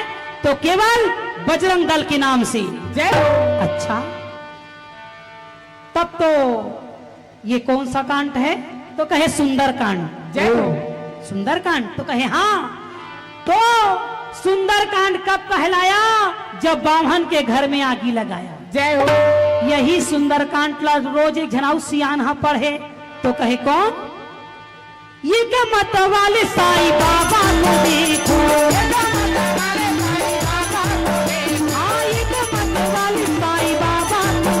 तो केवल बजरंग दल के नाम से। जय हो। अच्छा, तब तो ये कौन सा कांड है? तो कहे, सुंदर कांड। जय हो। सुंदर कांड? तो कहे, हाँ। तो सुंदर कांड कब कहलाया? जब बाम्हन के घर में आगी लगाया। जय हो। यही सुंदर कांड ला रोज एक झन अउ सियान हा पढ़े, तो कहे, कौन? एक मत वाले साईं बाबा को देखो। हाँ, एक मत वाले साईं बाबा को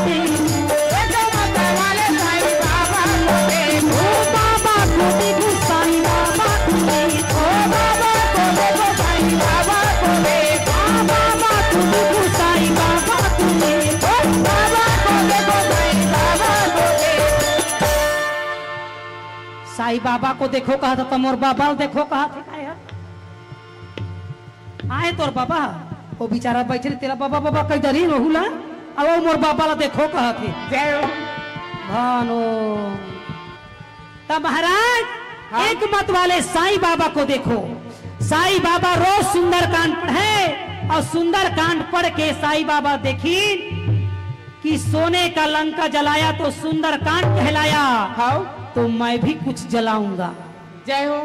देखो। ओ बाबा को देखो, साईं बाबा को देखो। हाँ, बाबा को देखो, साईं बाबा को देखो। साईं बाबा को देखो कहत हे, त मोर बाबा ल देखो कहत हे, काय हे? आए तोर बाबा, वो बेचारा बैठे रहे, तेला बाबा, बाबा कहि डरिन ओहू ला, अब वो मोर बाबा ला देखो कहत हे। जय हो। भानो। तब महाराज, हाँ। एक मत वाले साईं बाबा को देखो। साईं बाबा रोज सुंदरकांड पढ़े और सुंदरकांड पढ़ के साईं बाबा देखिन कि सोने का लंका जलाया तो सुंदरकांड कहलाया, हाँ। तो मैं भी कुछ जलाऊंगा। जय हो।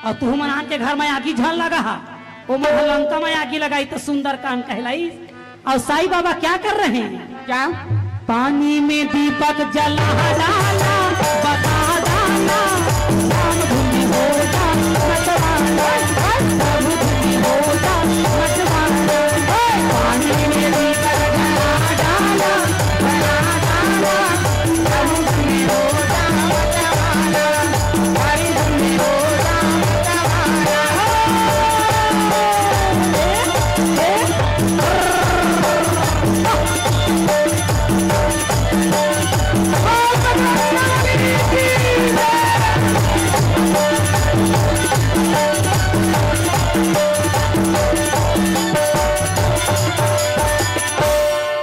और तुहू मन आन के घर में आगी झन लगा हा, ओ मन ह लंका में आगी लगाई तो सुंदरकांड कहलाई। और साईं बाबा क्या कर रहे हैं? क्या? पानी में दीपक जला डाला, बता डाला, राम धुन हो जा मतवाला, राम धुन हो जा मतवाला। पानी में दीपक जला डाला, बता डाला, राम धुन हो जा मतवाला।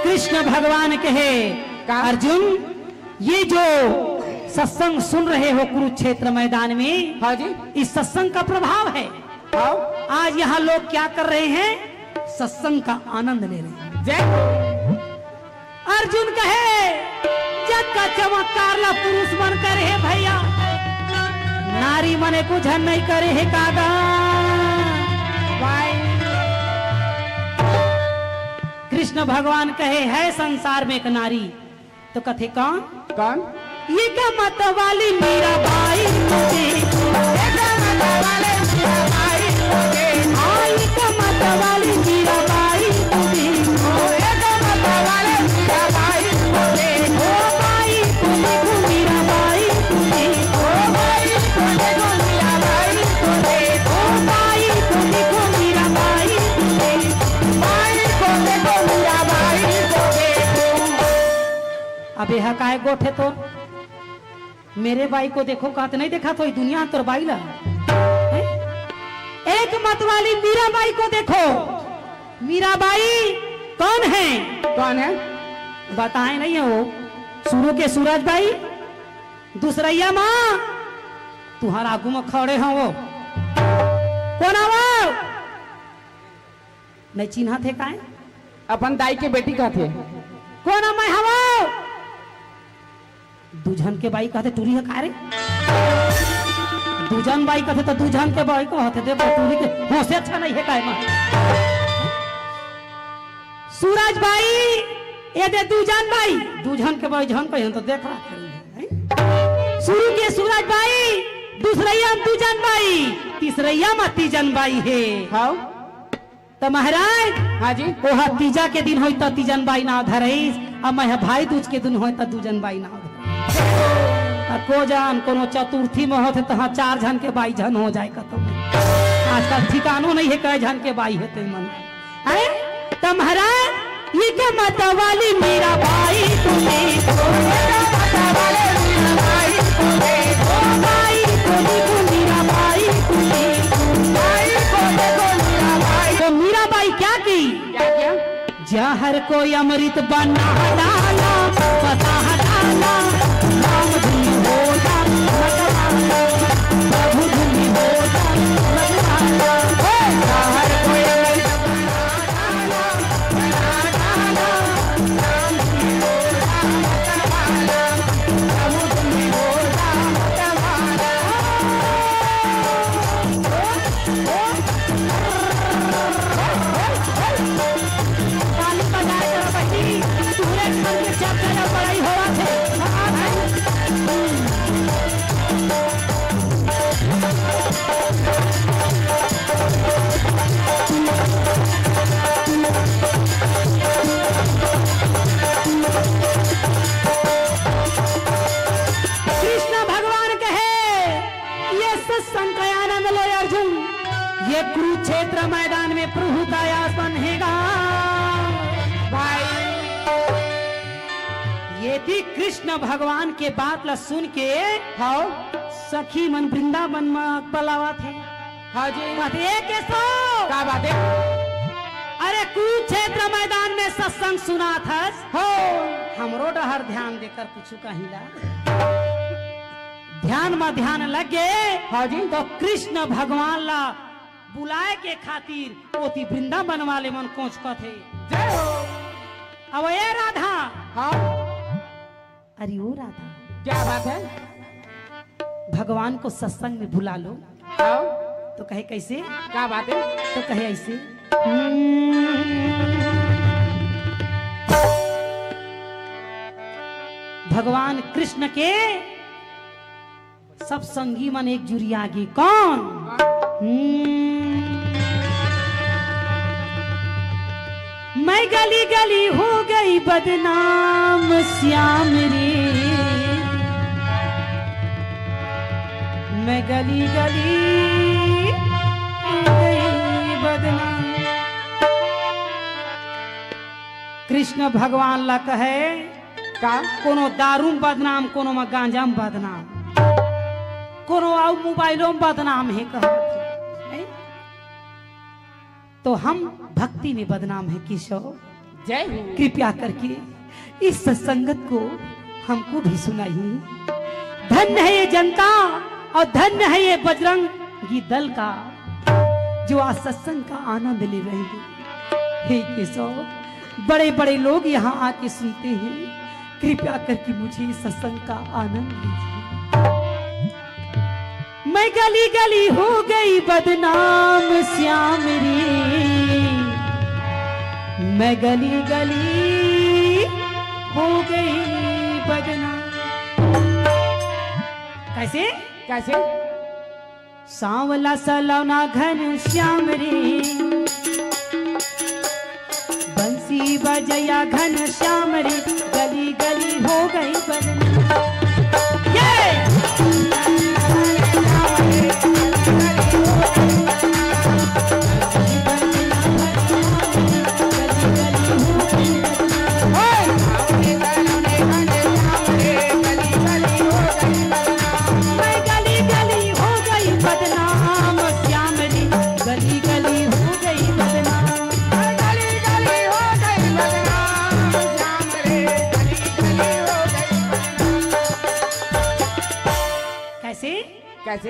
कृष्ण भगवान कहे, का? अर्जुन, ये जो सत्संग सुन रहे हो कुरुक्षेत्र मैदान में, हाँ जी। इस सत्संग का प्रभाव है। हाँ। आज यहाँ लोग क्या कर रहे हैं? सत्संग का आनंद ले रहे हैं। जय। अर्जुन कहे, जग का चमत्कार ला पुरुष मन करे हे भैया, नारी मन एको झन नहीं करे हे कागा। भाई। कृष्ण भगवान कहे, है संसार में एक नारी, तो कथे कौन? कौन? एक मत वाली मीराबाई को देखो। एक मत वाली मीराबाई को देखो। हाँ, एक मत वाली मीराबाई को देखो। एक मत वाली मीराबाई को देखो। बाई को देखो, मीराबाई को देखो। बाई को देखो, मीराबाई को देखो। बाई को देखो, मीराबाई को देखो। बाई को देखो, मीराबाई को देखो। अब एहा काय गोठ हे तोर? मेरे बाई को देखो, कहा तो नहीं देखा तो दुनिया तोर बाई ला। हैं? एक मत वाली मीराबाई को देखो। मीराबाई कौन है? कौन है? बताए नहीं हो। शुरू के सूरज बाई, दूसरैया माँ, तुम्हारा आगू में खड़े हैं वो। कौन है वो? नहीं चिन्हत हे काय? अपन दाई के बेटी कहत हे। कोन मैं हवो? दू झन के बाई कहत हे, टूरी हे काय रे? दू झन बाई कहत हे त दू झन के बाई कहत हे, देखो टूरी के होशे अच्छा नहीं हे काय मा। सूरज बाई, ये दे दू झन बाई, दू झन के बाई झन कहिन त देख रहा है। शुरू के सूरज बाई, दूसरइया म दू जन बाई, तीसरइया म तीजन बाई हे। हाँ। त महाराज, हाँ जी। ओहा तीजा के दिन होई त तीजन बाई नाव धरइस, अब मैं भाई दूज के दिन होई त दू जन बाई नाव धरइस। आ को जान कोनो चतुर्थी म होथे तहाँ चार झन के बाई झन हो जाय कतो। आजकल ठिकानो नइ हे कै झन के बाई हे ते मन। हैं? त महाराज, ये का माता वाली मीरा बाई को देखो, मेरा माता वाले मीरा बाई को देखो, बाई को देखो, मीरा बाई को देखो, बाई को देखो, मीरा बाई। तो मीरा बाई क्या की? क्या किया? जहर को अमृत बना डाला, फंसा डाला, राम धुन हो जा मतवाला, प्रभु धुन हो जा मतवाला। हे! जहर को अमृत बना डाला, बना डाला, राम धुन हो जा मतवाला, प्रभु धुन हो जा मतवाला। ताली बजाए करो बहिनी, तुहरे घर में चर्चा या बड़ाई होवत हे। कृष्ण भगवान कहे, ये सत्संग का आनंद लो अर्जुन, ये कुरुक्षेत्र मैदान में प्रभु का आसन हेगा। भाई, ये थी कृष्ण भगवान के बात ला सुन के, हाँ। सखी मन वृंदावन में पलावत हे। हाँ जी। कहत हे, "ए केशव, का बात हे? अरे कुरुक्षेत्र मैदान में सत्संग सुनात हस, हो। हमरो डहर ध्यान देकर कुछ कहिला।" ध्यान म ध्यान लग गे, हाँ जी। तो कृष्ण भगवान ला बुलाए के खातिर ओती वृंदावन वाले मन कोचकत हे। जय हो। अब ए राधा। हाँ। अरे ओ राधा। क्या बात है? भगवान को सत्संग में बुला लो। हाँ। तो कहे कैसे? क्या बात है? तो कहे ऐसे। भगवान कृष्ण के सब संगी मन एक जुरिया गे। कौन? हम्म। मैं गली गली हो गई बदनाम श्याम रे, मैं गली गली हो गई बदनाम। कृष्ण भगवान ला कहे, का? कोनो दारू म बदनाम, कोनो म गांजा म बदनाम, कोनो अउ मोबाइलो म बदनाम हे कहत हे, नहीं? तो हम भक्ति में बदनाम है केशव। जय हो। कृपया करके इस सत्संगत को हमको भी सुनाइए। धन्य है ये जनता और धन्य है ये बजरंगी दल का, जो आज सत्संग का आनंद ले रहे हैं। हे केशव, बड़े बड़े लोग यहाँ आके सुनते हैं, कृपया करके मुझे इस सत्संग का आनंद दीजिए। मैं गली गली हो गई बदनाम श्याम रे, मैं गली गली हो गई बदनाम। कैसे? कैसे? सांवला सलोना घन श्याम रे, बंसी बजैया घन श्याम रे, गली गली हो गई बदनाम। ये! मैं गली गली हो गई बदनाम श्याम रे, गली गली हो गई बदनाम। मैं गली गली हो गई बदनाम श्याम रे, गली गली हो गई बदनाम। कैसे? कैसे?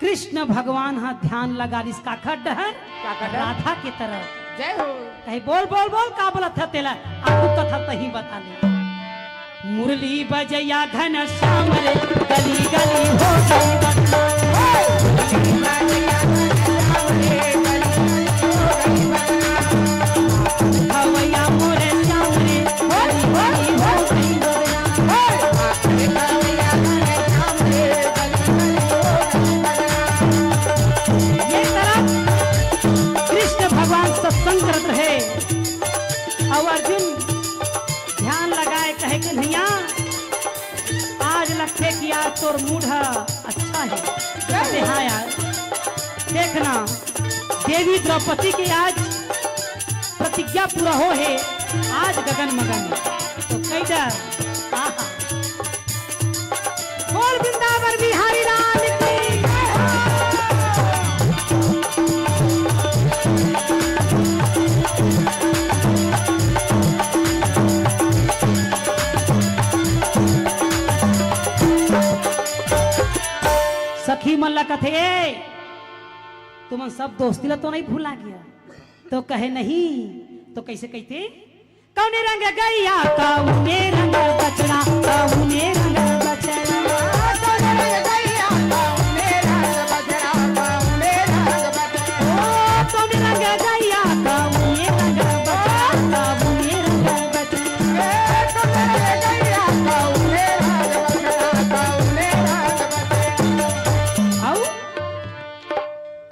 कृष्ण भगवान हा ध्यान लगा रिस काखर डहर? काखर डहर? राधा के तरफ। जय हो। कहे, "बोल, बोल, बोल, का बोलत ह तेला?" आगू कथा तही बता ले। मुरली बजैया घन श्याम रे, गली गली हो गई बदनाम। भवैया मोरे श्याम रे, गली गली हो गई बदनाम। हे! भवैया मोरे श्याम रे, गली गली हो सत्संग करत रहे। अउ अर्जुन ध्यान लगाए कहे, कन्हैया, आज लगथे कि आज तोर मूड ह अच्छा हे। कहे, हाँ यार, देखना, देवी द्रौपदी के आज प्रतिज्ञा पूरा हो हे, आज गगन मगन। तो कई डर, आहा। बोल वृंदावन बिहारी लाल की। सखी मन ला कथे, "ए, तुमन सब दोस्ती ला तो नहीं भुला गया?" तो कहे, "नहीं।" तो कैसे कहते? कौने रंग गैया, कौने रंग बछड़ा, कौने रंग बछड़ा। कौने रंग गैया, कौने रंग बछड़ा, कौने रंग बछड़ा। ओ, कौने रंग गैया, कौने रंग बछड़ा, कौने रंग बछड़ा। ए, कौने रंग गैया, कौने रंग बछड़ा, कौने रंग बछड़ा। अउ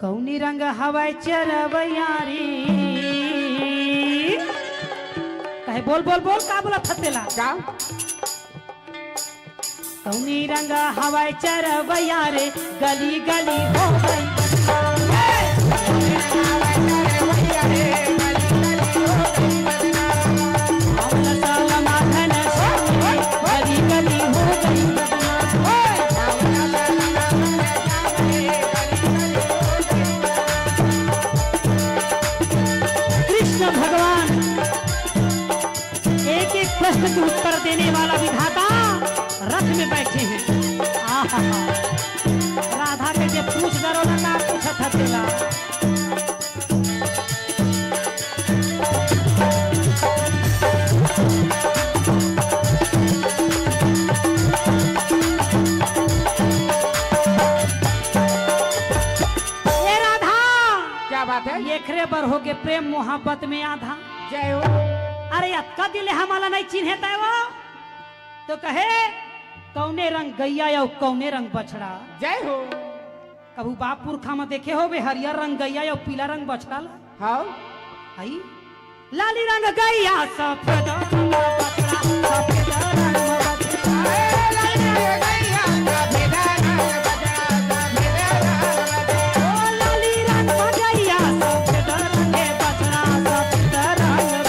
कौनी रंग हवय चरवैया रे? कहे, बोल, बोल, बोल, का बोलत हस तेला? का? कौनी रंग हवय चरवैया रे, गली गली हो गई। कृष्ण भगवान एक एक प्रश्न के उत्तर देने वाला विधाता रथ में बैठे हैं। आहा, राधा के जे पूछ डरो ना, का पूछत हतेला। ए राधा, क्या बात है? एकरे बर हो के प्रेम मोहब्बत में आधा। जय हो। अरे अतका दिन ले हमला नहीं चिन्हे तय वो, तो कहे, कौने रंग गैया अउ कौने रंग बछड़ा। जय हो। कभू बाप पुरखा म देखे होबे हरियर रंग गैया अउ पीला रंग बछड़ा ला? हाव। हई? लाली रंग गैया, सफेद रंग बछड़ा, सफेद रंग बछड़ा। ए, लाली रंग गैया, सफेद रंग बछड़ा, सफेद रंग बछड़ा। ओ, लाली रंग गैया, सफेद रंग बछड़ा, सफेद रंग बछड़ा।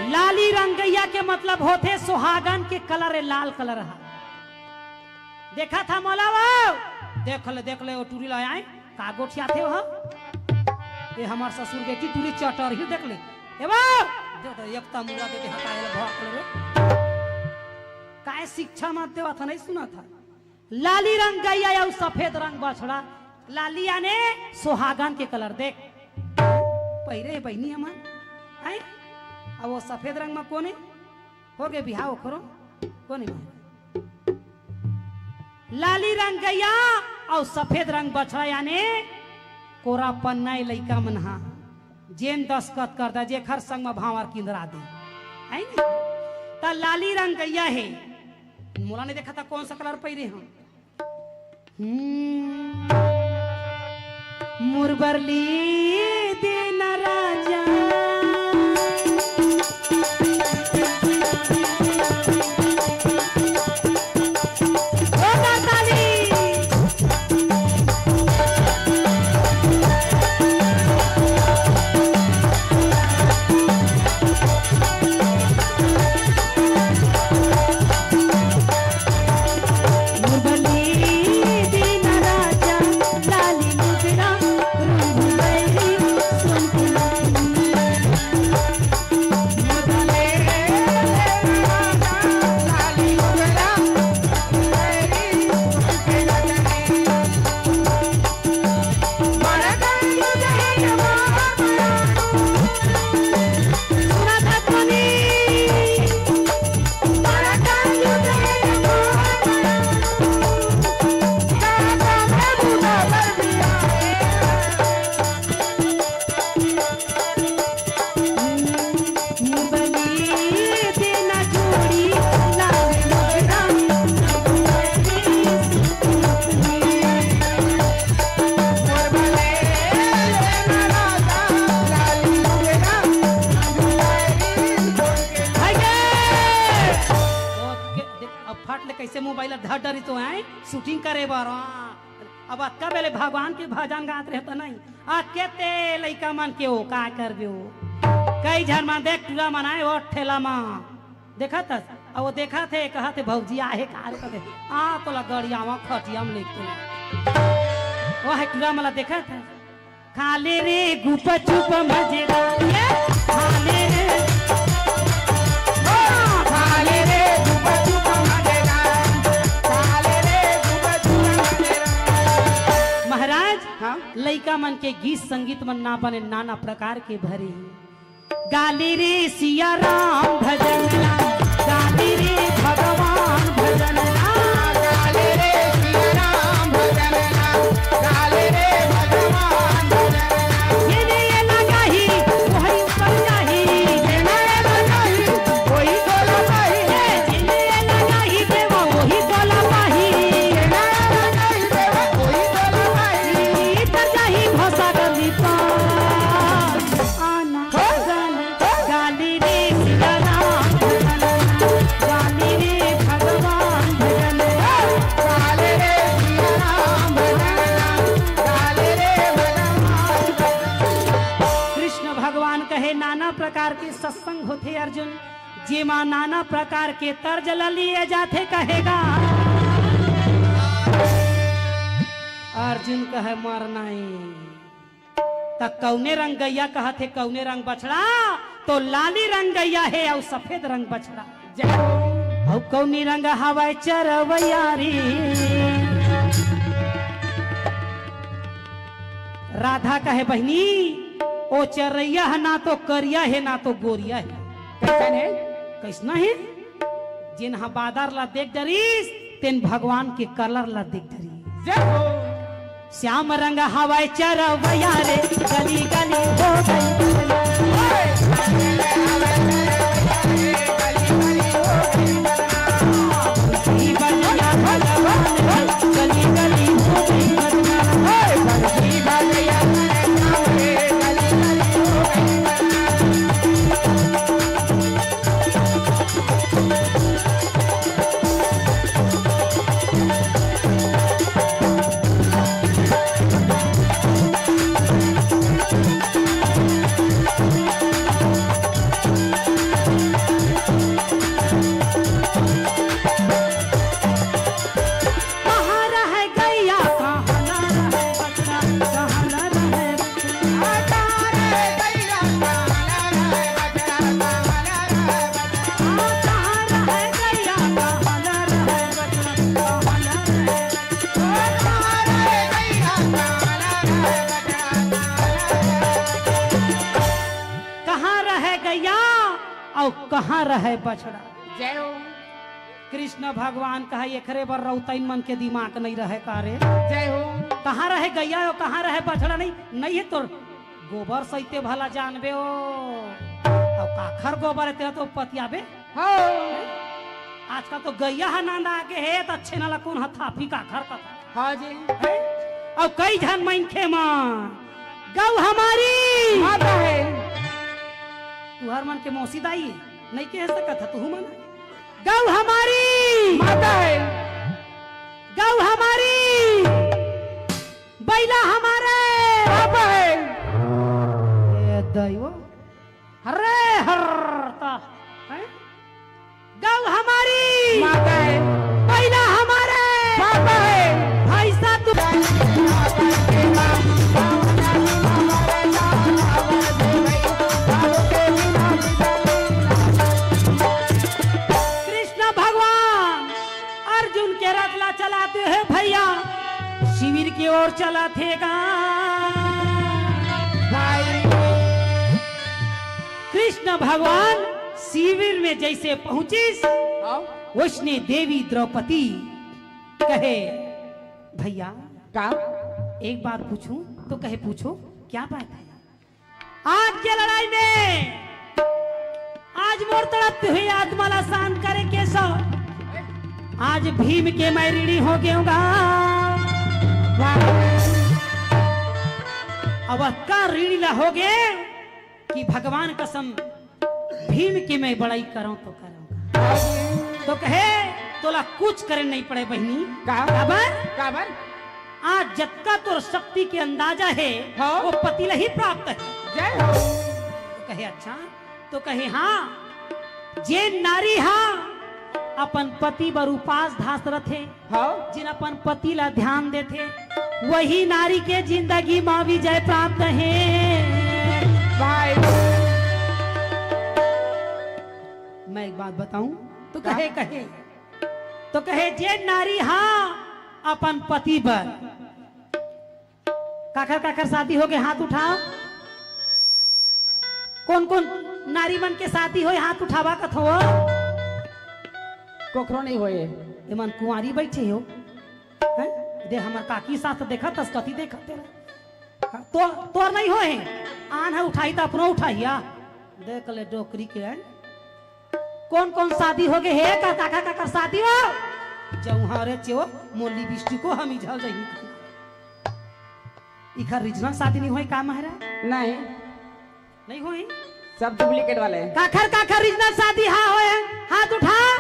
लाली रंग गैया के मतलब होथे सुहागन के कलर, लाल कलर हा। देखा था मोला वो? देख ले, देख ले, वो टूरी ला आए, का गोठियाथे वो? ए हमार ससुर बेटी टूरी चटर ही देख ले। ए वो, दे दे, एक तमुआ दे दे, हटाए ले, भौंक ले रे। काय शिक्षा मत देवा था, नहीं सुना था। लाली रंग गैया अउ सफेद रंग बछड़ा। लाली याने सुहागन के कलर देख। पहिरे हे बहिनी हमन, हैं? अब वो सफेद रंग में कोन हे? हो गे बिहाव ओखरो? कोन हे? लाली रंग गैया अउ सफेद रंग बछड़ा, याने कोरा पन्ना ए लइका मन हा, जेन दस्खत कर दा, जेखर संग म भांवर किंदरा दे, है नी? त लाली रंग गैया हे, मोला नहीं देखा था कौन सा कलर पहिरे हम। हम्म, मुरबरली दिन राजा। ओ ताली। शूटिंग करे बर, हाँ। अब अतका बेले भगवान के भजन गात रहे त नहीं। आ केते लइका मन के ओ, का करबे ओ? कई झन मन देख टूरा मन आए ओ ठेला म। देखत हस? आ ओ देखत हे, कहत हे, "भौजी आहे का रे?" कहत हे, "आ तोला गड़ियावा खटिया म लेके।" ओ हे टूरा मन ला देखत हे। खा ले रे गुपचुप मजेदार, ये खा ले रे। ओ, खा ले रे गुपचुप मजेदार, खा ले रे गुपचुप मजेदार। महाराज, हाँ? लइका मन के गीत संगीत मन ना बने, नाना प्रकार के भरे। गाली रे सिया राम भजन ला, गाली रे भगवान भजन ला। गाली रे सिया राम भजन ला, गाली रे भगवान भजन ला। ये ने ये लगाही, वही ऊपर जाही। ये ने ये लगाही, वही गोला पाही। ये ने ये लगाही, देवा वही गोला पाही। ये ने ये लगाही, देवा वही गोला पाही। इतर जाही भसा गली पार। आना गाली रे सिया राम भजन, गाली रे भगवान भजन, गाली रे सिया राम भजन, गाली रे भगवान भजन। कृष्ण भगवान कहे, नाना प्रकार के सत्संग होथे अर्जुन, जेमा नाना प्रकार के तर्ज ल लिए जाथे कहेगा। अर्जुन कहे, मरना ही। त कौने रंग गैया कहत हे, कौने रंग बछड़ा? तो लाली रंग गैया हे अउ सफेद रंग बछड़ा। जय हो। अउ कौनी रंग हवय चरवैया रे? राधा कहे, बहिनी, ओ चरैया ह ना तो करिया हे, ना तो गोरिया हे। कैसन हे? कैसना हे? जेन ह बादर ला देख डरिस, तेन भगवान के कलर ला देख डरिस। जय हो। श्याम रंग हवय चरवैया रे, गली गली हो गई। कहाँ रहे गैया, कहाँ न रहे बछड़ा, कहाँ न रहे बछड़ा। कहाँ रहे गैया, कहाँ न रहे बछड़ा, कहाँ न रहे बछड़ा। कहाँ रहे गैया, कहाँ न रहे बछड़ा, कहाँ न रहे बछड़ा। कहाँ रहे गैया अउ कहाँ रहे बछड़ा? जय हो। कृष्ण भगवान कहा, "एकरे बर रउतइन मन के दिमाग नइ रहे का रे?" जय हो। कहाँ रहे गैया अउ कहाँ रहे बछड़ा? नहीं, नहीं हे तोर गोबर सहिते भला जानबे ओ। अउ काखर गोबर हे तेला तो पतियाबे। हाँ। आजकल तो गैया ह नांदा आगे हे, त अच्छे नाला कोन ह थापी काखर कथा। हाँ जी। हैं? अउ कई झन मनखे मन, "गऊ हमारी माता है।" तुहर मन के मौसी दाई नइ कह सकत ह, तुहू मन। "गऊ हमारी माता है।" "गऊ हमारी, बैला हमारे पापा है।" ए दैव, हरे हर ता, हैं? "गऊ हमारी माता है।" "बैला हमारे पापा है।" भाई साहब, तू कृष्ण भगवान अर्जुन के रथ ला चलाते हे भैया, शिविर के ओर चलाथे गा। भाई। कृष्ण भगवान शिविर में जैसे पहुंचिस, हाँ। वैसने देवी द्रौपदी कहे, "भैया, का? एक बात पूछूं?" तो कहे, "पूछो, क्या बात है?" आज के लड़ाई में आज मोर तड़पते हुए आत्मा ला शांत करे केशव, आज भीम के मैं ऋणी हो गए हूँ गा। अब का ऋणी ला हो गए कि भगवान कसम भीम के मैं बड़ाई करूं तो करूं। तो कहे, तोला कुछ करे नहीं पड़े बहिनी। का? काबर? काबर? आज जतका तोर शक्ति के अंदाजा हे, हाँ। वो पति ला ही प्राप्त हे। जय हो। तो कहे, "अच्छा?" तो कहे, "हाँ, जेन नारी हा अपन पति बर उपास धास रथे, हाँ। जेन अपन पति ला ध्यान देथे, वही नारी के जिंदगी मा विजय प्राप्त हे।" भाई। मैं एक बात बताऊं? तो का? कहे, कहे। तो कहे, "जेन नारी हा अपन पति बर।" काखर काखर शादी होगे, हाथ उठाव। कोन कोन नारी मन के शादी होय, हाथ उठावा कथो। कोखरो नहीं होए। एमन कुंवारी बैठे हो। हैं? दे हमर काकी सास देखथस, कति देखत हे। हाँ, तो, तोर नहीं होए। आन ह उठाही त अपनो उठाही, आ। देख ले डोकरी के, हैं? कोन कोन शादी होगे हे, का, काखर काखर शादी हो? जऊहा रे चेव, मोर लिपस्टिको हमी झल जही। इखर रिजनल शादी नहीं होय का महाराज? नहीं। नहीं होय? सब डुप्लीकेट वाले हैं। काखर काखर रिजनल शादी हा होय हे? हाथ उठा।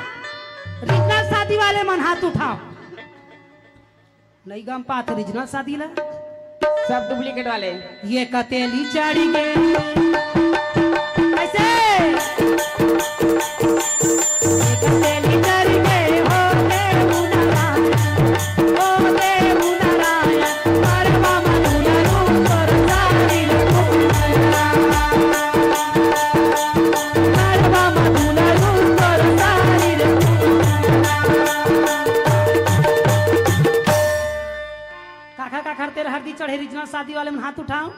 रिजनल शादी वाले मन हाथ उठाव। नहीं गम पात रिजनल शादी ला। सब डुप्लीकेट वाले। ये कतेली चढ़ी गे। ऐसे। ये कतेली चढ़ी गे, हो देव नारायण, हो देव नारायण, परवा मधुर रूप तोर सारी रे फूल। परवा मधुर रूप तोर सारी रे फूल। काखर काखर तेल हरदी चढ़े रिजनल शादी वाले मन हाथ उठाव।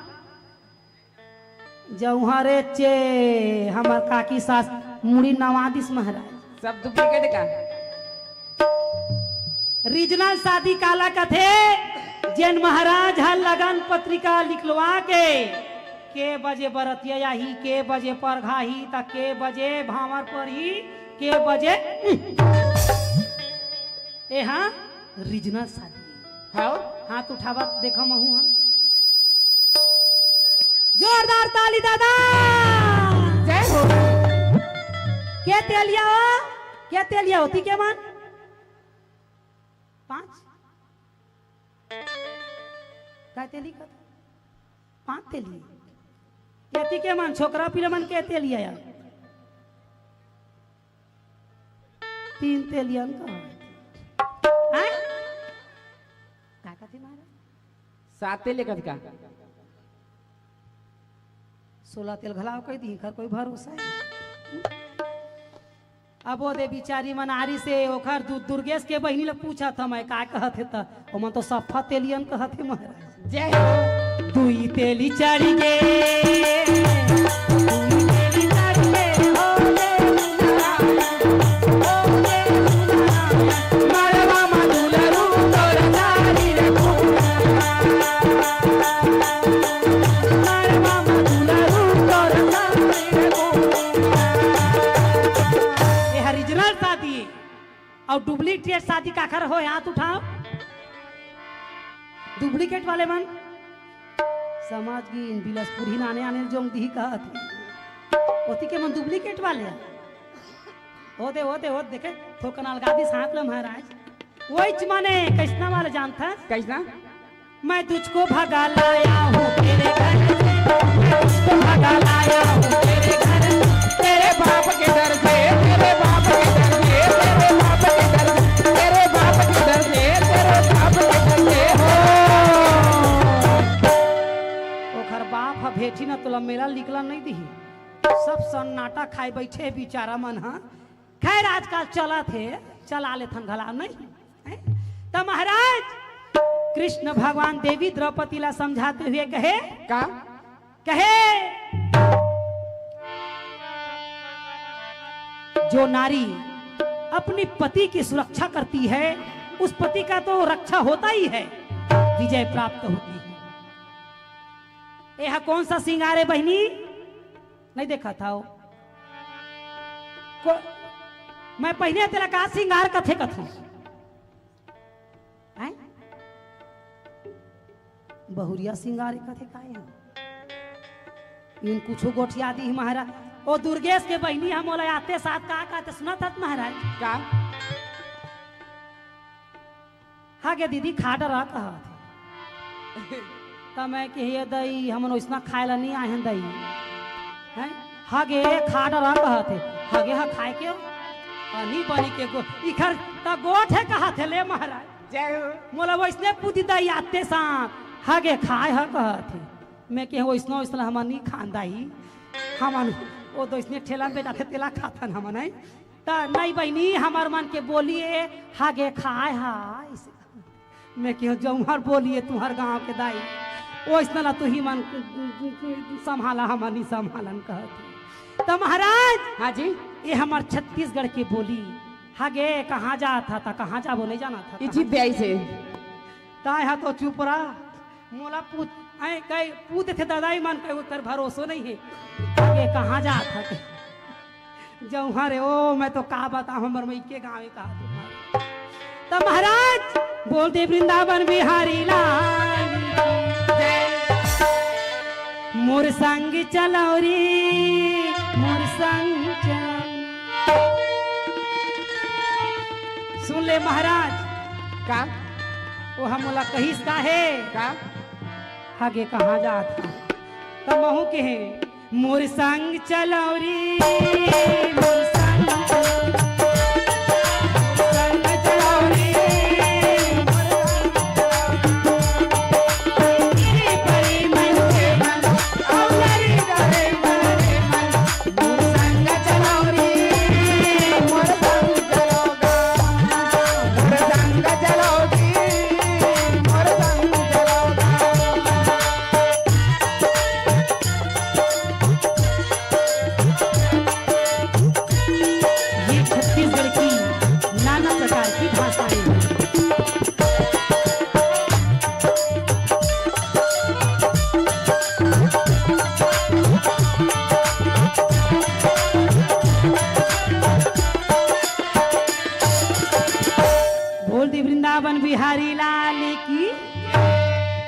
जऊहा रे चे, हमर काकी सास मुड़ी नवा दिस महाराज। सब डुप्लीकेट का। रिजनल शादी काला कथे? जेन महाराज ह लगन पत्रिका लिखलवा के, के बजे बरतिया आही, के बजे परघाही, त के बजे भांवर परही, के बजे ए हाँ, रिजनल शादी। हाँ? हाथ उठावा, देखा महू हाँ। जोरदार ताली दादा। जय हो। के तेलिया हो? के तेलिया होती के मन? पाँच? का तेली का? पाँच तेली। केती के मन, छोकरा पीला मन के तेलिया यार। तीन तेलियन का। हैं? का कथे महाराज? सात तेल कथे का? सोलह तेल घलाव कह दी, कर कोई भरोसा है? अब वो दे बिचारी मन आरी से ओखर दु-, दुर्गेश के बहिनी ल पूछत हंव मैं का कहत हे त, ओमन तो सफा तेलियन कहत हे महाराज। जय हो। दुई तेली चढ़ गे, दुई तेली चढ़ गे, हो गे दुलारा, हो गे दुलारा, मड़वा म दुलरू तोर सारी रे फूल। मड़वा म दुलरू तोर सारी रे फूल। ये हर रिजनल शादी। अउ डुप्लीकेट शादी काखर होय, हाथ उठाव। डुप्लीकेट वाले मन समाज की इन बिलासपुर ही नाने आने जोंग दिही कहत हे। ओती के मन डुप्लीकेट वाले हे। ओ दे, ओ दे, ओ देखे, थोकन अलगा दिस हाथ ल महाराज। वहीच माने कइसना वाला जानथस? कइसना? मैं तुझको भगा लाया हूँ तेरे घर से, मैं तुझको भगा लाया हूँ तेरे घर से। तेरे बाप के डर से, तेरे बाप के डर से, तेरे बाप के डर से, तेरे बाप के डर से, तेरे बाप के डर से हो। ओखर बाप ह भेठी न तोला मेला निकला नहीं दिही। सब सन्नाटा खाए बैठे बिचारा मन ह। खैर, आजकल चलत हे, चला लेथन घला नहीं। हैं? त महाराज, कृष्ण भगवान देवी द्रौपदी ला समझाते हुए कहे, का? कहे, जो नारी अपनी पति की सुरक्षा करती है, उस पति का तो रक्षा होता ही है, विजय प्राप्त होती है। यह कौन सा श्रृंगार है बहिनी? नहीं देखा था वो। को-, मैं पहिने तेला का श्रृंगार कथे कथों। हैं? बहुरिया श्रृंगार कथे काहे हो? इन कुछो गोठिया दी महाराज। ओ दुर्गेश के बहिनी हम ओला आते साथ का कहते सुनत हत महाराज? का? आगे दीदी खा डरा कहत हे। त मैं कहे, "ये दई, हमन ओइसना खाए ला नहीं आए हन दई।" हैं? हगे खा डरा कहत हे। हगे ह खाए के? अनी बनी के गो-, इखर त गोठ हे कहत हे ले महाराज। जय हो। मोला ओइसने पूती दई आते साथ। हगे खाए ह कहत हे। मैं कहे, "ओइसना, ओइसना हमन नहीं खान दई। हमन ओ दोइसने ठेला में बेचाथे तेला खाथन हमन, हैं?" त नहीं बहिनी, हमर मन के बोली ए, हगे खाए ह। मैं कहे, "जौहर बोली ए तुहर गांव के दाई, ओइसना ला तुही मन संभाला, हमन नहीं संभालन," कहत हे। त महाराज, हाँ जी। ये हमर छत्तीसगढ़ के बोली, हगे कहाँ जात ह, त कहाँ जाबो नहीं जानत ह, ई कहाँ जीत दे आई से। ताय हा तो चुप रहा। मोला पूत, ऐ कई पूत थे दादाई मन, कई ओकर भरोसो नहीं हे। ये कहाँ जात हे? जौहर हे, ओ, मैं तो का बताऊं, हमर मइके गाँव का। त महाराज, बोल दे वृंदावन बिहारी लाल की जय। मोर संग चलो रे, मोर संग चलो। सुन ले महाराज। का? ओ ह मोला कहिस का हे? का? हगे कहाँ जात हे? त महूँ कहे, मोर संग चलो रे, मोर संग चलो, संग चलो रे, मोर संग चलो। तेरे परे मन के मन, और डरे डरे मन, मोर संग चलो रे, मोर संग चलो गा। मोर संग चलो जी, मोर संग चलो गा। ये छत्तीसगढ़ की नाना प्रकार की भाषाएं हैं। बोल दे वृंदावन बिहारी लाल की।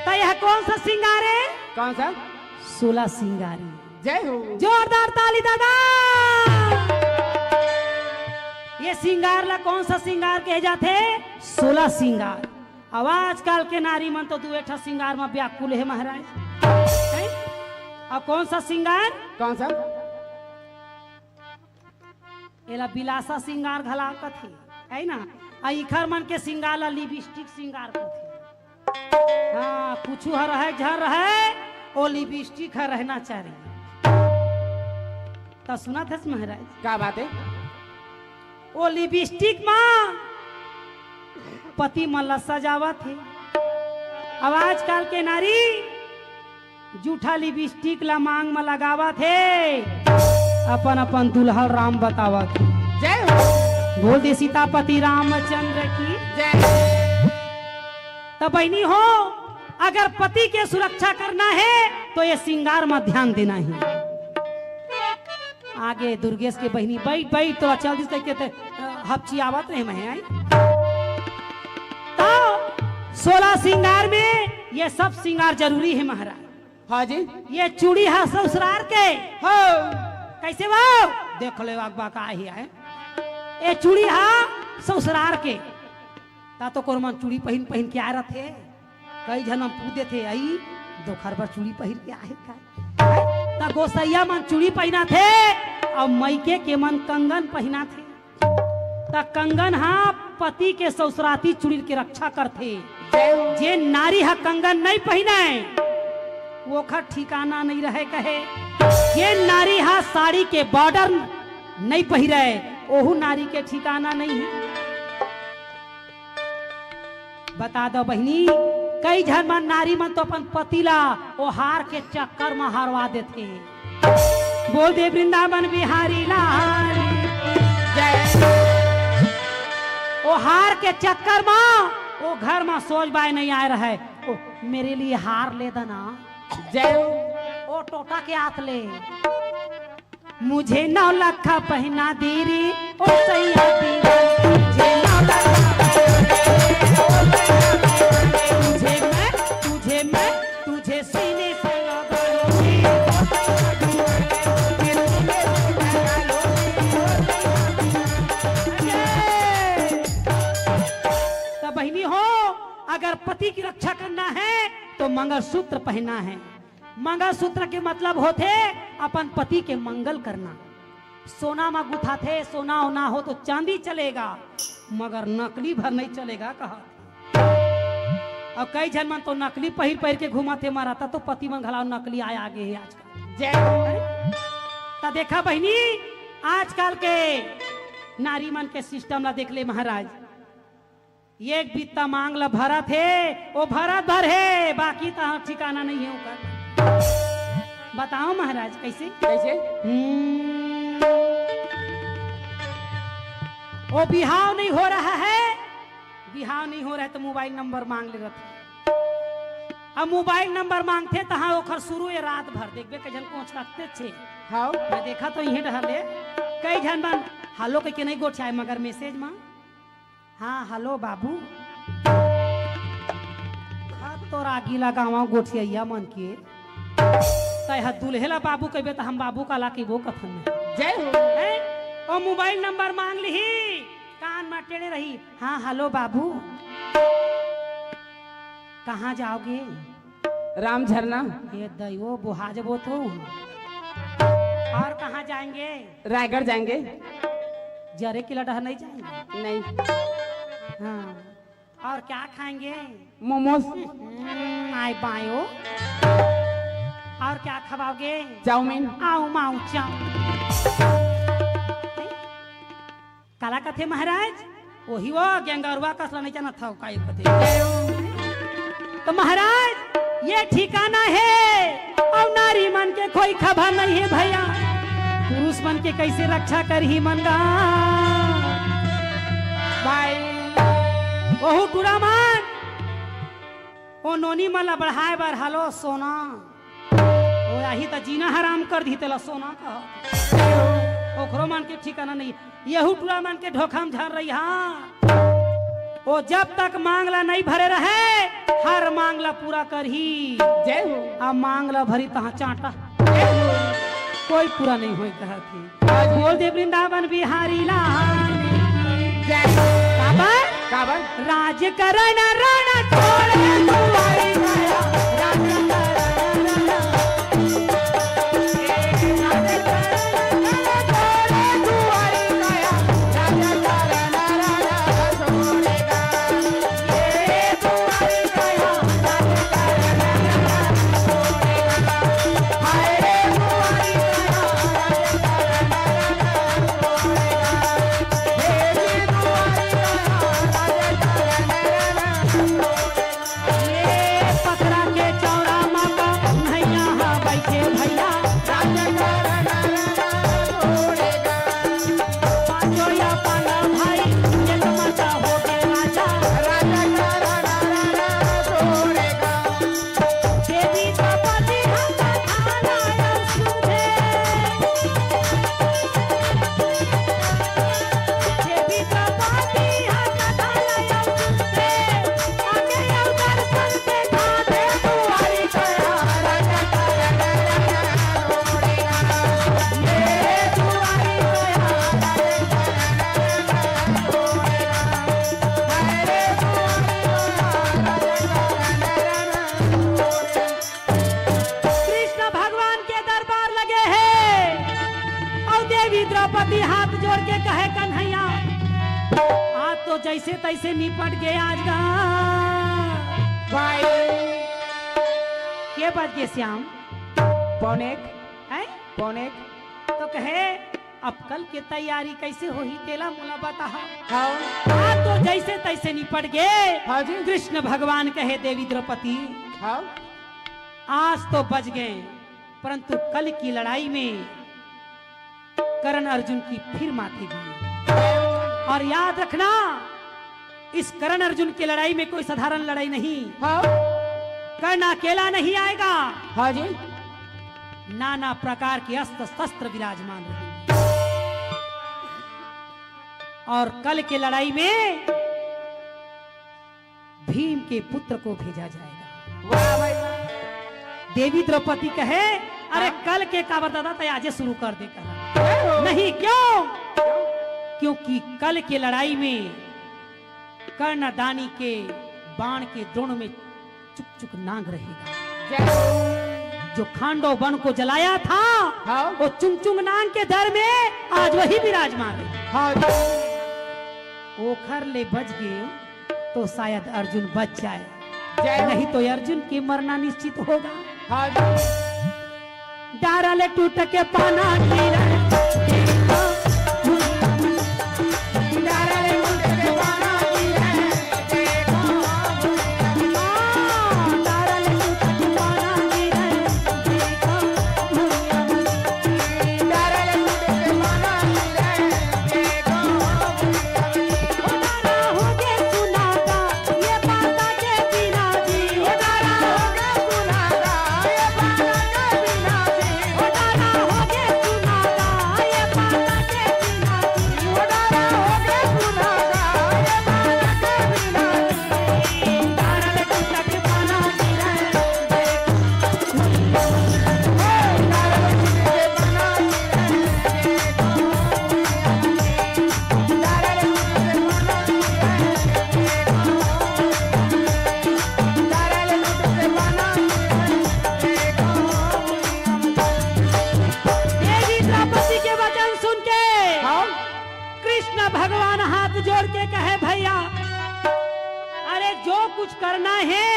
त यह कौन सा श्रृंगार हे? कौन सा? सोलह श्रृंगार हे। जय हो। जोरदार ताली दादा। ये श्रृंगार ला कौन सा श्रृंगार कहे जाथे? सोलह श्रृंगार। अब आजकल के नारी मन तो दुए ठा श्रृंगार में व्याकुल हे महाराज। हैं? अब कौन सा श्रृंगार? कौन सा? एला बिलासा श्रृंगार घला कथे, है ना? आ इखर मन के श्रृंगार ला लिपस्टिक श्रृंगार कथे। हाँ, कुछु ह रहय, झन रहय, ओ लिपस्टिक ह रहना चाहिए। त सुनत हस महाराज? का बात हे? ओ लिपस्टिक मा पति मन ला सजावत हे। अब आजकल के नारी जूठा लिपस्टिक ला मांग म लगावत हे, अपन अपन दुल्हा राम बतावत हे। जय हो। बोल दे सीतापति रामचंद्र की। जय। त बहिनी हो, अगर पति के सुरक्षा करना हे तो ये श्रृंगार म ध्यान देना हे। आगे दुर्गेश के बहिनी, "बैठ, बैठ, तोला चल दिस," कहिके ते, अ, हपचियावत रहे मैं, आई। तो सोलह श्रृंगार में ये सब श्रृंगार जरूरी हे महाराज। हाँ जी। ये चूड़ी हा ससुरार के। हो। कैसे वो? देख ले अगबा का ही है। ये चूड़ी हा ससुरार के। त तो कोनो मन चूड़ी पहिन, पहिन के आए रथे। कई झन पूछ देथे, "अई, दोखर बर चूड़ी पहिर के आहे का?" त गोसैया मन चूड़ी पहिनाथे, अउ मइके के मन कंगन पहिनाथे। त कंगन हा पति के ससुराती चूड़ी के रक्षा करथे। जे नारी हा कंगन नइ पहिने, ओखर ठिकाना नइ रहे कहे। जे नारी हा साड़ी के border नइ पहिरे, ओहू नारी के ठिकाना नइ हे। बता दो बहिनी, कई झन मन नारी मन तो अपन पति ला ओ हार के चक्कर म हारवा देथे। बोल दे वृंदावन बिहारी लाल की जय। ओ हार के चक्कर म ओ घर म सोज बाय नइ आए रहय, ओ मेरे लिए हार ले देना। जय। ओ टोटा के हाथ ले। मुझे नौ लखा पहना दे रे, ओ सैया दीवाना। मुझे नौ लखा पहना दे रे, ओ सैया दीवाना। तुझे मैं, तुझे मैं, तुझे सीने से लगा लूंगी। त बहिनी हो, पति की रक्षा करना है तो मंगलसूत्र पहनना है। मंगलसूत्र के मतलब होथे अपन पति के मंगल करना। सोना म गुथाथे, सोना ओना हो तो चांदी चलेगा, मगर नकली भर नहीं चलेगा कहा। अउ कई झन मन तो नकली पहिर पहिर के घूमत हे, मरता तो पति मन घलाव नकली आय आगे हे आजकल। जय हो। त देखा बहिनी, आजकल के नारी मन के सिस्टम ला देख ले महाराज। एक बित्ता मांग ल भरत हे, ओ भरत भर हे, बाकी त ठिकाना नहीं है ओकर। बताओ महाराज, कैसे? कैसे? हम्म। ओ बिहाव नहीं हो रहा है, बिहाव नहीं हो रहा है तो मोबाइल नंबर मांग ले रथे। अब मोबाइल नंबर मांगथे तहाँ ओखर शुरू ये रात भर देखबे कई झन कोच रखते छे। हाँ। मैं देखा तो इहे डहर ले कई झन मन हेलो कहिके नहीं गोठियाए मगर मैसेज मा हाँ, हेलो बाबू। हाँ, तोर आगी लगावा गोठियैया मन के। तै ह दुल्हे ला बाबू कहिबे त हम बाबू काला कहिबो कथन में। जय हो। हैं? ओ मोबाइल नंबर मांग लिही, कान में टेढ़े रही। हाँ, हेलो बाबू। कहाँ जाओगे? राम झरना। ये दई, वो बुहा जबो तो। और कहाँ जाएंगे? रायगढ़ जाएंगे। जरे किला डहर नहीं जाएंगे? नहीं। हाँ। और क्या खाएंगे? मोमोज। हम्म, आय बायो। और क्या खवाओगे? चाउमीन। आऊ माऊ चाउमीन। काला कथे महाराज, वही वो गेंगरुआ कसला नहीं जानत हव, का एक कथे। तो महाराज, ये ठिकाना है, अउ नारी मन के कोई खबर नहीं है भैया। पुरुष मन के कैसे रक्षा करही मन गा? भाई। ओहू टूरा मन, ओ नोनी मन ला बढ़ाए बर हेलो सोना। ओ आही त जीना हराम कर दी तेला सोना कहा। ओखरो मन के ठिकाना नहीं। यहू टूरा मन के ढोखा म झन रही हाँ। ओ जब तक मांग ला नहीं भरे रहे, हर मांग ला पूरा करही। जय हो। अब मांग ला भरी तहाँ चांटा। जय हो। कोई पूरा नहीं होय कहा थी। आज बोल दे वृंदावन बिहारी लाल। जय हो। काबर? काबर? राजकरण रण छोड़ दुआरी गया। राजकरण रण ये पथरा के चौड़ा माता नैया हा बैठे भैया। पांचों या पांडव भाई, एक माता हो गए राजा। देवी द्रौपदी हम कथा लायो सुधे। देवी द्रौपदी हम कथा लायो सुधे। कृष्ण भगवान के दरबार लगे हे अउ देवी द्रौपदी हाथ जोड़ के कहे, "कन्हैया, आज तो जैसे तैसे निपट गए आज गा।" भाई। के बज गए श्याम? पौने एक। हैं? पौने एक। तो कहे, अब कल के तैयारी कैसे होही, तेला मोला बताहा। हाँ। आज तो जैसे तैसे निपट गए। हाँ जी। कृष्ण भगवान कहे, देवी द्रौपदी, हाँ। आज तो बच गए, परंतु कल की लड़ाई में कर्ण अर्जुन की फिर माथे भी। और याद रखना, इस कर्ण अर्जुन की लड़ाई में कोई साधारण लड़ाई नहीं। हाँ। कर्ण अकेला नहीं आएगा। हाँ जी। नाना प्रकार के अस्त्र शस्त्र विराजमान रहेंगे। और कल के लड़ाई में भीम के पुत्र को भेजा जाएगा। वाह भाई वाह। देवी द्रौपदी कहे, "अरे हाँ। कल के काबर दादा, तय आजे शुरू कर दे," कहा। जय हो। नहीं, क्यों? क्योंकि कल के लड़ाई में कर्णदानी के बाण के द्रोण में चुक चुक नांग रहेगा। जय हो। जो खांडव वन को जलाया था, हाँ। वो चुंग चुंग नांग के दर में आज वही विराजमान है। हाँ। ओखर ले बच गए तो शायद अर्जुन बच जाए, जय हो। नहीं तो अर्जुन के मरना निश्चित होगा। हाँ। डारा ले टूट के पाना गिरे। डारा ले टूट के पाना गिरे। देवी द्रौपदी के वचन सुन के हाँ। कृष्ण भगवान हाथ जोड़ के कहे, भैया, अरे जो कुछ करना है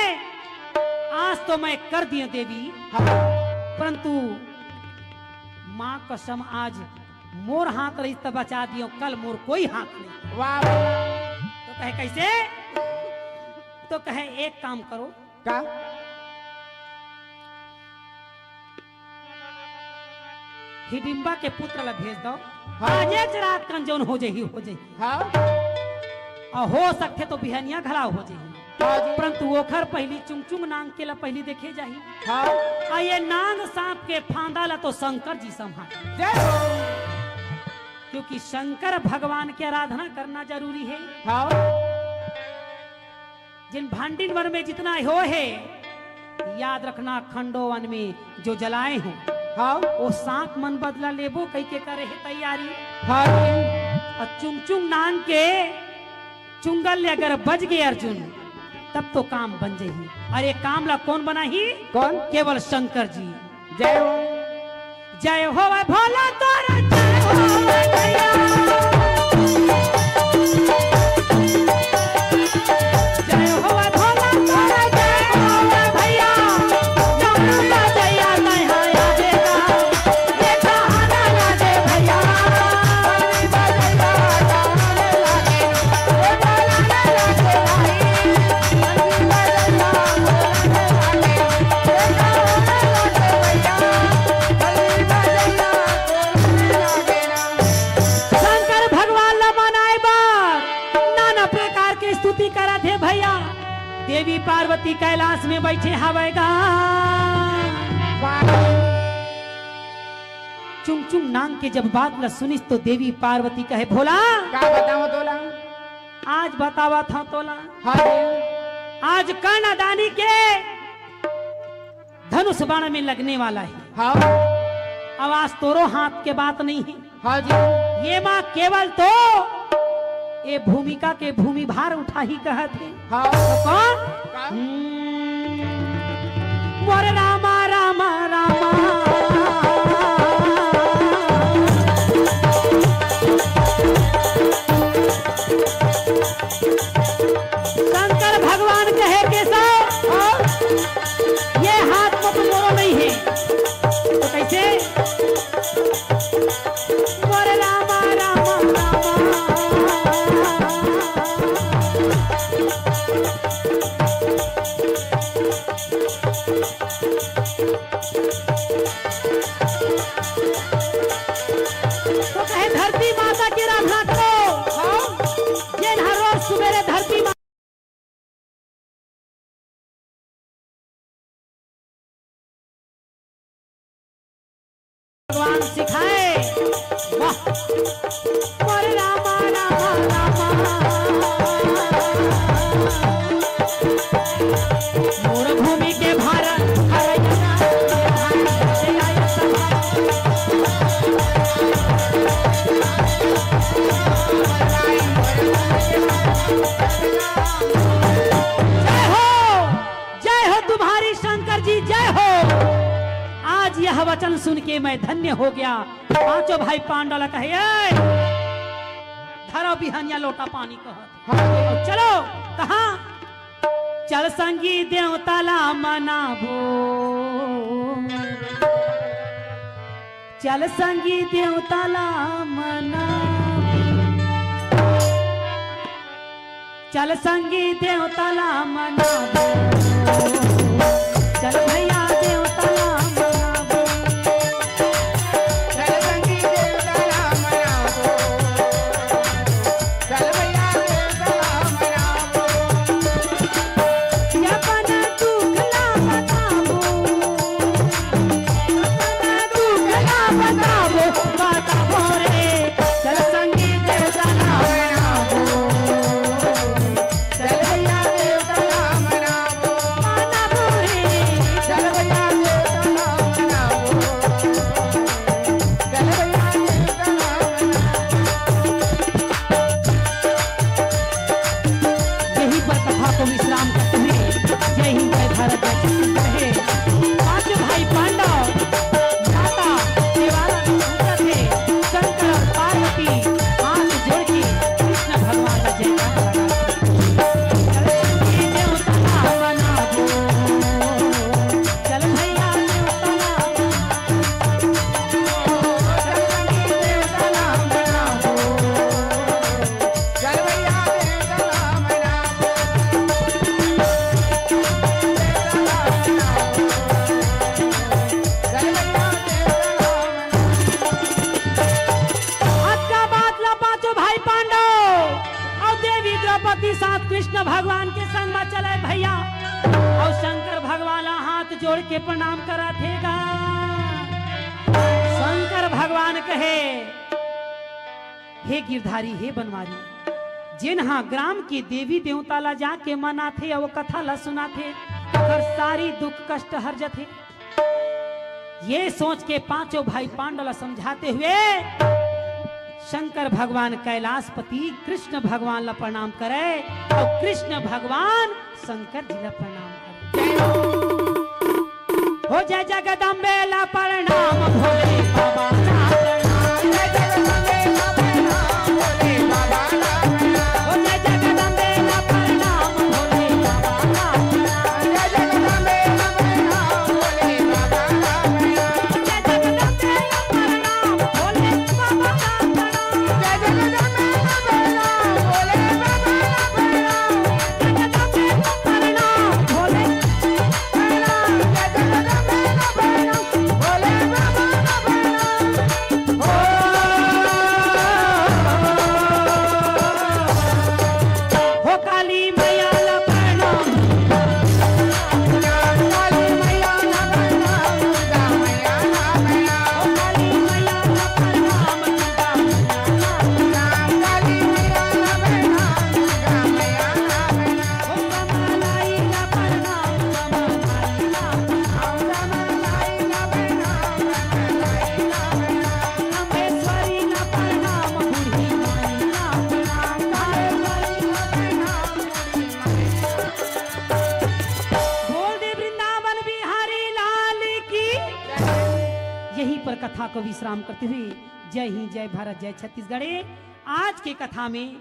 आज तो मैं कर दियो देवी, हाँ। परंतु माँ कसम आज मोर हाथ रहिस त बचा दियो, कल मोर कोई हाथ नहीं। वाह, वाह। तो कहे, कैसे? तो कहे, एक काम करो। का? हिडिम्बा के पुत्र ला भेज दो। हाँ। आज एक रात कन जौन हो जाही, हो जाही। हाँ। और हो सकथे तो बिहनिया घला हो जाही। हाँ जी। परंतु ओखर पहिली चुंग चुंग नांग के ला पहिली देखे जाही। हाँ। आ ये नांग सांप के फांदा ला तो शंकर जी संभाल। जय हो। क्योंकि शंकर भगवान की आराधना करना जरूरी है। हाँ। जिन भांडिन वन में जितना हो है, याद रखना, खंडो वन में जो जलाए हो, हाँ। वो सांप मन बदला लेबो कही के करे है तैयारी। हाँ। और चुंग चुंग नांग के चुंगल ले अगर बज गए अर्जुन, तब तो काम बन जाही। और ये काम ला कौन बनाही? कौन? केवल शंकर जी। जय हो। जय हो भोला तोरा, जय हो भैया। जय हो भोला तोरा, जय हो भैया। जमुना जया नहाया देगा। शंकर भगवान ला मनाए बर नाना प्रकार के स्तुति करत हे भैया। देवी पार्वती कैलाश में बैठे हवय गा। चुंग चुंग नांग के जब बात ला सुनिस तो देवी पार्वती कहे, भोला, का बतावं तोला? आज बतावत हंव तोला। हाँ जी। आज कर्णदानी के धनुष बाण में लगने वाला है। हाँ। अब आज तोरो हाथ के बात नहीं है। हाँ जी। ये माँ केवल तो ये भूमिका के भूमि भार उठाही कहत हे। हाँ। तो कौन? का? हम्म, मोर रामा, रामा, रामा। शंकर भगवान कहे, केशव, ये हाथ में तो मोरो नहीं है। तो कैसे? मोर रामा, रामा, रामा। तो कहे, धरती माता की आराधना करो। हाँ। जेन हर रोज सुबेरे धरती माता भगवान सिखाए। वाह। मोर रामा, रामा, रामा। मोर भूमि के भारत हरैया। यह वचन सुन के मैं धन्य हो गया। पांचों भाई पांडव ला कहे, "ए, धरो बिहनिया लोटा पानी," कहत। हाँ। "चलो।" कहाँ? "चल संगी देवता ला मनाबो, चल संगी देवता ला मनाबो।" चल संगी देवता ला मनाबो, चल भैया देवता ला मनाबो। चल संगी देवता ला मनाबो, चल भैया देवता ला मनाबो। अपन दुख ला बताबो, अपन दुख ला बताबो, बताबो रे। चल संगी देवता ला मनाबो। चल भैया देवता ला मनाबो। मनाबो रे। चल भैया देवता ला मनाबो। चल भैया देवता ला मनाबो। यहीं पर कथा को विश्राम करते हुए जय हिंद, जय भारत, जय छत्तीसगढ़ है। पांचों भाई पांडव माता देवारा में पहुंचा थे। शंकर और पार्वती हाथ जोड़ के कृष्ण भगवान का जयकारा लगा। चल भैया देवता ला मनाबो। चल भैया देवता ला मनाबो। चल भैया देवता ला मनाबो। अतका बात ला पांचों भाई पांडव अउ देवी द्रौपदी साथ कृष्ण भगवान के संग म चले भैया। अउ शंकर भगवान ला हाथ जोड़ के प्रणाम करत हे गा। शंकर भगवान कहे, "हे गिरधारी, हे बनवारी, जेन हा ग्राम के देवी देवता ला जाके मनाथे अउ कथा ला सुनाथे, ओकर सारी दुख कष्ट हर जथे।" ये सोच के पांचों भाई पांडव ला समझाते हुए शंकर भगवान कैलाशपति कृष्ण भगवान ला प्रणाम करे अउ कृष्ण भगवान शंकर जी ला प्रणाम करे। हो जय जगदम्बे ला प्रणाम, भोले बाबा ला प्रणाम। जय जगदम्बे ला प्रणाम, भोले बाबा ला प्रणाम। हो जय जगदम्बे ला प्रणाम, भोले बाबा ला प्रणाम। जय जगदम्बे ला प्रणाम, भोले बाबा ला प्रणाम। जय जगदम्बे ला प्रणाम, भोले बाबा ला प्रणाम। जय जगदम्बे ला प्रणाम, भोले बाबा ला प्रणाम। जय जगदम्बे ला प्रणाम, भोले बोल दे वृंदावन बिहारी लाल की। यहीं पर कथा को विश्राम करते हुए जय हिंद, जय भारत, जय छत्तीसगढ़। आज के कथा में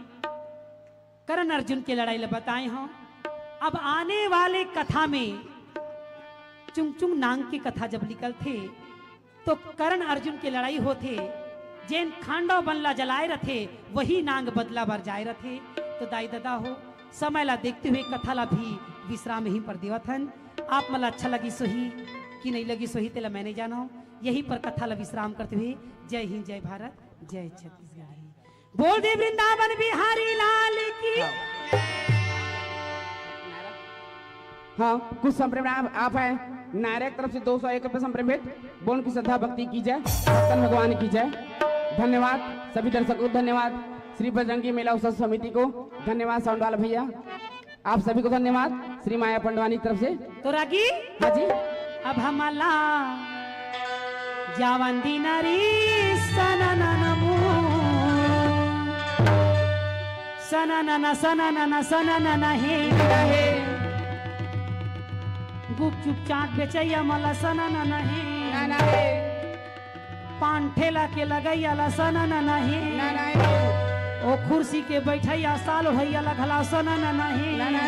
कर्ण अर्जुन के लड़ाई ल बताए हंव। अब आने वाले कथा में चुंगचुंग नांग के कथा जब निकलथे तो कर्ण अर्जुन के लड़ाई होथे, जेन खांडव बन ला जलाए रथे, वही नांग बदला बर जाए रथे। तो दाई ददा हो, समय ला देखते हुए कथा ला भी विश्राम यहीं पर देवत हन। आप मन ला अच्छा लगिस होही कि नहीं लगिस होही, तेला मैं नहीं जानव। यहीं पर कथा ला विश्राम करते हुए जय हिंद, जय भारत, जय छत्तीसगढ़। बोल दे वृंदावन बिहारी लाल की। हाँ, कुछ संप्रेम आप, आप है नायरा के तरफ से दो सौ एक रुपये संप्रेम भेंट। बोल की श्रद्धा भक्ति की जय, भक्तन भगवान की जय। धन्यवाद सभी दर्शकों को, धन्यवाद श्री बजरंगी मेला उत्सव समिति को, धन्यवाद साउंड वाला भैया, आप सभी को धन्यवाद श्री माया पंडवानी की तरफ से। तो रागी, हाँ जी। अब हमला जावन दीना री सननन मू। सननन, सननन, सननन हे। गुपचुप चाट बेचैया मन ला सनन नहीं। ना, ना। पान ठेला के लगैया ला सनन नहीं। ना, ना। ओ कुर्सी के बैठैया साल ओढ़ैया ला घला सनन नहीं। ना, ना।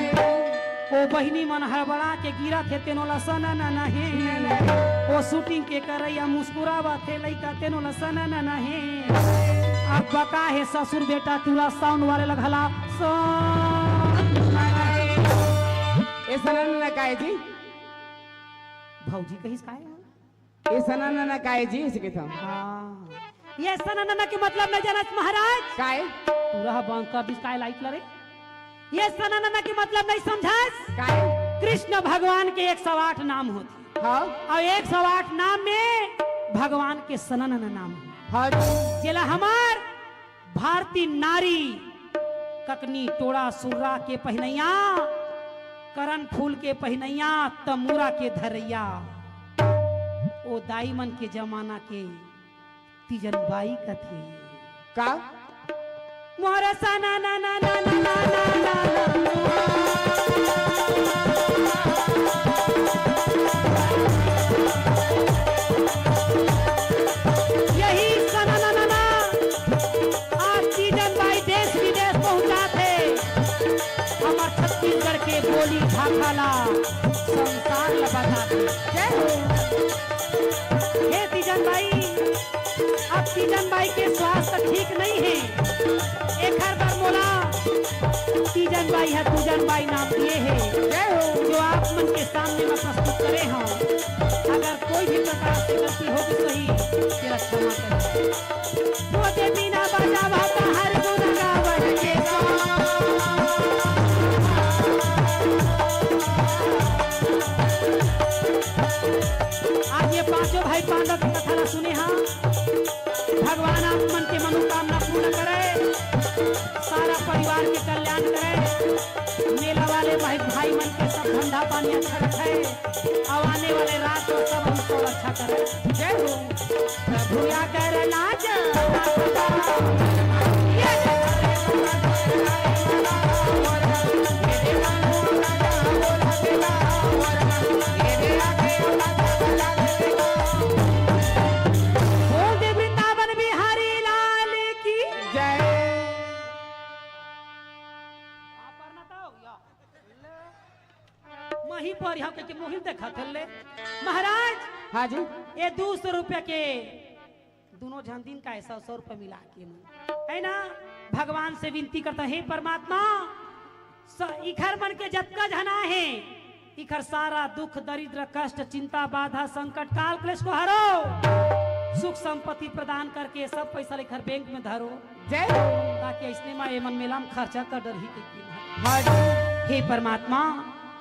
ओ बहिनी मन हड़बड़ा के गिरत हे तेनो ला सनन नहीं। ना, ना। ओ shooting के करैया मुस्कुरावत हे लइका तेनो ला सनन नहीं। अब बका हे ससुर बेटा टूरा sound वाले ला घला सनन नहीं। ए सनन न काय जी? भौजी कहिस काय? ए सनन न काय जी, इसे कहता हूँ। हाँ। ये सनन न के मतलब नहीं जानस महाराज? काय? पूरा बंद कर दिस काय light लरे? ये सनन न के मतलब नहीं समझस? काय? कृष्ण भगवान के एक सौ आठ नाम होथे। हाँ। अउ एक सौ आठ नाम में भगवान के सनन न नाम हे। हाँ जी। जेला हमर भारतीय नारी ककनी टोड़ा सुर्रा के पहिनैया, करन फूल के पहिनैया, तमूरा के धरैया, ओ दाई मन के जमाना के तीजन बाई कथे। का? मोर सना ना ना ना ना ना ना ना ना। यही सना ना ना ना। आज तीजन बाई देश विदेश पहुंचात हे। हमर छत्तीसगढ़ के बोली भाखा ला संसार ला बतात हे। जय हो। हे तीजन बाई, अब तीजन बाई के स्वास्थ्य ठीक नहीं हे। एखर बर मोला तीजन बाई ह पूजन बाई नाम दिए हे। जय हो। जो आप मन के सामने में प्रस्तुत करे हंव। अगर कोई भी प्रकार से गलती हो गई सही, तेला क्षमा करें। तोते बिना बजावा तहार गुण गावत के सो। आज ये पांचों भाई पांडव की कथा ला सुने हा। भगवान आप मन के मनोकामना पूर्ण करे, सारा परिवार के कल्याण करे, मेला वाले भाई, भाई मन के सब धंधा पानी अच्छा रखे। अब आने वाले रात को सब हमको अच्छा करे। जय हो। प्रभु या कर लाज। बोल दे वृंदावन बिहारी लाल की। जय। मही पर यहाँ के मोहिल देखा थे ले। महाराज, हाँ जी। ये दो सौ रुपया के दोनों झन दिन का ऐसा सौ रुपया मिला के मन, है ना, भगवान से विनती करता, हे परमात्मा, स-, इखर मन के जतका झना हे, इखर सारा दुख, दरिद्र, कष्ट, चिंता, बाधा, संकट, काल, क्लेश को हरो, सुख संपत्ति प्रदान करके सब पैसा लेकर बैंक में धरो। जय हो। ताकि अइसने मा एमन मेला म खर्चा कर डरही कहिके। हाँ जी। हे परमात्मा,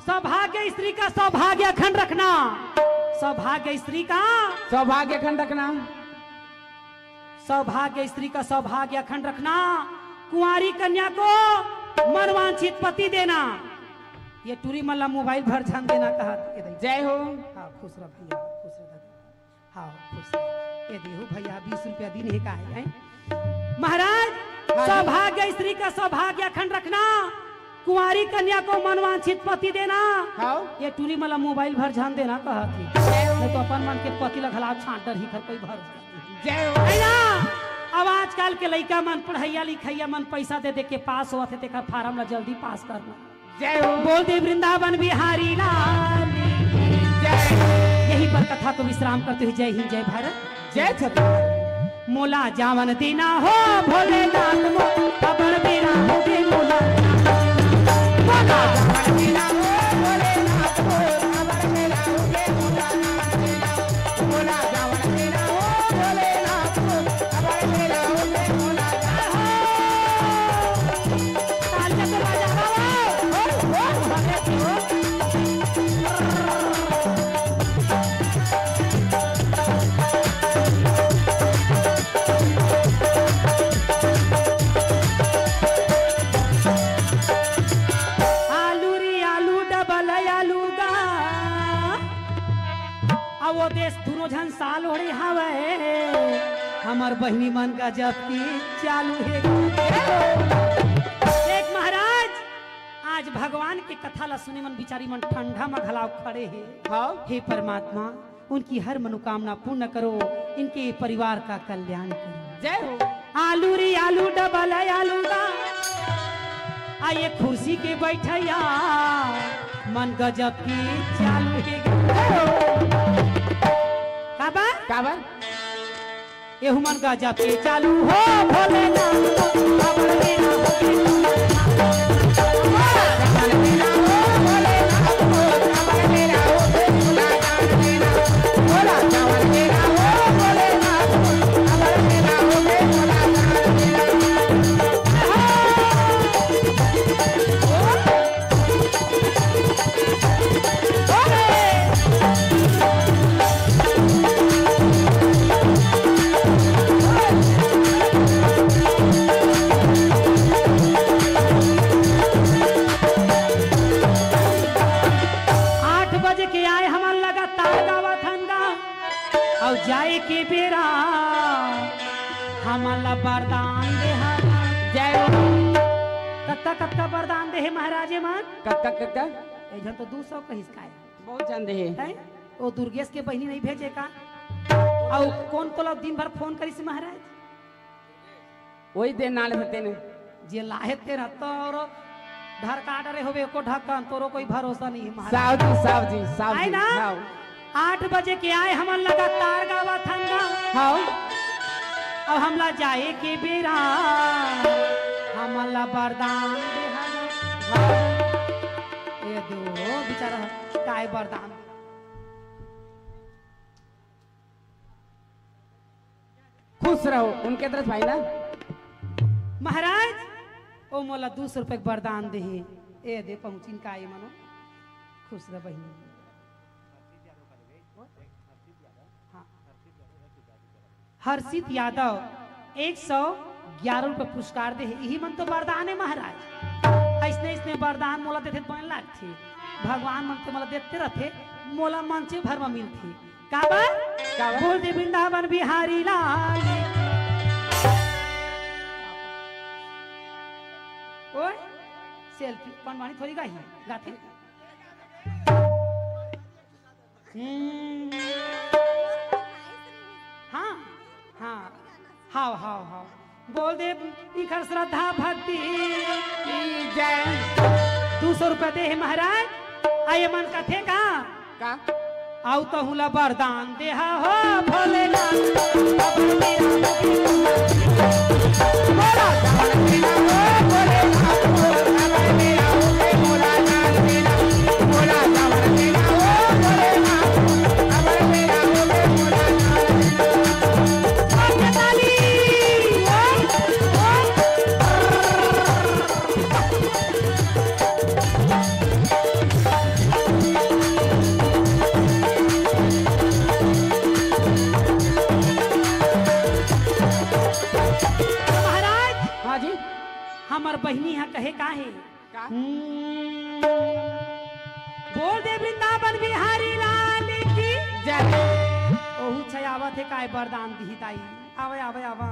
सौभाग्य स्त्री का सौभाग्य अखंड रखना। सौभाग्य स्त्री का सौभाग्य अखंड रखना। सौभाग्य स्त्री का सौभाग्य अखंड रखना। कुंवारी कन्या को मनवांछित पति देना। ये टूरी मन ला मोबाइल भर झन देना कहा। जय हो। हाँ, खुश रह भैया, खुश रह दादा। हाँ, खुश रह। ये देहू भैया, बीस रुपया दिन हे का हे, हैं? महाराज, हाँ जी। सौभाग्य स्त्री का सौभाग्य अखंड रखना, कुंवारी कन्या को मनवांछित पति देना। हाँ। ये टूरी मन ला मोबाइल भर झन देना कहा थी। जय हो। नहीं तो अपन मन के पति ला घला छांट डरही घर कोई भर। जय हो। है ना? अब आजकल के लइका मन पढ़ैया लिखैया मन पैसा दे दे के पास होवत हे, तेकर फार्म ला जल्दी पास करना। जय हो। बोल दे वृंदावन बिहारी लाल की जय। यहीं पर कथा को विश्राम करते हुए जय हिंद, जय भारत। जय छत्तीसगढ़। मोला जावन देना हो भोलेनाथ मो, अबड़ बेरा हो गे मोला। मोला जावन देना हो भोलेनाथ मो, अबड़ बेरा हो गे मोला। मोला जावन देना हो भोलेनाथ मो, अबड़ बेरा हो गे मोला। जय हो। तालियां तो बजावा हो। हो, हो, हो, हो। आलू री आलू, डबल आलू गा। अब वो देश दुनों झन साल ओढ़े हवय, हमर बहिनी मन का जब की चालू हे। देख महाराज, आज भगवान के कथा ला सुने मन बिचारी मन ठंडा म घलाव खड़े हे। हाँ। हे परमात्मा, उनकी हर मनोकामना पूर्ण करो, इनके परिवार का कल्याण करो। जय हो। आलू रे आलू, डबल आलू गा, आ ये कुर्सी के बैठैया, मन गजब के चालू हे गा। काबर? काबर? एहू मन गजब के चालू हो भोलेनाथ, अब मेरा हो आठ बजे के आए हमन लगातार गावत हन गा, अउ जाए के बेरा हमन ला वरदान दे हन। जय हो। कतका कतका वरदान दे हे महाराज मन? कतका कतका? एक झन तो दू सौ कहिस काय? बहुत झन दे हे। हैं? ओ दुर्गेश के बहिनी नहीं भेजे का? अउ कोन तोला दिन भर फोन करिस महाराज? वही दे नाले से तेने। जे लाहे तेरा तोरो धर का डरे होवे, एको ढक्कन, तोरो कोई भरोसा नहीं है महाराज। साहब जी, साहब जी, साहब आए जी, ना? हाँ। आठ बजे के आए, हमन लगातार गावत हन गा। हाँ। अब हमला जाए के बेरा, हमला वरदान दे हन। हाँ। ये दो बेचारा काय वरदान। खुश रहो, उनके तरफ भाई ना। महाराज, ओ मोला दू सौ रुपए के वरदान देहे। ए दे पहुँचिन का ए मनो। खुश रह बहिनी। हाँ। हर्षित यादव एक सौ ग्यारह रुपए पुरस्कार दे हे। इही मन तो वरदान हे महाराज। अइसने अइसने वरदान मोला देथे त बने लागथे। भगवान मन तो मोला देते रथे, मोला मंचे भर म मिलथे। काबर? काबर? बोल दे वृंदावन बिहारी लाल। ओए, सेल्फी पंडवानी थोड़ी गाही, गाथे। हम्म। हाँ, हाँ, हाव, हाव, हाव। बोल दे, इखर श्रद्धा भक्ति की जय। दू सौ रुपया दे हे महाराज, आ ये मन कथे का? का? आउ तहूँ ला वरदान देहा हो भोलेनाथ। महाराज, हाँ जी। हमर बहिनी ह कहे का हे? का? हम्म, बोल दे वृंदावन बिहारी लाल की जय। ओहू छै आवत हे काय वरदान दिही ताई। आवे, आवे, आवा।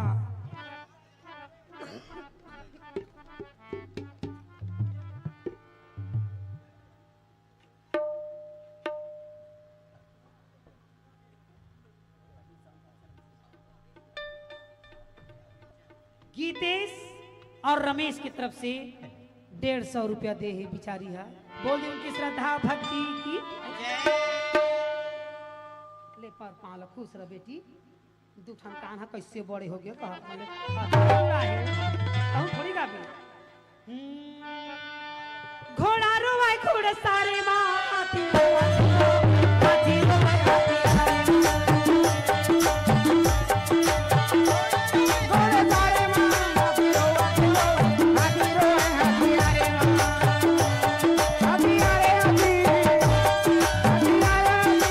गीतेश और रमेश की तरफ से डेढ़ सौ रुपया दे हे बिचारी हा। बोल दे उनकी श्रद्धा भक्ति की। ले पर पाँव ल खुश रह बेटी। दू ठन कान ह कइसे बड़े हो गए, कहा बोले, "अतका पूरा हे, कहूँ थोड़ी गाबे।" हम्म। घोड़ा रोवाय घोड़ा सारे माँ, हाथी रोवाय, हाथी रोवाय, हाथी सारे माँ। घोड़ा सारे माँ, हाथी रोवाय, हाथी रोवाय, हाथी सारे माँ। हाथी आ रे, हाथी, हाथी आ रे, हाथी।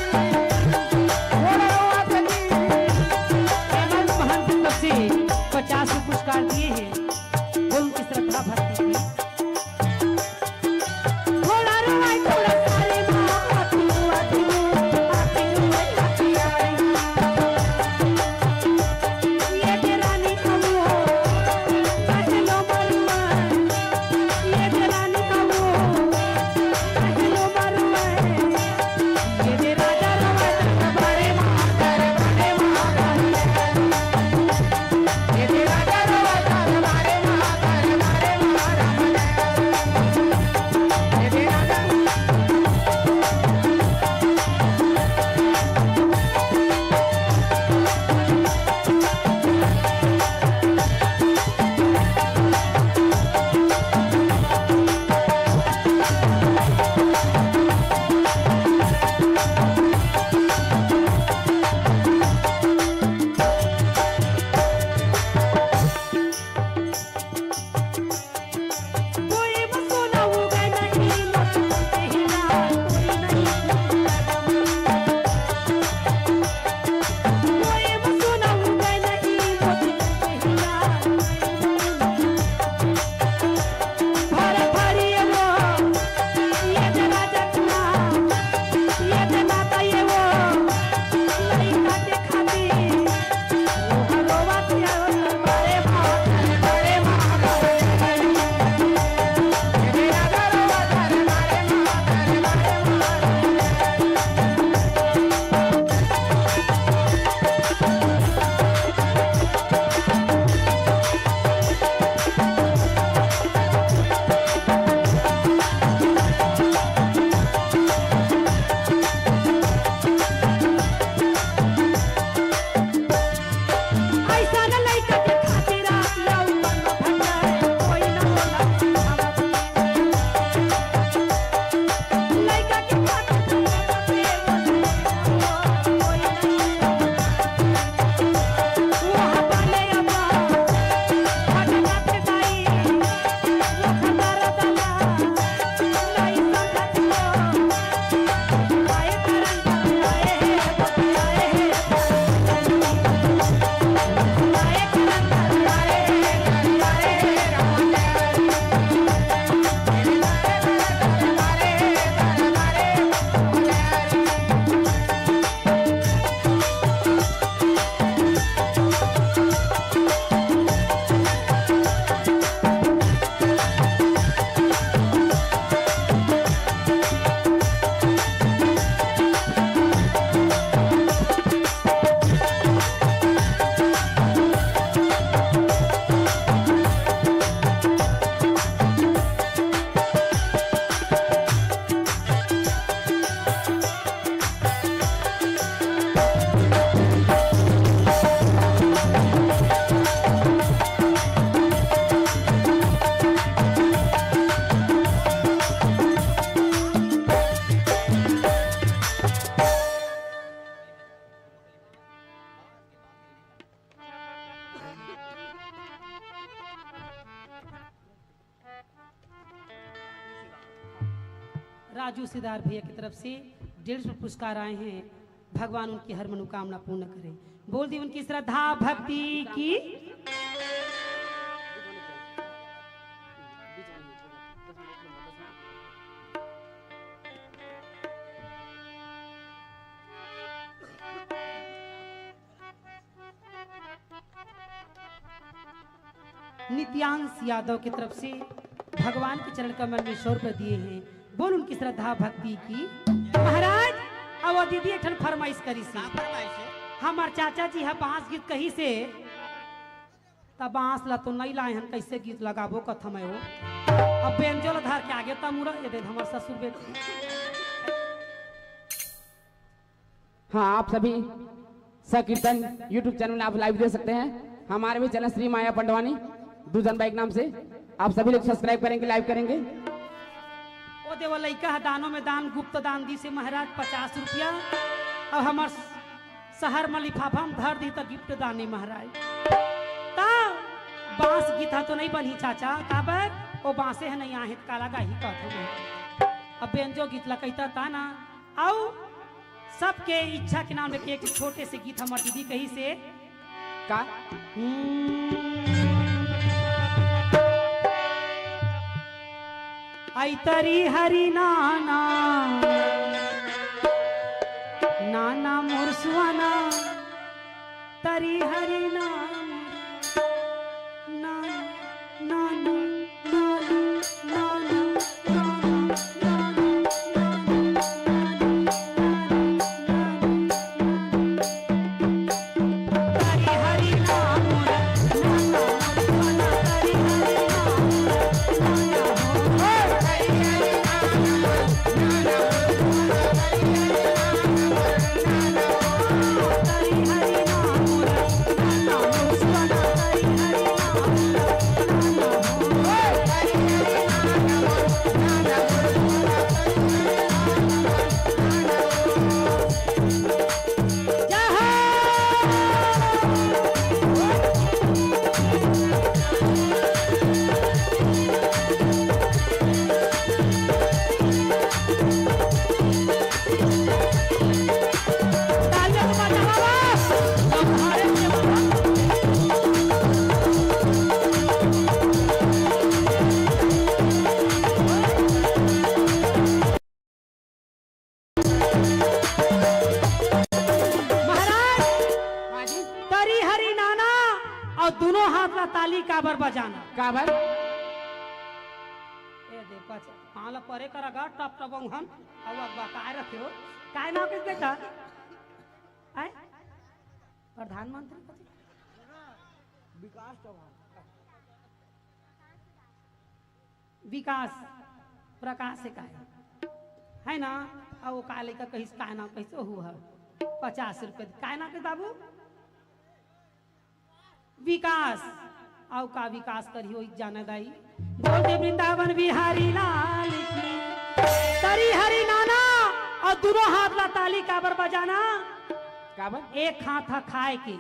घोड़ा रोवाय, हाथी। हेमंत महंत की तरफ से पचास रुपये पुरस्कार दिए हैं। बोल उनकी श्रद्धा भक्ति की। घोड़ा रोवाय घोड़ा सारे माँ, हाथी राजू सिद्धार्थ भैया की तरफ से डेढ़ सौ पुरस्कार आए हैं। भगवान उनकी हर मनोकामना पूर्ण करें। बोल दी उनकी श्रद्धा भक्ति की। नित्यांश यादव की तरफ से भगवान के चरण कमल में सौ रुपए दिए हैं। बोल उनकी श्रद्धा भक्ति की। महाराज, अब वो दीदी एक ठन फरमाइश करी से। का फरमाइश है? हमार चाचा जी ह बांस गीत कही से, त बांस ला तो नहीं लाए हन, कैसे गीत लगाबो कथम है वो। अब बेंजो ला धर के आगे त मुड़ा ये दे हमार ससुर बेटी। हाँ, आप सभी संकीर्तन YouTube चैनल में आप लाइव देख सकते हैं। हमारे भी चैनल श्री माया पंडवानी दूजन बाई के नाम से आप सभी लोग सब्सक्राइब करेंगे, लाइव करेंगे। ओ देवा, लइका ह दानों में दान, गुप्त दान दी से महाराज पचास रुपया। अब हमार शहर में लिफाफा में धर दी त गिफ्ट दान हे महाराज। त बांस गीत ह तो नहीं बनही चाचा, काबर ओ बांसे ह नहीं आहे त काला गाही कहत हूँ। अब बेंजो गीत ला कहिता ता ना। अउ सबके इच्छा के नाम लेके एक छोटे से गीत हमर दीदी कही से। का? हम्म। आई तरी हरी नाना, नाना मोर सुहाना, तरी हरी नाना, नाना, नाना। महाराज, हाँ जी। तरी हरी नाना अउ दुनों हाथ ला ताली काबर बजाना? काबर? ए दे, पच-, हाँ ला परे करा गा, टप टप औंघन, अउ अब्बा काय रखे हो? काय नाम किस बेटा? आय? प्रधानमंत्री कथी? विकास चौहान। विकास, प्रकाश हे काय? है ना? अउ वो का लइका कहिस, काय नाम कहिस? ओहू ह। पचास रुपया। काय नाम कहिस बाबू? विकास। अउ का विकास करही, ओही जाने दाई। बोल दे वृंदावन बिहारी लाल की। तरी हरी नाना अउ दुनों हाथ ला ताली काबर बजाना? काबर? एक हाथ ह खाए के,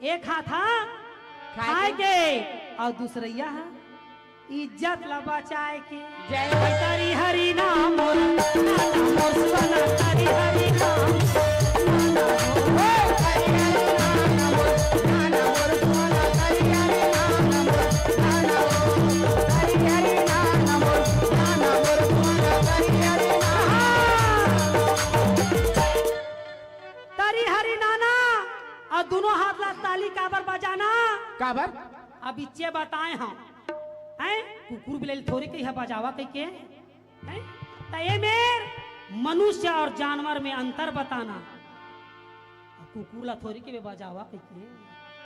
एक हाथ ह खाए खाए के। के, अउ दूसरइया ह इज्जत ला बचाए के। जय हो। तरी हरी नाम मोर, नाम मोर सुहाना, तरी हरी नाम। तरी हरी नाना, अउ दुनों हाथ ला ताली काबर बजाना? काबर? अब इच्चे बताए हम, हैं? कुकुर बिलई ल थोड़ी कही है बजावा कहिके, हैं? त ए मेर मनुष्य अउ जानवर में अंतर बताना। कुकुर ला थोड़ी के बजावा कहिके,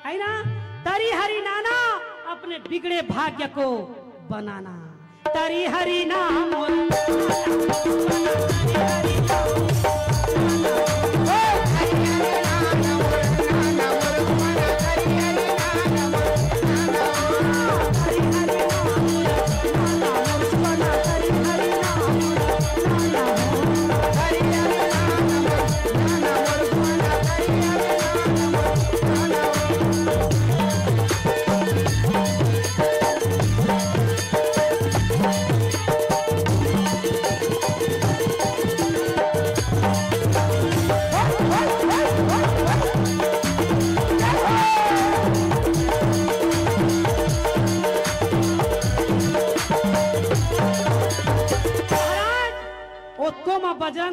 है ना? तरी हरी नाना, अपने बिगड़े भाग्य को बनाना। तरी हरी नाम।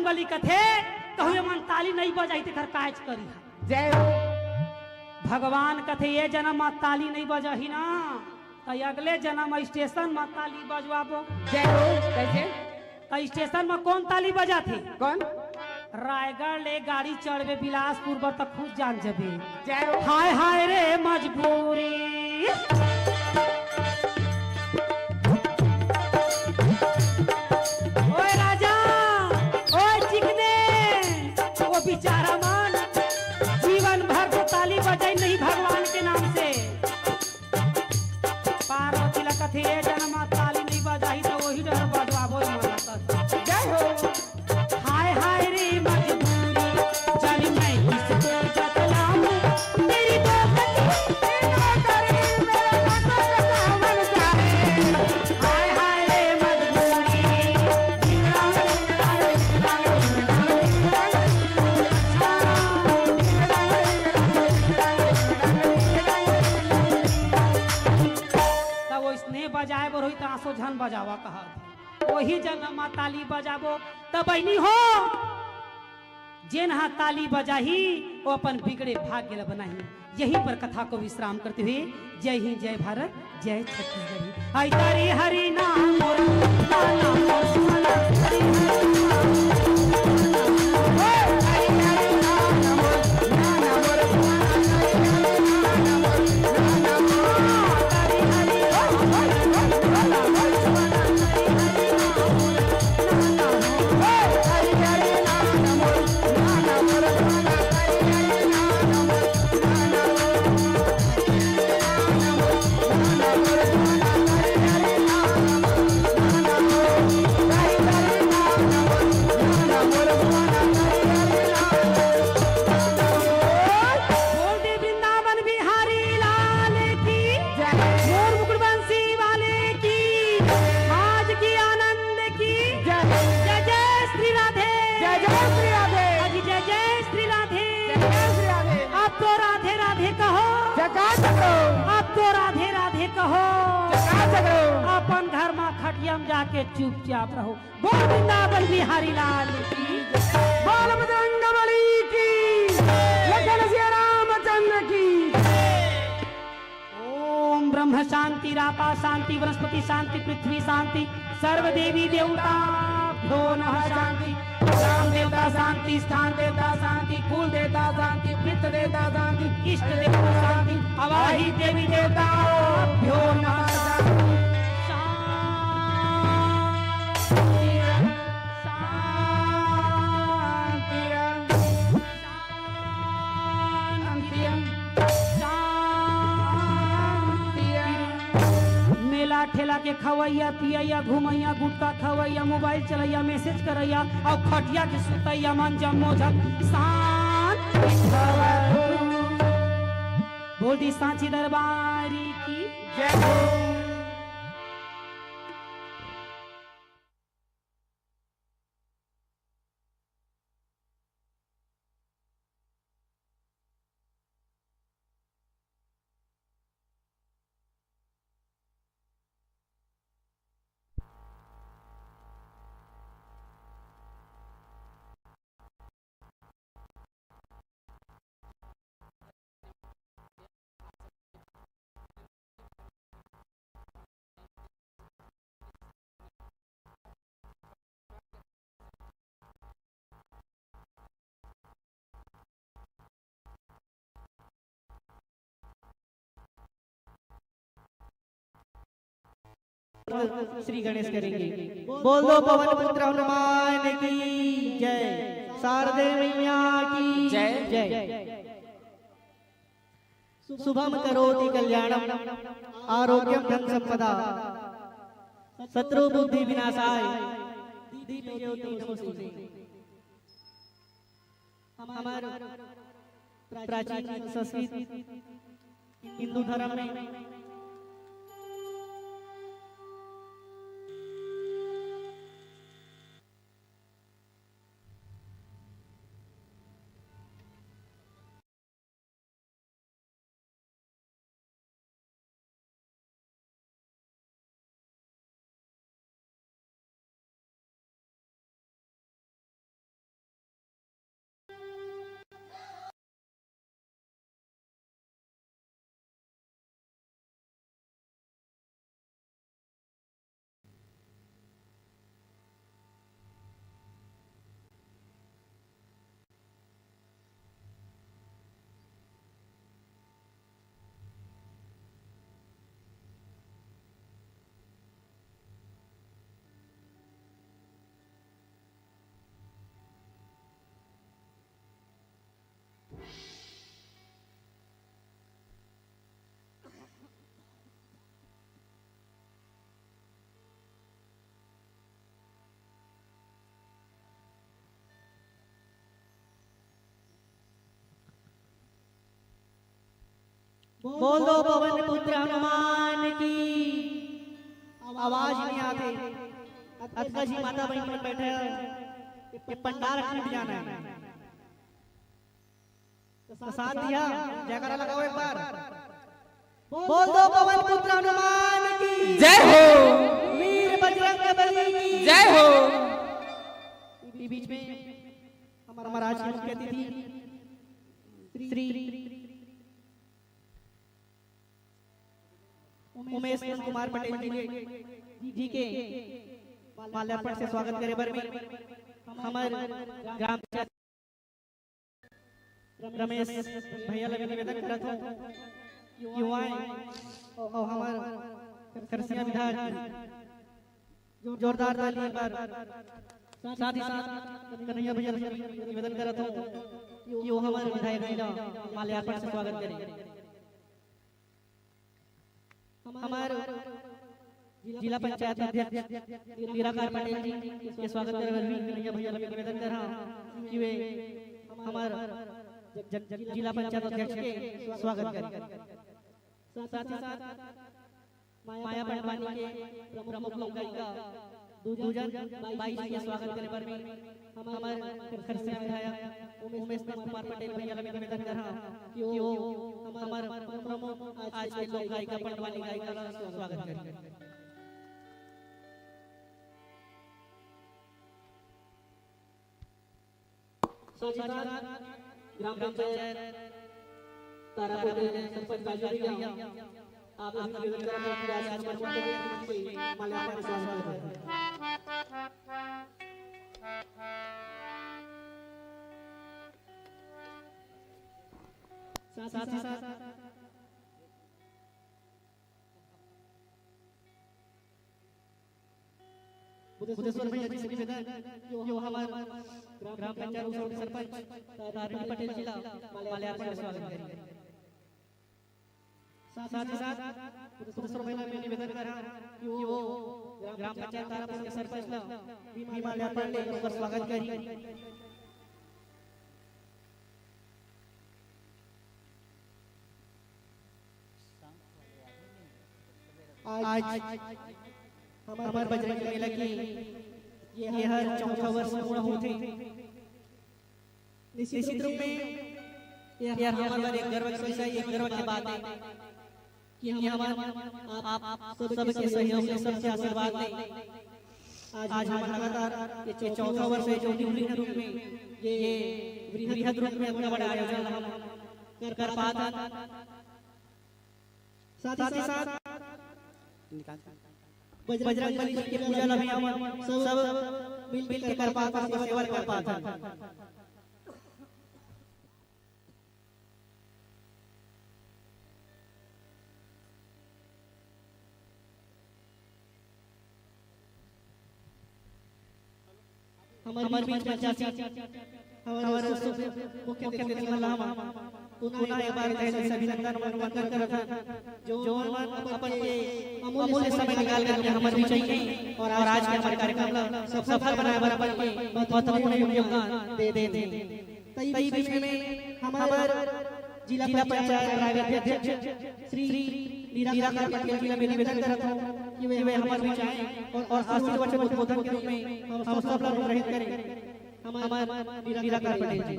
बलि कथे, कहूँ ये मन ताली नहीं बजाही तेखर कायच करी हा। जय हो। भगवान कथे, ये जनम म ताली नहीं बजाही ना, त अगले जनम म स्टेशन म ताली बजवाबो। जय हो। कैसे? त स्टेशन म कौन ताली बजाथे? कौन? रायगढ़ ले गाड़ी चढ़बे बिलासपुर बर, त खुद जान जबे। जय हो। हाय हाय रे मजबूरी। ओए राजा, ओए चिकने, वो बेचारा मन जीवन भर तो ताली बजाई नहीं भगवान के नाम से। पार्वती ला कथे, "ए जनम ताली नहीं बजाही, त वही डहर बजवाबो, ए मन ला कथे।" जय हो। हाय हाय रे मजबूरी, चल मैं किसको जतलाऊं, मेरी दोस्त की नौकरी मेरा तो सावन जाए। हाय हाय रे मजबूरी। त वइसने बजाए बर होही त आंसू झन बजावा कहत हे। ओही जगह म ताली बजाबो त बहिनी हो, जेन ह ताली बजाही, वो अपन बिगड़े भाग्य ल बनाही। यहीं पर कथा को विश्राम करते हुए जय हिंद, जय भारत, जय छत्तीसगढ़। हाय तारी हरि नाम मोर, नाम मोर सुना, हरि हरि नाम मोर, हरि हरि नाम मोर, नाम मोर सुना, हरि हरि नाम मोर, नाम मोर सुना, हरि हरि नाम मोर, नाम मोर सुना, हरि हरि नाम मोर। बोल दे वृंदावन बिहारी लाल की, जय। मोर मुकुट बंसी वाले की, आज की आनंद की, जय। जय जय श्री राधे। जय जय श्री राधे। अजी जय जय श्री राधे। जय जय श्री राधे। अब तो राधे राधे कहो। जकात करो। अब तो राधे राधे कहो। जकात करो। अपन घर मा खटिया म जाके चुपचाप रहो। बोल वृंदावन बिहारी लाल की। बोल बजरंग बली की। लखन सिया रामचंद्र की। ओम ब्रह्म शांति, रापा शांति, वनस्पति शांति, पृथ्वी शांति, सर्व देवी देवताभ्यो नमः शांति, ग्राम देवता शांति, स्थान देवता शांति, कुल देवता शांति, पितृ देवता शांति, इष्ट देवता शांति, अवाही देवी देवताभ्यो नमः शांति। शांति। शांति। शांति। मेला ठेला के खवैया, पियैया, घुमैया, गुटखा खवैया, मोबाइल चलैया, मैसेज करैया अउ खटिया के सुतैया मन जम्मो झन शांति भवतु। बोल दी सांची दरबार की जय हो। श्री गणेश करेंगे। बोल दो पवन पुत्र हनुमान की जय, शारदे मैया की जय। जय। शुभम करोति कल्याणम आरोग्यम धन संपदा शत्रु बुद्धि विनाशाय दीपे ज्योति नमोस्तुते। हमर प्राचीन संस्कृत हिंदू धर्म में बोल दो पवन पुत्र हनुमान की। आवाज नहीं आते। अतका जी माता बहन मन बैठे हैं। ये पंडाल टूट जाना है। तो साथ दिया, जयकारा लगाओ एक बार। बोल दो पवन पुत्र हनुमान की। जय हो। वीर बजरंग बली की। जय हो। ये बीच में हमारा महाराज के मुख्य अतिथि श्री उमेश कुमार पटेल जी के, जी के माल्यार्पण से स्वागत करे बर में हमर ग्राम पंचायत रमेश भैया ला निवेदन करत हूँ, युवाएं और हमर खरसिया विधायक जोरदार ताली पर साथ ही साथ कन्हैया भैया ला निवेदन करत हूँ कि वो हमर विधायक जी ला माल्यार्पण से स्वागत करें। हमर जिला पंचायत अध्यक्ष निराकार पटेल जी के स्वागत करे बर भी कन्हैया भैया ला निवेदन करहा कि वे हमर ज-, ज-, जिला पंचायत अध्यक्ष के स्वागत करें। साथ ही साथ माया पंडवानी के प्रमुख लोक गायिका दूजन बाई जी के स्वागत करे बर में हमर खरसिया विधायक उमेश कुमार पटेल भैया ला निवेदन करहा कि वो हमर प्रमुख आज के लोक गायिका पंडवानी गायिका ला स्वागत करें। साथ ही साथ ग्राम पंचायत तारापुर के सरपंच राजू भैया, आप सभी निवेदन करत हूँ कि आज समर्पण करके माल्यार्पण स्वागत करें। साथ ही साथ बुद्धेश्वर भैया जी से निवेदन, जो हमार ग्राम पंचायत उसौड़ी सरपंच तारिणी पटेल जी ला माल्यार्पण के स्वागत करें। साथ ही साथ बुद्धेश्वर भैया से निवेदन करहा कि वो ग्राम पंचायत तारापुर के सरपंच ला भी माल्यार्पण ले ओकर स्वागत करी। आज हमर बजरंग मेला के ये हर चौथा वर्ष पूरा होथे। निश्चित रूप में ये हर हमर बर एक गर्व के विषय, एक गर्व के बात है कि हमन आप सबके सहयोग ले, सबके आशीर्वाद ले आज हमन लगातार ये चौथा वर्ष है जो निवृत्त रूप में, ये वृहद रूप में अतना बड़ा आयोजन हम कर, कर पात हन। साथ ही साथ बजरंग बली जी के पूजा ला भी हमन सब मिल, मिल के कर पात हन, सेवा कर पात हन। हमर बीच में चाची, हमर मुख्य अतिथि मन ला हम पुनः एक बार तहे दिल से अभिनंदन, वंदन करत हन, जो मन अपन के अमूल्य समय निकाल करके हमर बीच आइए और आज के हमर कार्यक्रम ला सफल बनाए बर अपन के महत्वपूर्ण योगदान दे, दे, दे। तई बीच में हमर जिला पंचायत रायगढ़ के अध्यक्ष श्री निराकार पटेल जी ला मैं निवेदन करत हूँ कि वे हमर बीच आए और, और आशीर्वचन उद्बोधन के रूप में हम सब ला अनुग्रहित करें। हमर निराकार पटेल जी।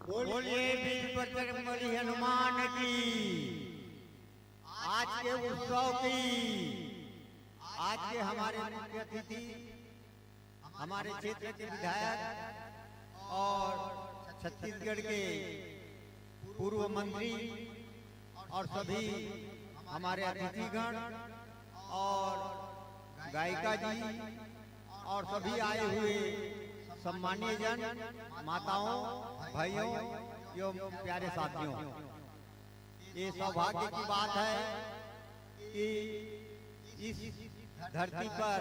बोलिए वीर बजरंगबली हनुमान की। आज के उत्सव की, आज के हमारे मुख्य अतिथि, हमारे क्षेत्र के विधायक और छत्तीसगढ़ के पूर्व मंत्री और सभी हमारे अतिथिगण और गायिका जी और सभी आए हुए सम्मानीय जन, माताओं, भाइयों एवं प्यारे साथियों, ये सौभाग्य की बात है कि इस धरती पर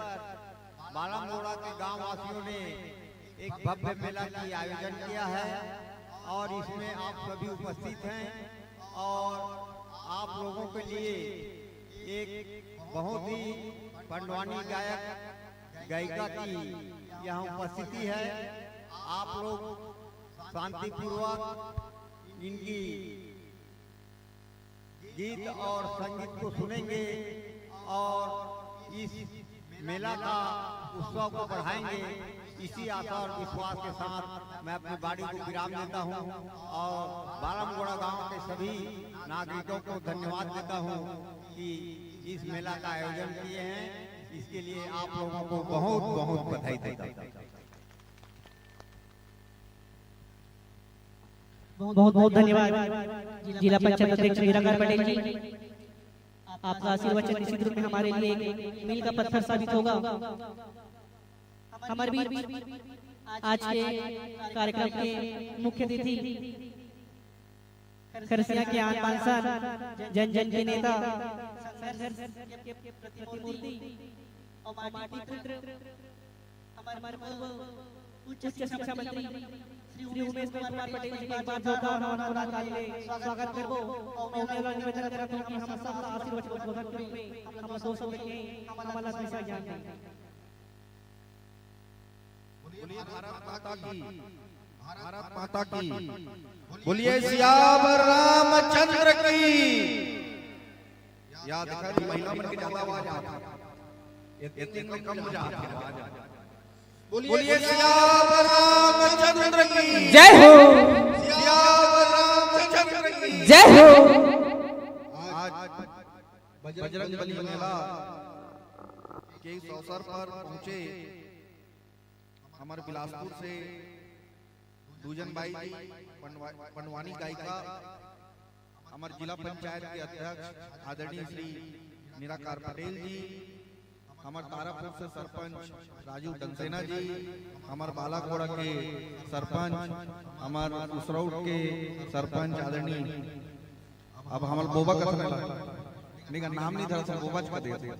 बालामोड़ा के गांव वासियों ने एक भव्य मेला की आयोजन किया है और इसमें आप सभी उपस्थित हैं और आप लोगों के लिए एक बहुत ही पंडवानी गायक गायिका की यहाँ उपस्थिति है। आप लोग शांतिपूर्वक इनकी गीत और संगीत को सुनेंगे और इस मेला का उत्सव को बढ़ाएंगे। इसी आशा और विश्वास के साथ मैं अपनी वाणी को विराम देता हूँ और बालमगोड़ा गांव के सभी नागरिकों को धन्यवाद देता हूँ कि इस मेला का आयोजन किए हैं। इसके लिए आप लोगों को बहुत बहुत बधाई देता हूँ। बहुत बहुत धन्यवाद जिला पंचायत अध्यक्ष मीराकार पटेल जी, आपका आशीर्वचन निश्चित रूप में हमारे लिए एक मील का पत्थर साबित होगा। हमारे बीच आज के कार्यक्रम के मुख्य अतिथि, खरसिया के आन बान शान, जन जन के नेता, संघर्ष के प्रतिमूर्ति और माटी के पुत्र, हमारे पूर्व उच्च शिक्षा मंत्री श्री उमेश कुमार पटेल जी का एक बार जोरदार हमारा ताली ले स्वागत करबो और मैं निवेदन करत हूँ कि हम सब ला आशीर्वचन के रूप में हम दोस्त के हमारा दिशा ज्ञान दें। बोलिए भारत माता की, भारत माता की। बोलिए सियावर रामचंद्र की। या देखा जी, महिला मन के ज्यादा आवाज आत हे, ये तीन में कम हो जात हे आवाज। बोलिए सियावर रामचंद्र की। जय हो। सियावर रामचंद्र की। जय हो। आज बजरंग बली मेला के इस अवसर पर पहुंचे हमारे बिलासपुर से दूजन बाई जी, पंडवा-, पंडवानी गायिका, हमारे जिला पंचायत के अध्यक्ष आदरणीय श्री निराकार पटेल जी, हमारे तारापुर से सरपंच राजू डंसेना जी, हमारे बालाकोड़ा के सरपंच, हमारे उसरौट के सरपंच आदरणीय, अब हमारे बोबा का समय लगा, नहीं का नाम नहीं धरा, सब बोबा का दे दिया।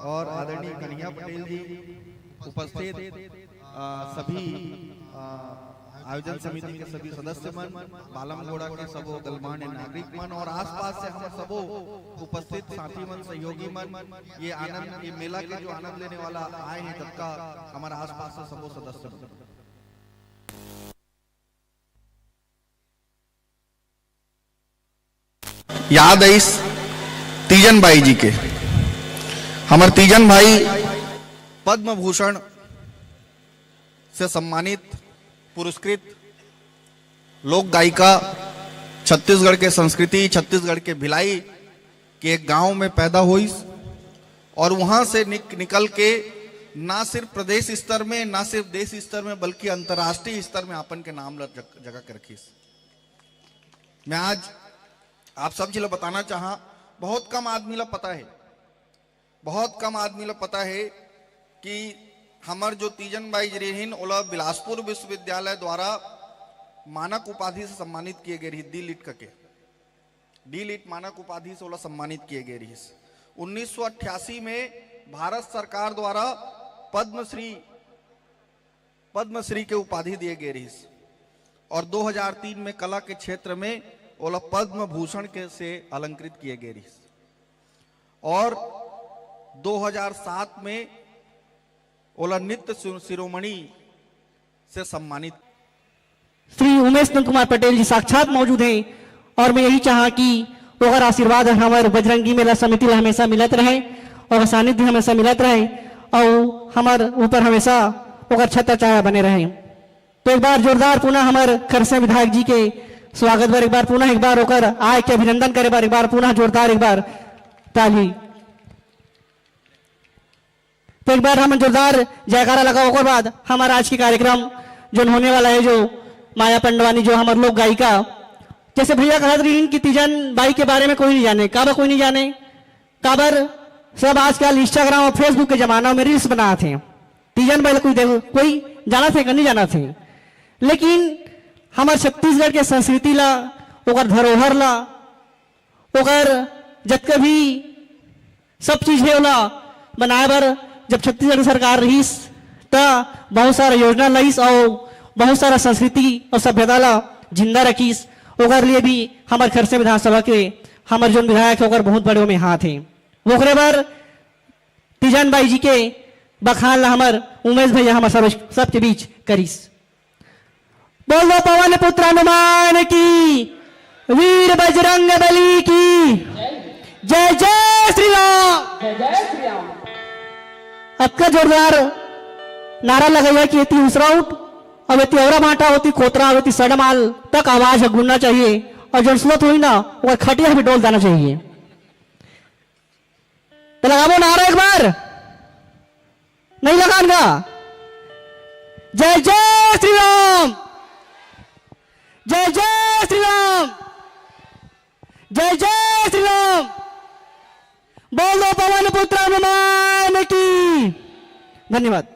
और आदरणीय कन्हैया पटेल जी, उपस्थित, अ, सभी, अ, आयोजन समिति के सभी सदस्य मन, बालमगोड़ा के सबो गणमान्य नागरिक मन और आसपास से हम सबो उपस्थित साथी मन, सहयोगी मन, ये आनंद, ये मेला के जो आनंद लेने वाला आए हैं, जबका हमारे आसपास से सबो सदस्य मन। याद आइस तीजन बाई जी के। हमर तीजन भाई पद्म भूषण से सम्मानित, पुरस्कृत लोक गायिका, छत्तीसगढ़ के संस्कृति, छत्तीसगढ़ के भिलाई के एक गांव में पैदा होइस और वहां से निक-, निकल के ना सिर्फ प्रदेश स्तर में, ना सिर्फ देश स्तर में, बल्कि अंतर्राष्ट्रीय स्तर में आपन के नाम ल जग-, जगह के रखिस। मैं आज आप सब झी ला बताना चाहा, बहुत कम आदमी ला पता है, बहुत कम आदमी ला पता है कि हमर जो तीजन बाई जी रहिन, ओला बिलासपुर विश्वविद्यालय द्वारा मानक उपाधि से सम्मानित किए गए रहिस, डी लिट करके, डी लिट मानक उपाधि से ओला सम्मानित किए गए रहिस। उन्नीस सौ अट्ठासी में भारत सरकार द्वारा पद्मश्री, पद्मश्री के उपाधि दिए गए रहिस और दो हज़ार तीन में कला के क्षेत्र में ओला पद्म भूषण के से अलंकृत किए गए रहिस और दो हज़ार सात में ओला नृत्य शिरो-, शिरोमणि से सम्मानित। श्री उमेश नंद कुमार पटेल जी साक्षात मौजूद हैं और मैं यही चाहा कि ओकर आशीर्वाद हमर बजरंगी मेला समिति ला हमेशा मिलत रहे और सानिध्य हमेशा मिलत रहे और हमर ऊपर हमेशा ओकर छत्र छाया बने रहे। तो एक बार जोरदार पुनः हमर खरसिया विधायक जी के स्वागत बर, एक बार पुनः एक बार ओकर आय के अभिनंदन करे बर एक बार पुनः जोरदार एक बार ताली। तो एक बार हम जोरदार जयकारा लगाओ, ओकर बाद हमारा आज के कार्यक्रम जोन होने वाला है, जो माया पंडवानी, जो हमर लोक गायिका, जैसे भैया कहत रहिन कि तीजन बाई के बारे में कोई नहीं जाने, काबर कोई नहीं जाने, काबर सब आजकल Instagram और Facebook के जमाना में reels बनात हे। तीजन बाई ला कोई देख, कोई जानत हे कि नहीं जानत हे? लेकिन हमर छत्तीसगढ़ के संस्कृति ला, ओकर धरोहर ला, ओकर जतका भी सब चीज हे ओला बनाए बर जब छत्तीसगढ़ सरकार रहिस, त बहुत सारा योजना लाइस और बहुत सारा संस्कृति और सभ्यता ला जिंदा रखिस। ओकर लिए भी हमर खरसिया विधानसभा के हमर जोन विधायक हे, ओकर बहुत बड़े ओमे हाथ हे। ओकरे बर तीजन बाई जी के बखान ला हमर उमेश भैया हमर सब, सबके बीच करिस। बोल दो पवन पुत्र हनुमान की, वीर बजरंग बली की, जय जय श्री राम। जय जय श्री राम। अतका जोरदार नारा लगइया कि एती उसराउट, अब एती औरा भांटा, ओती कोतरा, अब एती सड़माल तक आवाज ह गूंजना चाहिए, और जोन सुनत होही ना, ओकर खटिया भी डोल जाना चाहिए। तो लगाबो नारा एक बार, नहीं लगान गा? जय जय श्री राम, जय जय श्री राम, जय जय श्री राम। बोल दो पवन पुत्र हनुमान की। धन्यवाद।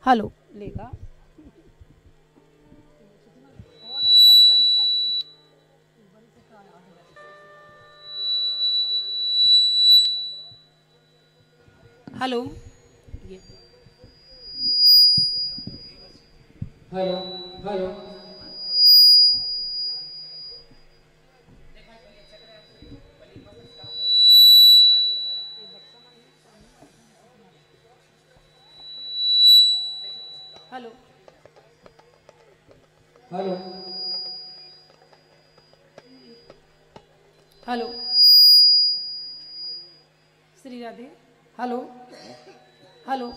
हेलो, लेगा। Hello. Hello. Hello. Hello. Hello. Hello. Shri Radhe. Hello. Hello.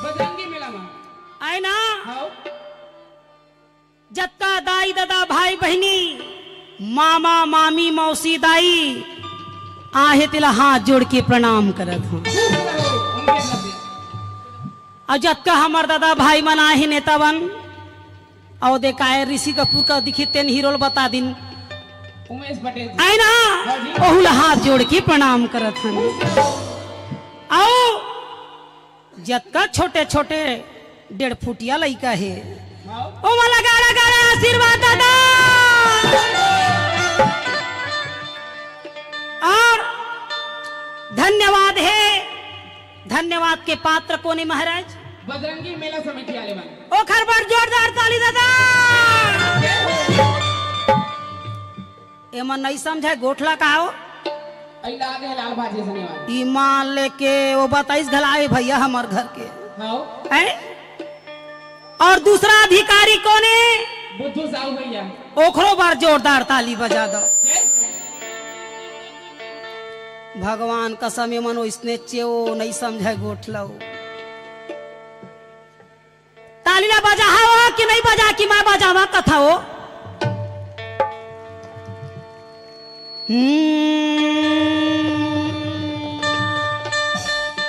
Bajrangi मेला में। आए ना? हाँ। जतका दाई ददा भाई बहिनी, मामा मामी मौसी दाई आहे, तेला हाथ जोड़ के प्रणाम करत हूँ। खुश रहो, उनके प्रति। अउ जतका हमर ददा भाई मन आहे, नेता मन, अउ दे काय ऋषि कपूर का दिखी तेन हीरो ल बता दिन। उमेश पटेल जी। आए ना? हाँ जी। ओहू ला हाथ जोड़ के प्रणाम करत हन। अउ जतका छोटे छोटे डेढ़ फुटिया लइका हे, हाँ। ओमन ला गाड़ा गाड़ा आशीर्वाद ददा। अउ धन्यवाद हे, धन्यवाद के पात्र कोन हे महाराज? बजरंगी मेला समिति वाले मन। ओखर बर जोरदार ताली ददा। एमन नइ समझय गोठ ला का हो? अई लागे लाल भाजी सने वाला। ईमान लेके ओ बताइस घला हे भइया हमर घर के। हाँ। हैं? अउ दूसरा अधिकारी कोन हे? बुद्धू साहू भइया। ओखरो बर जोरदार ताली बजा दो। जय। भगवान कसम, एमन ओइसने चेव, नइ समझय गोठ ला। ताली ला बजाहा हो कि नइ बजा कि मैं बजावा कथा हो। हम्म।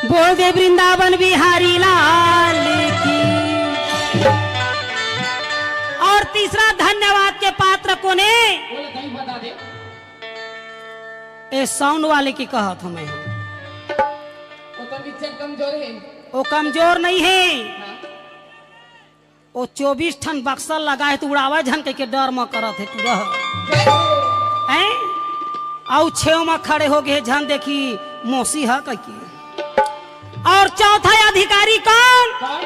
बोल दे वृंदावन बिहारी लाल की। अउ तीसरा धन्यवाद के पात्र कोन हे? बोले, कहीं बता दे। ए साउंड वाले के कहत हँव मैं। ओ तो बिच्चा कमजोर हे। ओ कमजोर नइ हे। हाँ। ओ चौबीस ठन बक्सा लगा हे त उड़ावय झन कहिके डर म करत हे टूरा ह। हैं? अउ छेव म खड़े हो गे हे, झन देखी मौसी ह कहिके। अउ चौथा अधिकारी कोन? कोन?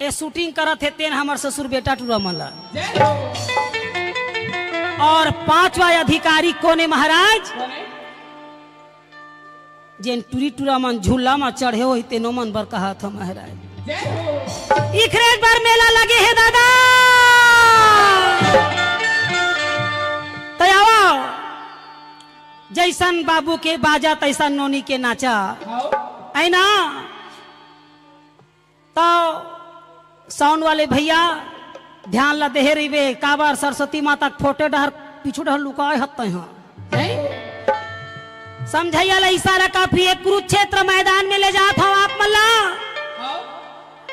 ए शूटिंग करत हे तेन हमर ससुर बेटा टूरा मन ला। जय हो। अउ पांचवा अधिकारी कोन हे महाराज? कोन हे? जेन टूरी टूरा मन झूला म चढ़े होही तेनो मन बर कहत हँव महाराज। जय हो। इखरे बर मेला लगे हे ददा। त आवा, जइसन बाबू के बाजा तइसन नोनी के नाचा। हाँ। है ना? त साउंड वाले भइया ध्यान ला देहे रहिबे, काबर सरस्वती माता के फोटो डहर पीछू डहर लुकाय हत तैं ह। हैं? समझइया ला इशारा काफी हे, कुरुक्षेत्र मैदान में ले जात हँव आप मन ला। हाँ।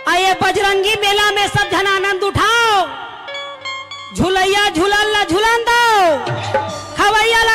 अउ ए बजरंगी मेला में सब झन आनंद उठाव। झुलइया झुलन ला झुलन दव, खवइया ला